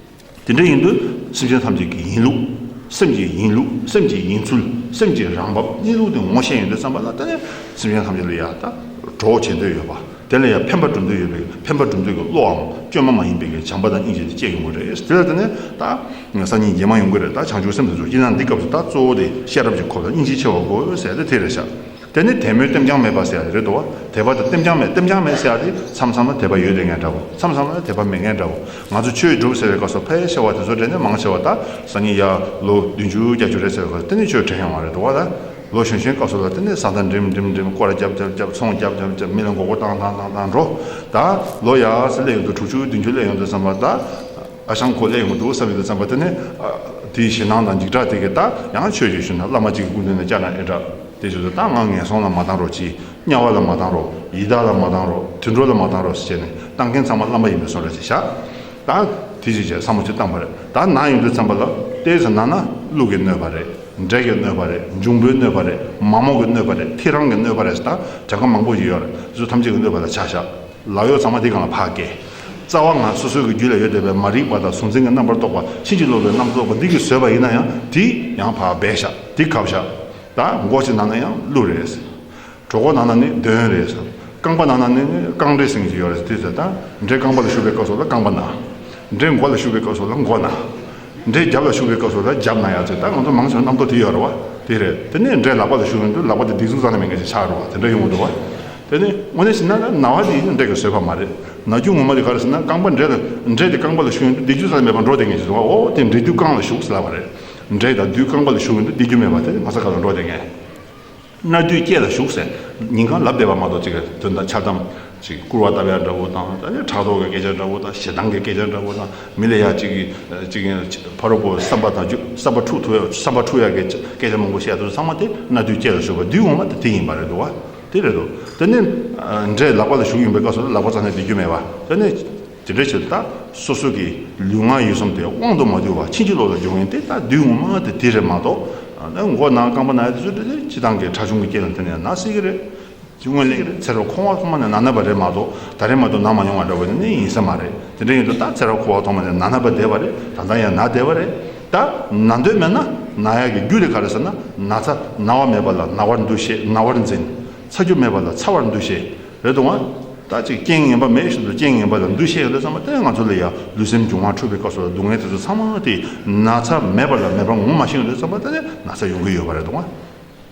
དེ་འདྲ་ཡིན་དུས་སེམས་ཅན་ཐམས་ཅད་ཀྱི་ཡིན་ལུགས། སེམས་ཀྱི་ཡིན་ལུགས། སེམས་ཀྱི་ཡིན་ཚུལ། སེམས་ཀྱི་རང་བབས་གནས་ལུགས་དེ་ངོ་ཤེས་ཡོང་དུས་ཙམ་པ་ལ། དེ་ནས་སེམས་ཅན་ཐམས་ཅད་ལ་ཡང་ད་གྲོགས་བྱེད་འདོད་ཡོད་པ། དེ་ལ་ཡང་ཕན་པ་སྒྲུབ་འདོད་ཡོད་པའི་ཕན་པ་སྒྲུབ་འདོད་ཀྱི་བློའམ་བཅོས་མ་མ་ཡིན་པའི་གི་བྱམས་པ་དང་སྙིང་རྗེ་དེ་སྐྱེ་ཡོང་གི་རེད། དེ་ལ་དེ་ནས་ད་སང་ཉིན་རྗེས་མ་ཡོང་གི་རེད། ད་བྱང་ཆུབ་སེམས་དེ་ཚོ་སྤྱིར་ན་འདི་སྐབས་སུ་ད་གཙོ་བོ་དེ་ཤེས་རབ་ཀྱི་ཁོག་དང་སྙིང་རྗེ་ཆེ་བ་དགོས་ཟེར་ཏེ་དེ་རེད་ཤག། དེ་ནི་དད་མོས་ལྟེམ་རྐྱང་མེད་པ་ཟེར་ཡ་རེད་འདུག་བ། དད་པ་དང་ལྟེམ་རྐྱང་མེད། ལྟེམ་རྐྱང་མེད་ཟེར་ཡ་དེ་མཚམས་མཚམས་ལ་དད་པ་ཡོད་བསྡད་མཁན་འདྲ་བོ། མཚམས་མཚམས་ལ་དད་པ་མེད་མཁན་འདྲ་བོ། ང་ཚོ་ཆོས་སྒྲུབ་ཟེར་བའི་སྐབས་སུ་ཕལ་ཆེ་བ་དེ་ཚོ་འདྲ་ནས་མང་ཆེ་བ་ད་སང་ཉིན་ཡར་ལོ་བདུན་ཅུ་བརྒྱད་ཅུ་རེད་ཟེར་བའི་སྐབས་སུ་དེ་ནས་ཆོས་དྲན་ཡོང་བ་རེད་འདུག་བ། ད་ལོ་གཞོན་གཞོན་སྐབས་སུ་ལ་དེ་ནས་བཟའ་ཟླ་འགྲིམ་འགྲིམ་འགྲིམ། སྐོར་ར་རྒྱབ་རྒྱབ་རྒྱབ། ཚོང་རྒྱབ་རྒྱབ་རྒྱབ། མི་ལ་མགོ་སྐོར་བཏང་བཏང་བཏང་བཏང་འགྲོ། ད་ལོ་ཡར་སླེབས་ཡོང་དུས་དྲུག་ཅུ་བདུན་ཅུ་སླེབས་ཡོང་དུས་ཙམ་པ་ད། ཨ་ཞང་ཁོ་སླེབས་ཡོང་གི་འདུག་བསམ་ཡོང་དུས་ཙམ་པ། དེ་ནས་ཨ་དེའི་ཞེད་སྣང་དང་འཇིགས་སྐྲག་དེ་གིས་ད་ཡང་ཆོས་ཀྱི་ཞུ་ན་བླ་མ་གཅིག་གི་སྐུ་མདུན་ན་བཅར་ན་ཨེ་དྲག། དེ་བྱས་ཙང་ད་ང་ངན་སོང་ལ་མ་བཏང་རོགས་གྱིས། དམྱལ་བ་ལ་མ་བཏང་རོགས། ཡི་དྭགས་ལ་མ་བཏང་རོགས། དུད་འགྲོ་ལ་མ་བཏང་རོགས་ཟེར་བྱས་ནས་བཏང་མཁན་ཚང་མ་བླ་མ་ཡིན་པའི་བཟོ་འདྲ་ཞིག་བཞག། ད་དེ་ཅིག་བྱས་བསམ་བློ་ཅིག་བཏང་པ་རེད། ད་ན་ཡོང་དུས་ཙམ་པ་ལ་ཏོག་ཙམ་ན་ན་ཀླུ་གིས་གནོད་པ་རེད། འབྲས་ཀྱི་གནོད་པ་རེད། འབྱུང་པོའི་གནོད་པ་རེད། མ་རྨོས་ཀྱི་གནོད་པ་རེད། ཐེའུ་རང་གི་གནོད་པ་རེད་ཟེར། ད་གྲངས་ཀ་མང་པོ་ཞིག་ཡོད་རེད། དེ་ཚོ་ཐམས་ཅད་ཀྱི་གནོད་པ་ལ་ཆ་བཞག་ལག་གཡོག་ཚང་མ་དེ་སྒང་ལ་ཕར་བཀལ། རྩ་བ་ང་སོ་སོའི་གི་རྒྱུད་ལ་ཡོད་བསྡད་པའི་མ་རིག་པ་དང་གཟུང་འཛིན་གྱི་རྣམ་པར་རྟོག་པ། ཕྱིན་ཅི་ལོག་པའི་རྣམ་རྟོག་པ་འདི་གིས་བཟོས་པ་ཡིན་ན་ཡང་། དེ་ཡང་ཕར་སྦས་བཞག་དེ་གབ་བཞག་ད་མགོ་གཅིག་ནང་ན་ཡང་གླུ་རེད། གྲོད་ཁོག་ནང་ན་ནི་འདོན་རེད། རྐང་པ་ནང་ན་ནི་རྐང་འདྲེ་ཟེར་གྱི་ཡོད་རེད། དེ་ཚོ་ད་འདྲེ་རྐང་པ་ལ་ཞུགས་པའི་སྐབས་སུ་ལ་རྐང་པ་ན། འདྲེ་མགོ་ལ་ཞུགས་པའི་སྐབས་སུ་ལ་མགོ་ན། འདྲེ་རྒྱབ་ལ་ཞུགས་པའི་སྐབས་སུ་ལ་རྒྱབ་ན་ཡ་ཚོད། ད་ང་ཚོ་མང་ཆེ་བ་རྣམ་རྟོག་དེ་ཡོད་རེད་བ། དེ་རེད། དེ་ནས་འདྲེ་ལག་པ་ལ་ཞུགས་ཡོང་དུས་ལག་པ་དེ་སྡིགས་མཛུབ་རྩ་ནས་མེད་མཁན་ཞིག་ཆགས་འགྲོ་བ་དེ་འདྲ་ཡོང་གི་འདུག་བ། དེ་ནས་དངོས་གནས་བྱས་ན་ན་བ་དེ་ཡིན་འདྲེ་གིས་བཟོས་པ་མ་རེད། ན་རྒྱུ་ངོ་མ་དེ་ག་རེ་ཟེར་ན། རྐང་པ་འདྲེ་ལ་འདྲེ་དེ་རྐང་པ་ལ་ཞུགས་ཡོང་དུས་སྡིགས་རྒྱུ་རྩ་ནས་མེད་པར་འགྲོ་བསྡད་མཁན་ཞིག་འདུག་བ། འོ་དེ་འདྲེ་དུས་རྐང་ལ་ཞུགས་ཟེར་ལབ་པ་རེད། འདྲེ་དང་དུས་རྐང་པ་ལ་ཞུགས་ཡོང་དུས་སྡིགས་རྒྱུ་མེད་པ་དེ་མ་ས་ག་ལ་འགྲོ་བསྡད་མཁན། སྣ་དུས་སྐེ་ལ་ཞུགས་ཟེར། ཉིན་གང་ལབ་བསྡད་པ་མ་གཏོགས། ཅིག་དོན་དག་འཆལ་གཏམ་ཅིག་སྐུར་བ་བཏབ་ཡ་འདྲ་བོ་དང་། ད་ནི་ཕྲག་དོག་གི་སྐད་ཆ་འདྲ་བོ་དང་། ཞེ་སྡང་གི་སྐད་ཆ་འདྲ་བོ་དང་། མི་ལ་ཡ་ཅིག་གི་ཅིག་ཡིན་ཕ་རོལ་པོ་བསམ་པ་དང་རྒྱུ་བསམ་པ་འཁྲུག་ཐུབ་ཡ། བསམ་པ་འཁྲུག་ཡ་གི་སྐད་ཆ་མང་པོ་བཤད་དུས་ཚང་མ་དེ་སྣ་དུས་སྐེ་ལ་ཞུགས་པ་དུས་ངོ་མ་དེ་དེ་ཡིན་པ་རེད་འདུག་བ། དེ་རེད་འདུག་དེ་ནི་འདྲེ་ལག་པ་ལ་ཞུགས་ཡིན་པའི་སྐབས་སུ་ལག་པ་རྩ་ནས་བདེ་རྒྱུ་མེད་པ། དེ་ནི་དེ་འདྲ་བྱེད་དུས་ད་སོ་སོ་གི་ལུས་ངག་ཡིད་གསུམ་དེ་དབང་དུ་མ་འདུས་པ་ཕྱིན་ཅི་ལོག་ལ་འཇོག་མཁན་དེ་ད་དུས་ངོ་མ་དེ་དེ་རེད་མ་གཏོགས། ཨ་ནི་མགོ་ན་རྐང་པ་ན་ཡ་དེ་ཚོ་དེ་སྤྱིར་བཏང་གི་ཁྲག་ཆུང་གི་རྐྱེན་ལ་བརྟེན་ནས་ན་སྲིད་ཀྱི་རེད། དེ་སྔོན་ལ་ཚེ་རབས་འཁོར་བ་ཐོག་མ་ནས་ན་ན་པ་རེད་མ་གཏོགས། ད་རེས་མ་གཏོགས་ན་མ་མྱོང་བ་འདྲ་བོ་དེ་ནི་ཡིན་ས་མ་རེད། དེ་འདྲ་ཡིན་དུས་ད་ཚེ་རབས་འཁོར་བ་ཐོག་མ་ནས་ན་ན་པ་བསྡད་པ་རེད། ད་ལྟ་ཡང་ན་བསྡད་པ་རེད། ད་ན་འདོད་མེད་ན་ན་ཡག་གི་རྒྱུ་དེ་ག་རེ་ཟེར་ན། ན་ཚ་ན་བ་མེད་པ་ལ་ན་བར་འདུ་ཤེས། ན་བར་འཛིན། ཚ་རྒྱུ་མེད་པ་ལ་ཚ་བར་འདུ་ཤེས། རེད་འདུག་ཨ། ད་ཅིག་རྐྱེན་ངན་པ་མེད་བཞིན་དུ་རྐྱེན་ངན་པ་ལ་འདུ་ཤེས་ཡོད་དུས་ཙམ་པ་དེ་ང་ཚོ་ལ་ཡང་ལུས་སེམས་གྱོང་བ་འཁྲུགས་པའི་སྐབས་སུ་ལ་སྡུག་བསྔལ་དེ་ཚོ་ཚང་མ་དེ་ན་ཚ་མེད་པ་ལ་མེད་པ་ངོ་མ་ཤེས་ཡོད་དུས་ཙམ་པ་དེ་ནས་ན་ཚ་ཡོང་གི་ཡོད་པ་རེད་འདུག་ཨ།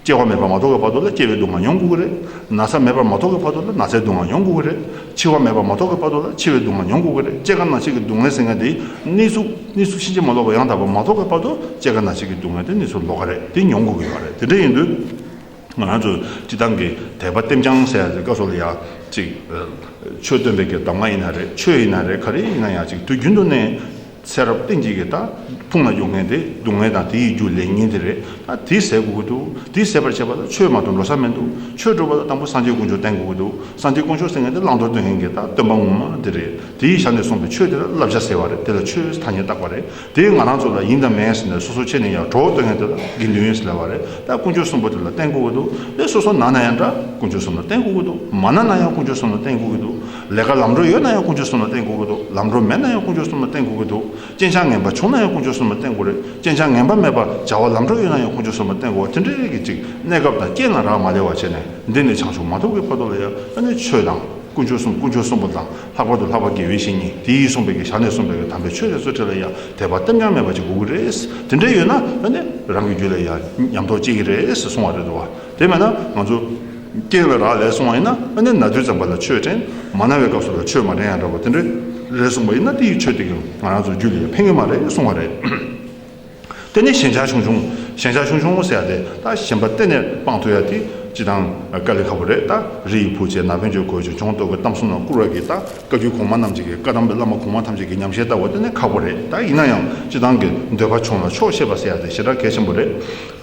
སྐྱེ་བ་མེད་པ་མ་གཏོགས་ཀྱི་བར་དུ་ལ་སྐྱེ་བའི་སྡུག་བསྔལ་མྱོང་དགོས་ཀྱི་རེད། ན་ཚ་མེད་པ་མ་གཏོགས་ཀྱི་བར་དུ་ལ་ན་ཚའི་སྡུག་བསྔལ་མྱོང་དགོས་ཀྱི་རེད། འཆི་བ་མེད་པ་མ་གཏོགས་ཀྱི་བར་དུ་ལ་འཆི་བའི་སྡུག་བསྔལ་མྱོང་དགོས་ཀྱི་རེད། སྐྱེ་རྒ་ན་འཆི་གི་སྡུག་བསྔལ་ཟེར་མཁན་དེ་གནས་ཚུལ་གནས་ཚུལ་ཕྱིན་ཅི་མ་ལོག་པ་ཡང་དག་པ་མ་རྟོགས་པའི་བར་དུ་སྐྱེ་རྒ་ན་འཆི་གི་སྡུག་བསྔལ་དེ་གནས་ཚུལ་ལོགས་ཀ་རེད། དེ་མྱོང་དགོས་ཀྱི་ཡོད་རེད། དེ་འདྲ་ཡིན་དུས། ང་རང་ཚོ་སྤྱིར་བཏང་གི་དད་པ་ལྟེམ་རྐྱང་ཟེར་ཡ་དེ་སྐབས་སུ་ལ་ཡ་ཅིག་ཆོས་སྟོན་པའི་གི་གདམས་ངག་ཡིན་ན་རེད། ཆོས་ཡིན་ན་རེད། ག་རེ་ཡིན་ན་ཡང་ཅིག་དུས་རྒྱུན་དུ་ནས་ཚེ་རབས་གཏན་གཅིག་གི་ད་ཕུང་ལ་འཇོག་མཁན་དེ་སྡུག་བསྔལ་དང་དེ་ཡི་རྒྱུ་ལས་ཉེན་དེ་རེད། ད་དེ་ཟད་དགོས་ཀྱི་འདུག་དེ་ཟད་པར་བྱེད་པ་ལ་ཆོས་མ་གཏོགས་འགྲོ་ས་མི་འདུག་ཆོས་སྒྲུབ་པ་ལ་དང་པོ་སངས་རྒྱས་དཀོན་མཆོག་བསྟེན་དགོས་ཀྱི་འདུག་སངས་རྒྱས་དཀོན་མཆོག་ཟེར་མཁན་དེ་བླང་དོར་སྟོན་མཁན་གྱི་ད་སྟོན་པ་ངོ་མ་དེ་རེད། དེའི་ཞལ་ནས་གསུངས་པའི་ཆོས་དེ་ལ་བསླབ་བྱ་ཟེར་བ་རེད། དེ་ལ་ཆོས་ཐ་སྙད་བཏགས་པ་རེད། དེས་ང་རང་ཚོ་ལ་ཡིན་དང་མིན་ཟེར་ནས་སོ་སོ་ཕྱེ་ནས་ཡང་གྲོགས་སྟོན་མཁན་དེ་ལ་དགེ་འདུན་ཟེར་ལབ་པ་རེད། ད་དཀོན་མཆོག་གསུམ་པོ་དེ་ལ་བསྟེན་དགོས་ཀྱི་འདུག་དེ་སོ་སོ་ན་ན་ཡང་འདྲ་དཀོན་མཆོག་གསུམ་ལ་བསྟེན་དགོས་ཀྱི་འདུག་མ་ན་ན་ཡང་དཀོན་མཆོག་གསུམ་ལ་བསྟེན་དགོས་ཀྱི་འདུག་ལས་ཀ་ལམ་འགྲོ་ཡོད་ན་ཡང་དཀོན་མཆོག་གསུམ་ལ་བསྟེན་དགོས་ཀྱི་འདུག་ལམ་འགྲོ་མེད་ན་ཡང་དཀོན་མཆོག་གསུམ་ལ་བསྟེན་དགོས་ཀྱི་འདུག་རྐྱེན་ཆག་ངན་པ་བྱུང་ན་ཡང་དཀོན་མཆོག་གསུམ་ལ་བསྟེན་དགོས་རེད། རྐྱེན་ཆག་ངན་པ་མེད་པ་བྱ་བ་ལམ་འགྲོ་ཡོད་ན་ཡང་དཀོན་མཆོག་གསུམ་ལ་བསྟེན་དགོས་པ། དེ་འདྲའི་གི་ཅིག་གནས་སྐབས་དང་རྐྱེན་ལ་རག་མ་ལས་པ་བྱས་ནས་འདི་ནས་བྱང་ཆུབ་མ་ཐོབ་ཀྱི་བར་དུ་ལ་ཡང་ཨ་ནི་ཆོས་དང་། དཀོན་མཆོག་གསུམ། དཀོན་མཆོག་གསུམ་པོ་དང་། ལྷག་པར་དུ་ལྷག་པར་དགེ་བའི་བཤེས་གཉེན། དེའི་གསུངས་པའི་གི་ཞལ་ནས་གསུངས་པའི་གི་དམ་པའི་ཆོས་དེ་ཚོ་ཁྲིད་ལ་ཡང་དད་པ་ལྟེམ་རྐྱང་མེད་པ་ཅིག་དགོས་ཀྱི་རེད། དེ་འདྲ་ཡོད་ན་ཨ་ནི་རང་གི་རྒྱུད་ལ་ཡང་ཉམས་རྟོགས་སྐྱེ་གི་རེད་ཟེར་གསུངས་པ་རེད་འདུག་བ། དེ་མེད་ན་ང་ཚོ་རྐྱེན་ལ་རག་ལས་གསུངས་པ་ཡིན་ན་ཨ་ནི་ན་དུས་ཙམ་པ་ལ་ཆོས་དྲན། མ་ན་བའི་སྐབས་སུ་ལ་ཆོས་མ་དྲན་ཡང་འདྲ་བོ་དེ་འདྲ་རེད་གསུངས་པ་ཡིན་ན། དེ་ཡི་ཆོས་དེ་གི་ང་རང་ཚོ་རྒྱུད་ལ་ཡང་ཕན་གི་མ་རེད་གསུངས་པ་རེད། དེ་ནས་ཞེན་ཆགས་ཆུང་ཆུང་། ཞེན་ཆགས་ཆུང་ཆུང་ཟེར་ཡ་དེ་ད་ཞེན་པ་གཏན་ནས་སྤང་ཐུབ་ཡ་དེ་སྤྱིར་བཏང་དཀའ་ལས་ཁག་པོ་རེད། ད་རི་ཡི་བུ་བྱས་ན་ཕན་ཆོད་གོས་ཆོད་འབྱུང་ལྟོགས་ཀྱི་གཏམ་གསུམ་ལ་བསྐུར་བ་གི་ད་བཀའ་བརྒྱུད་གོང་མ་རྣམས་ཀྱི་གི་བཀའ་གདམས་པའི་བླ་མ་གོང་མ་ཐམས་ཅད་ཀྱི་ཉམས་བཞེས་ལྟ་བུ་དེ་ནི་ཁག་པོ་རེད། ད་ཡིན་ན་ཡང་སྤྱིར་བཏང་གི་འདོད་པ་ཆུང་ལ་ཆོག་ཤེས་པ་ཟེར་ཡ་དེ་ཞེ་དྲག་གལ་ཆེན་པོ་རེད།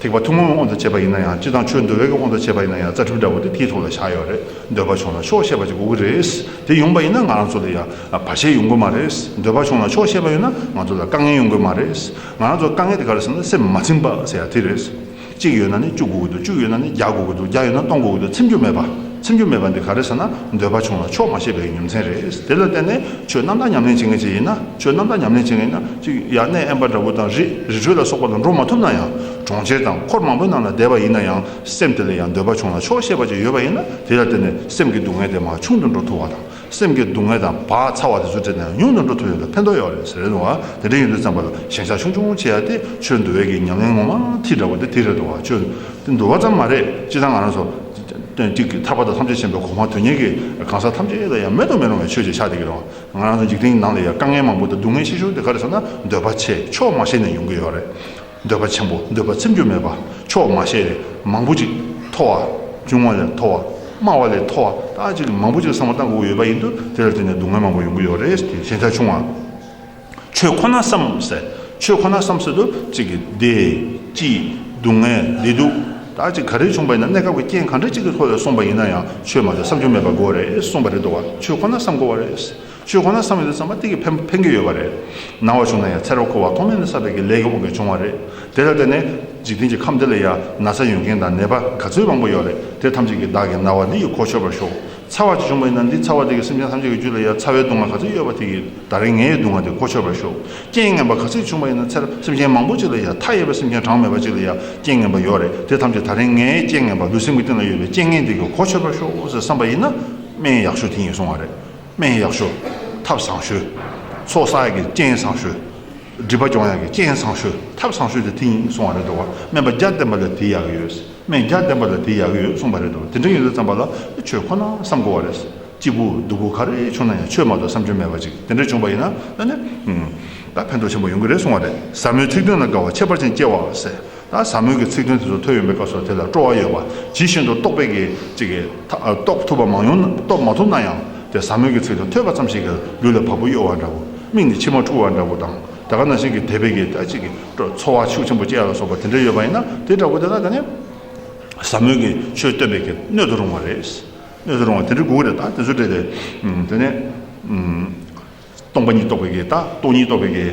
ཐེག་པ་ཐུན་མོང་བའི་དབང་དུ་བྱས་པ་ཡིན་ན་ཡང་། སྤྱིར་བཏང་ཆོས་འདུལ་བའི་གི་དབང་དུ་བྱས་པ་ཡིན་ན་ཡང་རྩ་ཁྲིམས་འདྲ་བོ་དེ་དེའི་ཐོག་ལ་བཞག་ཡོད་རེད། འདོད་པ་ཆུང་ལ་ཆོག་ཤེས་པ་ཅིག་དགོས་ཀྱི་རེད། དེ་ཡོང་པ་ཡིན་ན་ང་རང་ཚོ་ལ་ཡང་བར་ཆད་ཡོང་གི་མ་རེད། འདོད་པ་ཆུང་ལ་ཆོག་ཤེས་པ་ཡོད་ན་ང་ཚོ་ལ་དཀའ་ངལ་ཡོང་གི་མ་རེད། ང་རང་ཚོ་དཀའ་ངལ་དེ་ག་རེ་ཟེར་ན་སེམས་མ་ཚིམ་པ་ཟེར་ཡ་དེ་རེད། གཅིག་ཡོད་ན་ནི་བཅུ་དགོས་ཀྱི་འདུག་བཅུ་ཡོད་ན་ནི་བརྒྱ་དགོས་ཀྱི་འདུག་བརྒྱ་ཡོད་ན་སྟོང་དགོས་ཀྱི་འདུག་ཚིམ་རྒྱུ་མེད་པ། ཚིམ་རྒྱུ་མེད་པ་འདི་ག་རེ་ཟེར་ན་འདོད་པ་ཆུང་ལ་ཆོག་མ་ཤེས་པའི་རྒྱུ་མཚན་རེད། དེ་ལ་བརྟེན་ནས་ཆོས་རྣམ་དག་ཉམས་ལེན་བྱེད་མཁན་ཅིག་ཡིན་ན། ཆོས་རྣམ་དག་ཉམས་ལེན་བྱེད་མཁན་ཡིན་ན་གཅིག་ཡ་གནས་དབེན་པ་འདྲ་བོ་དང་རི་རི་ཁྲོད་ལ་སོགས་པ་ལ་འགྲོ་མ་ཐུབ་ན་ཡང་གྲོང་ཁྱེར་དང་འཁོར་མང་པོའི་ནང་ལ་བསྡད་པ་ཡིན་ན་ཡང་སེམས་དེ་ལ་ཡང་འདོད་པ་ཆུང་ལ་ཆོག་ཤེས་པ་ཅིག་ཡོད་པ་ཡིན་ན། དེ་ལ་བརྟེན་ནས་སེམས་ཀྱི་སྡུག་བསྔལ་དེ་མར་ཆུང་དུ་འགྲོ་ཐུབ་པ་དང་། སེམས་ཀྱི་སྡུག་བསྔལ་དང་བག་ཚ་བ་དེ་ཚོ་དེ་ནས་ཉུང་དུ་འགྲོ་ཐུབ་ཡོད་ལ་ཕན་ཐོགས་ཡོད་རེད་ཟེར་རེད་འདུག་བ། དེ་འདྲ་ཡིན་དུས་ཙམ་པ་ལ་ཞེན་ཆགས་ཆུང་ཆུང་བྱེད་ཡ་དེ་ཆོས་འདུལ་བའི་གི་ཉམས་ལེན་ངོ་མ་མཐིལ་འདྲ་བོ་དེ་དེ་རེད་འདུག་བ། ཆོས་དེ་འདུལ་བ་ཙམ་མ་རེད། སྤྱིར་བཏང་ང་རང་ཚོ་དེ་གཅིག་གི་ཐར་པ་དང་ཐམས་ཅད་མཁྱེན་པའི་གོ་འཕང་དོན་གཉེར་གྱི་གང་ཟག་ཐམས་ཅད་ལ་ཡང་མེད་དུ་མི་རུང་བའི་ཆོས་ཅིག་ཆགས་བསྡད་ཀྱི་རེད་བ། ང་རང་ཚོ་འཇིག་རྟེན་ནང་ལ་ཡང་དཀའ་ངལ་མང་པོ་དང་སྡུག་བསྔལ་ཆེ་ཤོས་དེ་ག་རེ་ཟེར་ན་འདོད་པ་ཆེ། ཆོག་མ་ཤེས་ནས་ཡོང་གི་ཡོད་རེད། འདོད་པ་ཆེན་པོ། འདོད་པ་ཚིམ་རྒྱུ་མེད་པ། ཆོག་མ་ཤེས་རེད། མང་པོ་ཅིག་མཐོ་བ། ཆུང་བ་ལས་མཐོ་བ། དམའ་བ་ལས་མཐོ་བ། ད་ཅིག་མང་པོ་ཅིག་བསམ་བློ་བཏང་དགོས་ཀྱི་ཡོད་པ་ཡིན་དུས་དེ་ལ་བརྟེན་ནས་སྡུག་བསྔལ་མང་པོ་ཡོང་གི་ཡོད་རེད། དེ་ཞེན་ཆགས་ཆུང་བ། ཆོས་ཁོ་ན་བསམ་ཟེར། ཆོས་ཁོ་ན་བསམ་ཟེར་དུས་གཅིག་གི་བདེ་སྐྱིད་སྡུག་བསྔལ་བདེ་སྡུག་ད་ཅིག་ག་རེ་བྱུང་པ་ཡིན་ན། གནས་སྐབས་ཀྱི་རྐྱེན་གང་འདྲ་ཅིག་གི་ཐོག་ལ་སོང་པ་ཡིན་ན་ཡང་ཆོས་མ་ཟད་བསམ་རྒྱུ་མེད་པ་དགོས་རེད་གསུངས་པ་རེད་འདུག་བ། ཆོས་ཁོ་ན་བསམ་དགོས་པ་རེད། ཆོས་ཁོ་ན་བསམ་ཡོད་དུས་ཙམ་པ་དེ་གི་ཕན་ཕན་གྱི་ཡོད་པ་རེད། ན་བ་བྱུང་ན་ཡང་ཚེ་རབས་འཁོར་བ་ཐོག་མེད་ནས་བསགས་པའི་གི་ལས་ཀྱི་དབང་གིས་བྱུང་བ་རེད། དེ་ལ་བརྟེན་ནས་ འཇིག་རྟེན་གྱི་ཁམས་འདི་ལ་ཡང་ན་ཚ་ཡོང་མཁན་དང་ནད་པ་ག་ཚོད་མང་པོ་ཡོད་རེད། དེ་ཐམས་ཅད་ཀྱིས་བདག་གི་ན་བ་འདི་ཡིས་གོ་ཆོད་པར་ཤོག་ཚ་བ་ཅིག་བྱུང་བ་ཡིན་ན་འདི་ཚ་བ་འདི་གིས་སེམས་ཅན་ཐམས་ཅད་ཀྱི་རྒྱུད་ལ་ཡང་ཚ་བའི་སྡུག་བསྔལ་ག་ཚོད་ཡོད་པ་དེ་ཡིས་ད་རེས་ངའི་སྡུག་བསྔལ་དེ་གོ་ཆོད་པར་ཤོག་རྐྱེན་ངན་པ་ག་ཚོད་བྱུང་བ་ཡིན་ན་ཚེ་སེམས་ཅན་མང་པོ་ཅིག་ལ་ཡང་མཐའ་ཡས་པའི་སེམས་ཅན་གྲངས་མེད་པ་ཅིག་ལ་ཡང་རྐྱེན་ངན་པ་ཡོད་རེད། དེ་ཐམས་ཅད་ད་རེས་ངའི་རྐྱེན་ངན་པ་ལུས་སེམས་ཀྱི་སྟེང་ལ་ཡོད་པའི་རྐྱེན་ངན་འདི་གིས་གོ་ཆོད་པར་ཤོག་ཟེར་བསམ་པ་ཡིན་ན་སྨན་ཡག་ཤོས་དེ་ཡིན་གསུང་བ་རེད། སྨན་ཡག་ཤོས། ཐབས་བཟང་ཤོས། ཚོགས་བསགས་ཡག་གི་རྐྱེན་བཟང་ཤོས། སྒྲིབ་པ་སྦྱོང་ཡག་གི་རྐྱེན་བཟང་ཤོས་ཐབས་བཟང་ཤོས་དེ་དེ་ཡིན་གསུང་བ་རེད་འདུག་བ། སྨན་པ་བརྒྱ་བསྟེན་པ་ལས་དེ་ཡག་གི་ཡོད། སྨན་བརྒྱ་བསྟེན་པ་ལས་དེ་ཡག་གི་ཡོད་གསུངས་པ་རེད་འདུག་དེ་འདྲ་ཡིན་དུས་ཙམ་པ་ལ་ཆོས་ཁོ་ན་བསམ་དགོས་བ་རེད། སྐྱིད་པོ་སྡུག་པོ་ག་རེ་བྱུང་ན་ཡང་ཆོས་མ་གཏོགས་བསམ་རྒྱུ་མེད་པ་ཅིག་དེ་འདྲ་བྱུང་བ་ཡིན་ན་ད་ནི་ད་ཕན་ཐོགས་ཆེན་པོ་ཡོང་གི་རེད་གསུང་བ་རེད། ཟབ་མོའི་ཚིག་དོན་ལ་དགའ་བ་ཁྱད་པར་ཅན་སྐྱེ་བ་ཟེར། ད་ཟབ་མོའི་གི་ཚིག་དོན་དེ་ཚོ་ཐོས་ཡོང་པའི་སྐབས་སུ་དེ་ལ་སྤྲོ་བ་ཡོད་པ་ཇི་བཞིན་དུ་རྟོགས་པའི་གི་ཅིག་གི་ཐ་རྟོགས་ཐུབ་པ་མང་ཡོང་ན་རྟོགས་མ་ཐུབ་ན་ཡང་དེ་ཟབ་མོའི་གི་ཚིག་དོན་ཐོས་པ་ཙམ་ཞིག་གིས་ལུས་ལ་བ་སྤུ་གཡོ་བ་འདྲ་བོ་མིག་ནས་མཆི་མ་འཁྲུ་བ་འདྲ་བོ་དང་དེ་ག་ནང་བཞིན་གྱི་དད་པའི་གི་ད་ཅིག་གི་ཚོར་བ་ཤུགས་ཆེན་པོ་སྐྱེ་ཡ་ལ་སོགས་པ་དེ་འདྲ་ཡོད་པ་ཡིན་ན་དེ་འདྲ་བོ་དེ་ལ་ད་ནི་ཟབ་མོའི་གི་ཆོས་སྟོན་པའི་གི་སྣོད་དུ་རུང་བ་རེད། སྣོད་དུ་རུང་བ་དེ་འདྲ་དགོས་ཀྱི་རེད། ད་དེ་ཚོ་འདྲ་དེ་དེ་ནས། སྟོང་པ་ཉིད་རྟོགས་པའི་གི་ད་སྟོང་ཉིད་རྟོགས་པའི་གི་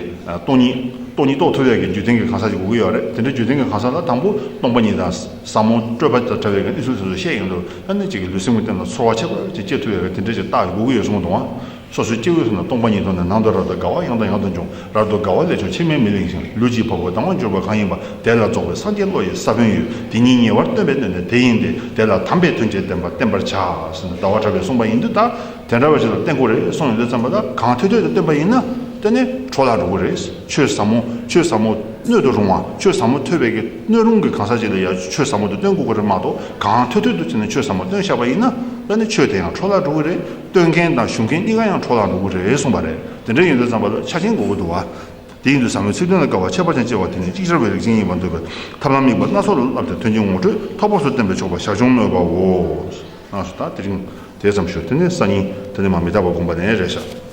སྟོང་ཉིད་སྟོང་ཉིད་རྟོགས་ཐུབ་ཡག་གི་རྒྱུད་ལྡན་གྱི་གང་ཟག་ཅིག་དགོས་ཀྱི་ཡོད་རེད། དེ་འདྲའི་རྒྱུད་ལྡན་གྱི་གང་ཟག་ལ་དང་པོ་སྟོང་པ་ཉིད་དང་ཟབ་མོ་སྤྲོས་པ་དང་བྲལ་བའི་གི་གནས་ཚུལ་དེ་ཚོ་བཤད་ཡོང་དུས་ཨ་ནི་ཅིག་གི་ལུས་སེམས་ཀྱི་སྟེང་ལ་ཚོར་བ་ཁྱད་པར་ཅིག་སྐྱེ་ཐུབ་ཡག་གི་དེ་འདྲ་ཅིག་རྟགས་དགོས་ཀྱི་ཡོད་གསུངས་འདུག་ཨ། སོ་སོའི་སྐྱེ་བོའི་ཚུལ་ན་སྟོང་པ་ཉིད་མཐོང་ནས་ནང་དུ་རབ་ཏུ་དགའ་བ་ཡང་དང་ཡང་དུ་འབྱུང་། རབ་ཏུ་དགའ་བ་ལས་བྱུང་ཕྱིར་མིའི་མི་གླེང་ཞིང་། ལུས་ཀྱི་བ་སྤུ་ལྡང་བར་གྱུར་པ་གང་ཡིན་པ། དེ་ལ་རྫོགས་པའི་སངས་རྒྱས་བློ་ཡི་ས་བོན་ཡོད། དེ་ཉིད་ཉེ་བར་སྟོན་པའི་སྣོད་ནི་དེ་ཡིན་ཏེ། དེ་ལ་དམ་པའི་དོན་གྱི་བདེན་པ་བསྟན་པར་བྱ། ཟེར་ནས་ཟླ་བ་གྲགས་པས་གསུངས་པ་ཡིན་དུས་ད། དེ་འདྲ་བ་ཞིག་ལ་བསྟན་དགོས་རེད་གསུངས་ཡོང་དུས་ཙམ་པ་ད་གང་ཐོས་ཐོས་དུ་བསྟན་པ་ཡིན་ན་དེ་ནི་འཕྲོ་བརླག་འགྲོ་གི་རེད། ཆོས་ཟབ་མོ་ཆོས་ཟབ་མོ་སྣོད་དུ་རུང་བ་ཆོས་ཟབ་མོ་ཐོས་པའི་གི་སྣོད་རུང་གི་གང་ཟག་ཅིག་ལ་ཡང་ཆོས་ཟབ་མོ་དེ་སྟོན་དགོས་ཀྱི་རེད་མ་གཏོགས་གང་ཐོས་ཐོས་དུ་བྱས་ནས་ཆོས་ཟབ་མོ་སྟོན་བཞག་པ་ཡིན་ན་དེ་ནི་ཆོས་དེ་ཡང་འཕྲོ་བརླག་འགྲོ་གི་རེད། སྟོན་མཁན་དང་ཞུ་མཁན་གཉིས་ཀ་ཡང་འཕྲོ་བརླག་འགྲོ་གི་རེད་གསུངས་པ་རེད། དེ་འདྲ་ཡིན་དུས་ཙམ་པ་ལ་ཆ་རྐྱེན་དགོས་ཀྱི་འདུག་བ། དེ་ཡིན་དུས་ཟབ་མོའི་ཚིག་དོན་ལ་དགའ་བ་ཁྱད་པར་ཅན་སྐྱེ་བ་དེ་ནི་ཅིག་ཅར་བའི་རིགས་ཅན་ཡིན་པར་འདོད་པས་ཐབས་ལམ་དམིགས་པ་སྣ་ཚོགས་ལ་བསླབས་ཏེ་དོན་གྱི་ངོ་སྤྲོད་ཐོགས་པ་སུ་བསྟན་པས་ཆོག་པ་ཞར་བྱུང་སྨོས་པའོ། ལགས་སོ། ད་དེ་རིང་དེ་ཙམ་ཞུ། དེ་ནས་སང་ཉིན་དེ་ནས་མ་མི་རྟག་པ་དགོངས་པ་ནས་རེད་ཤག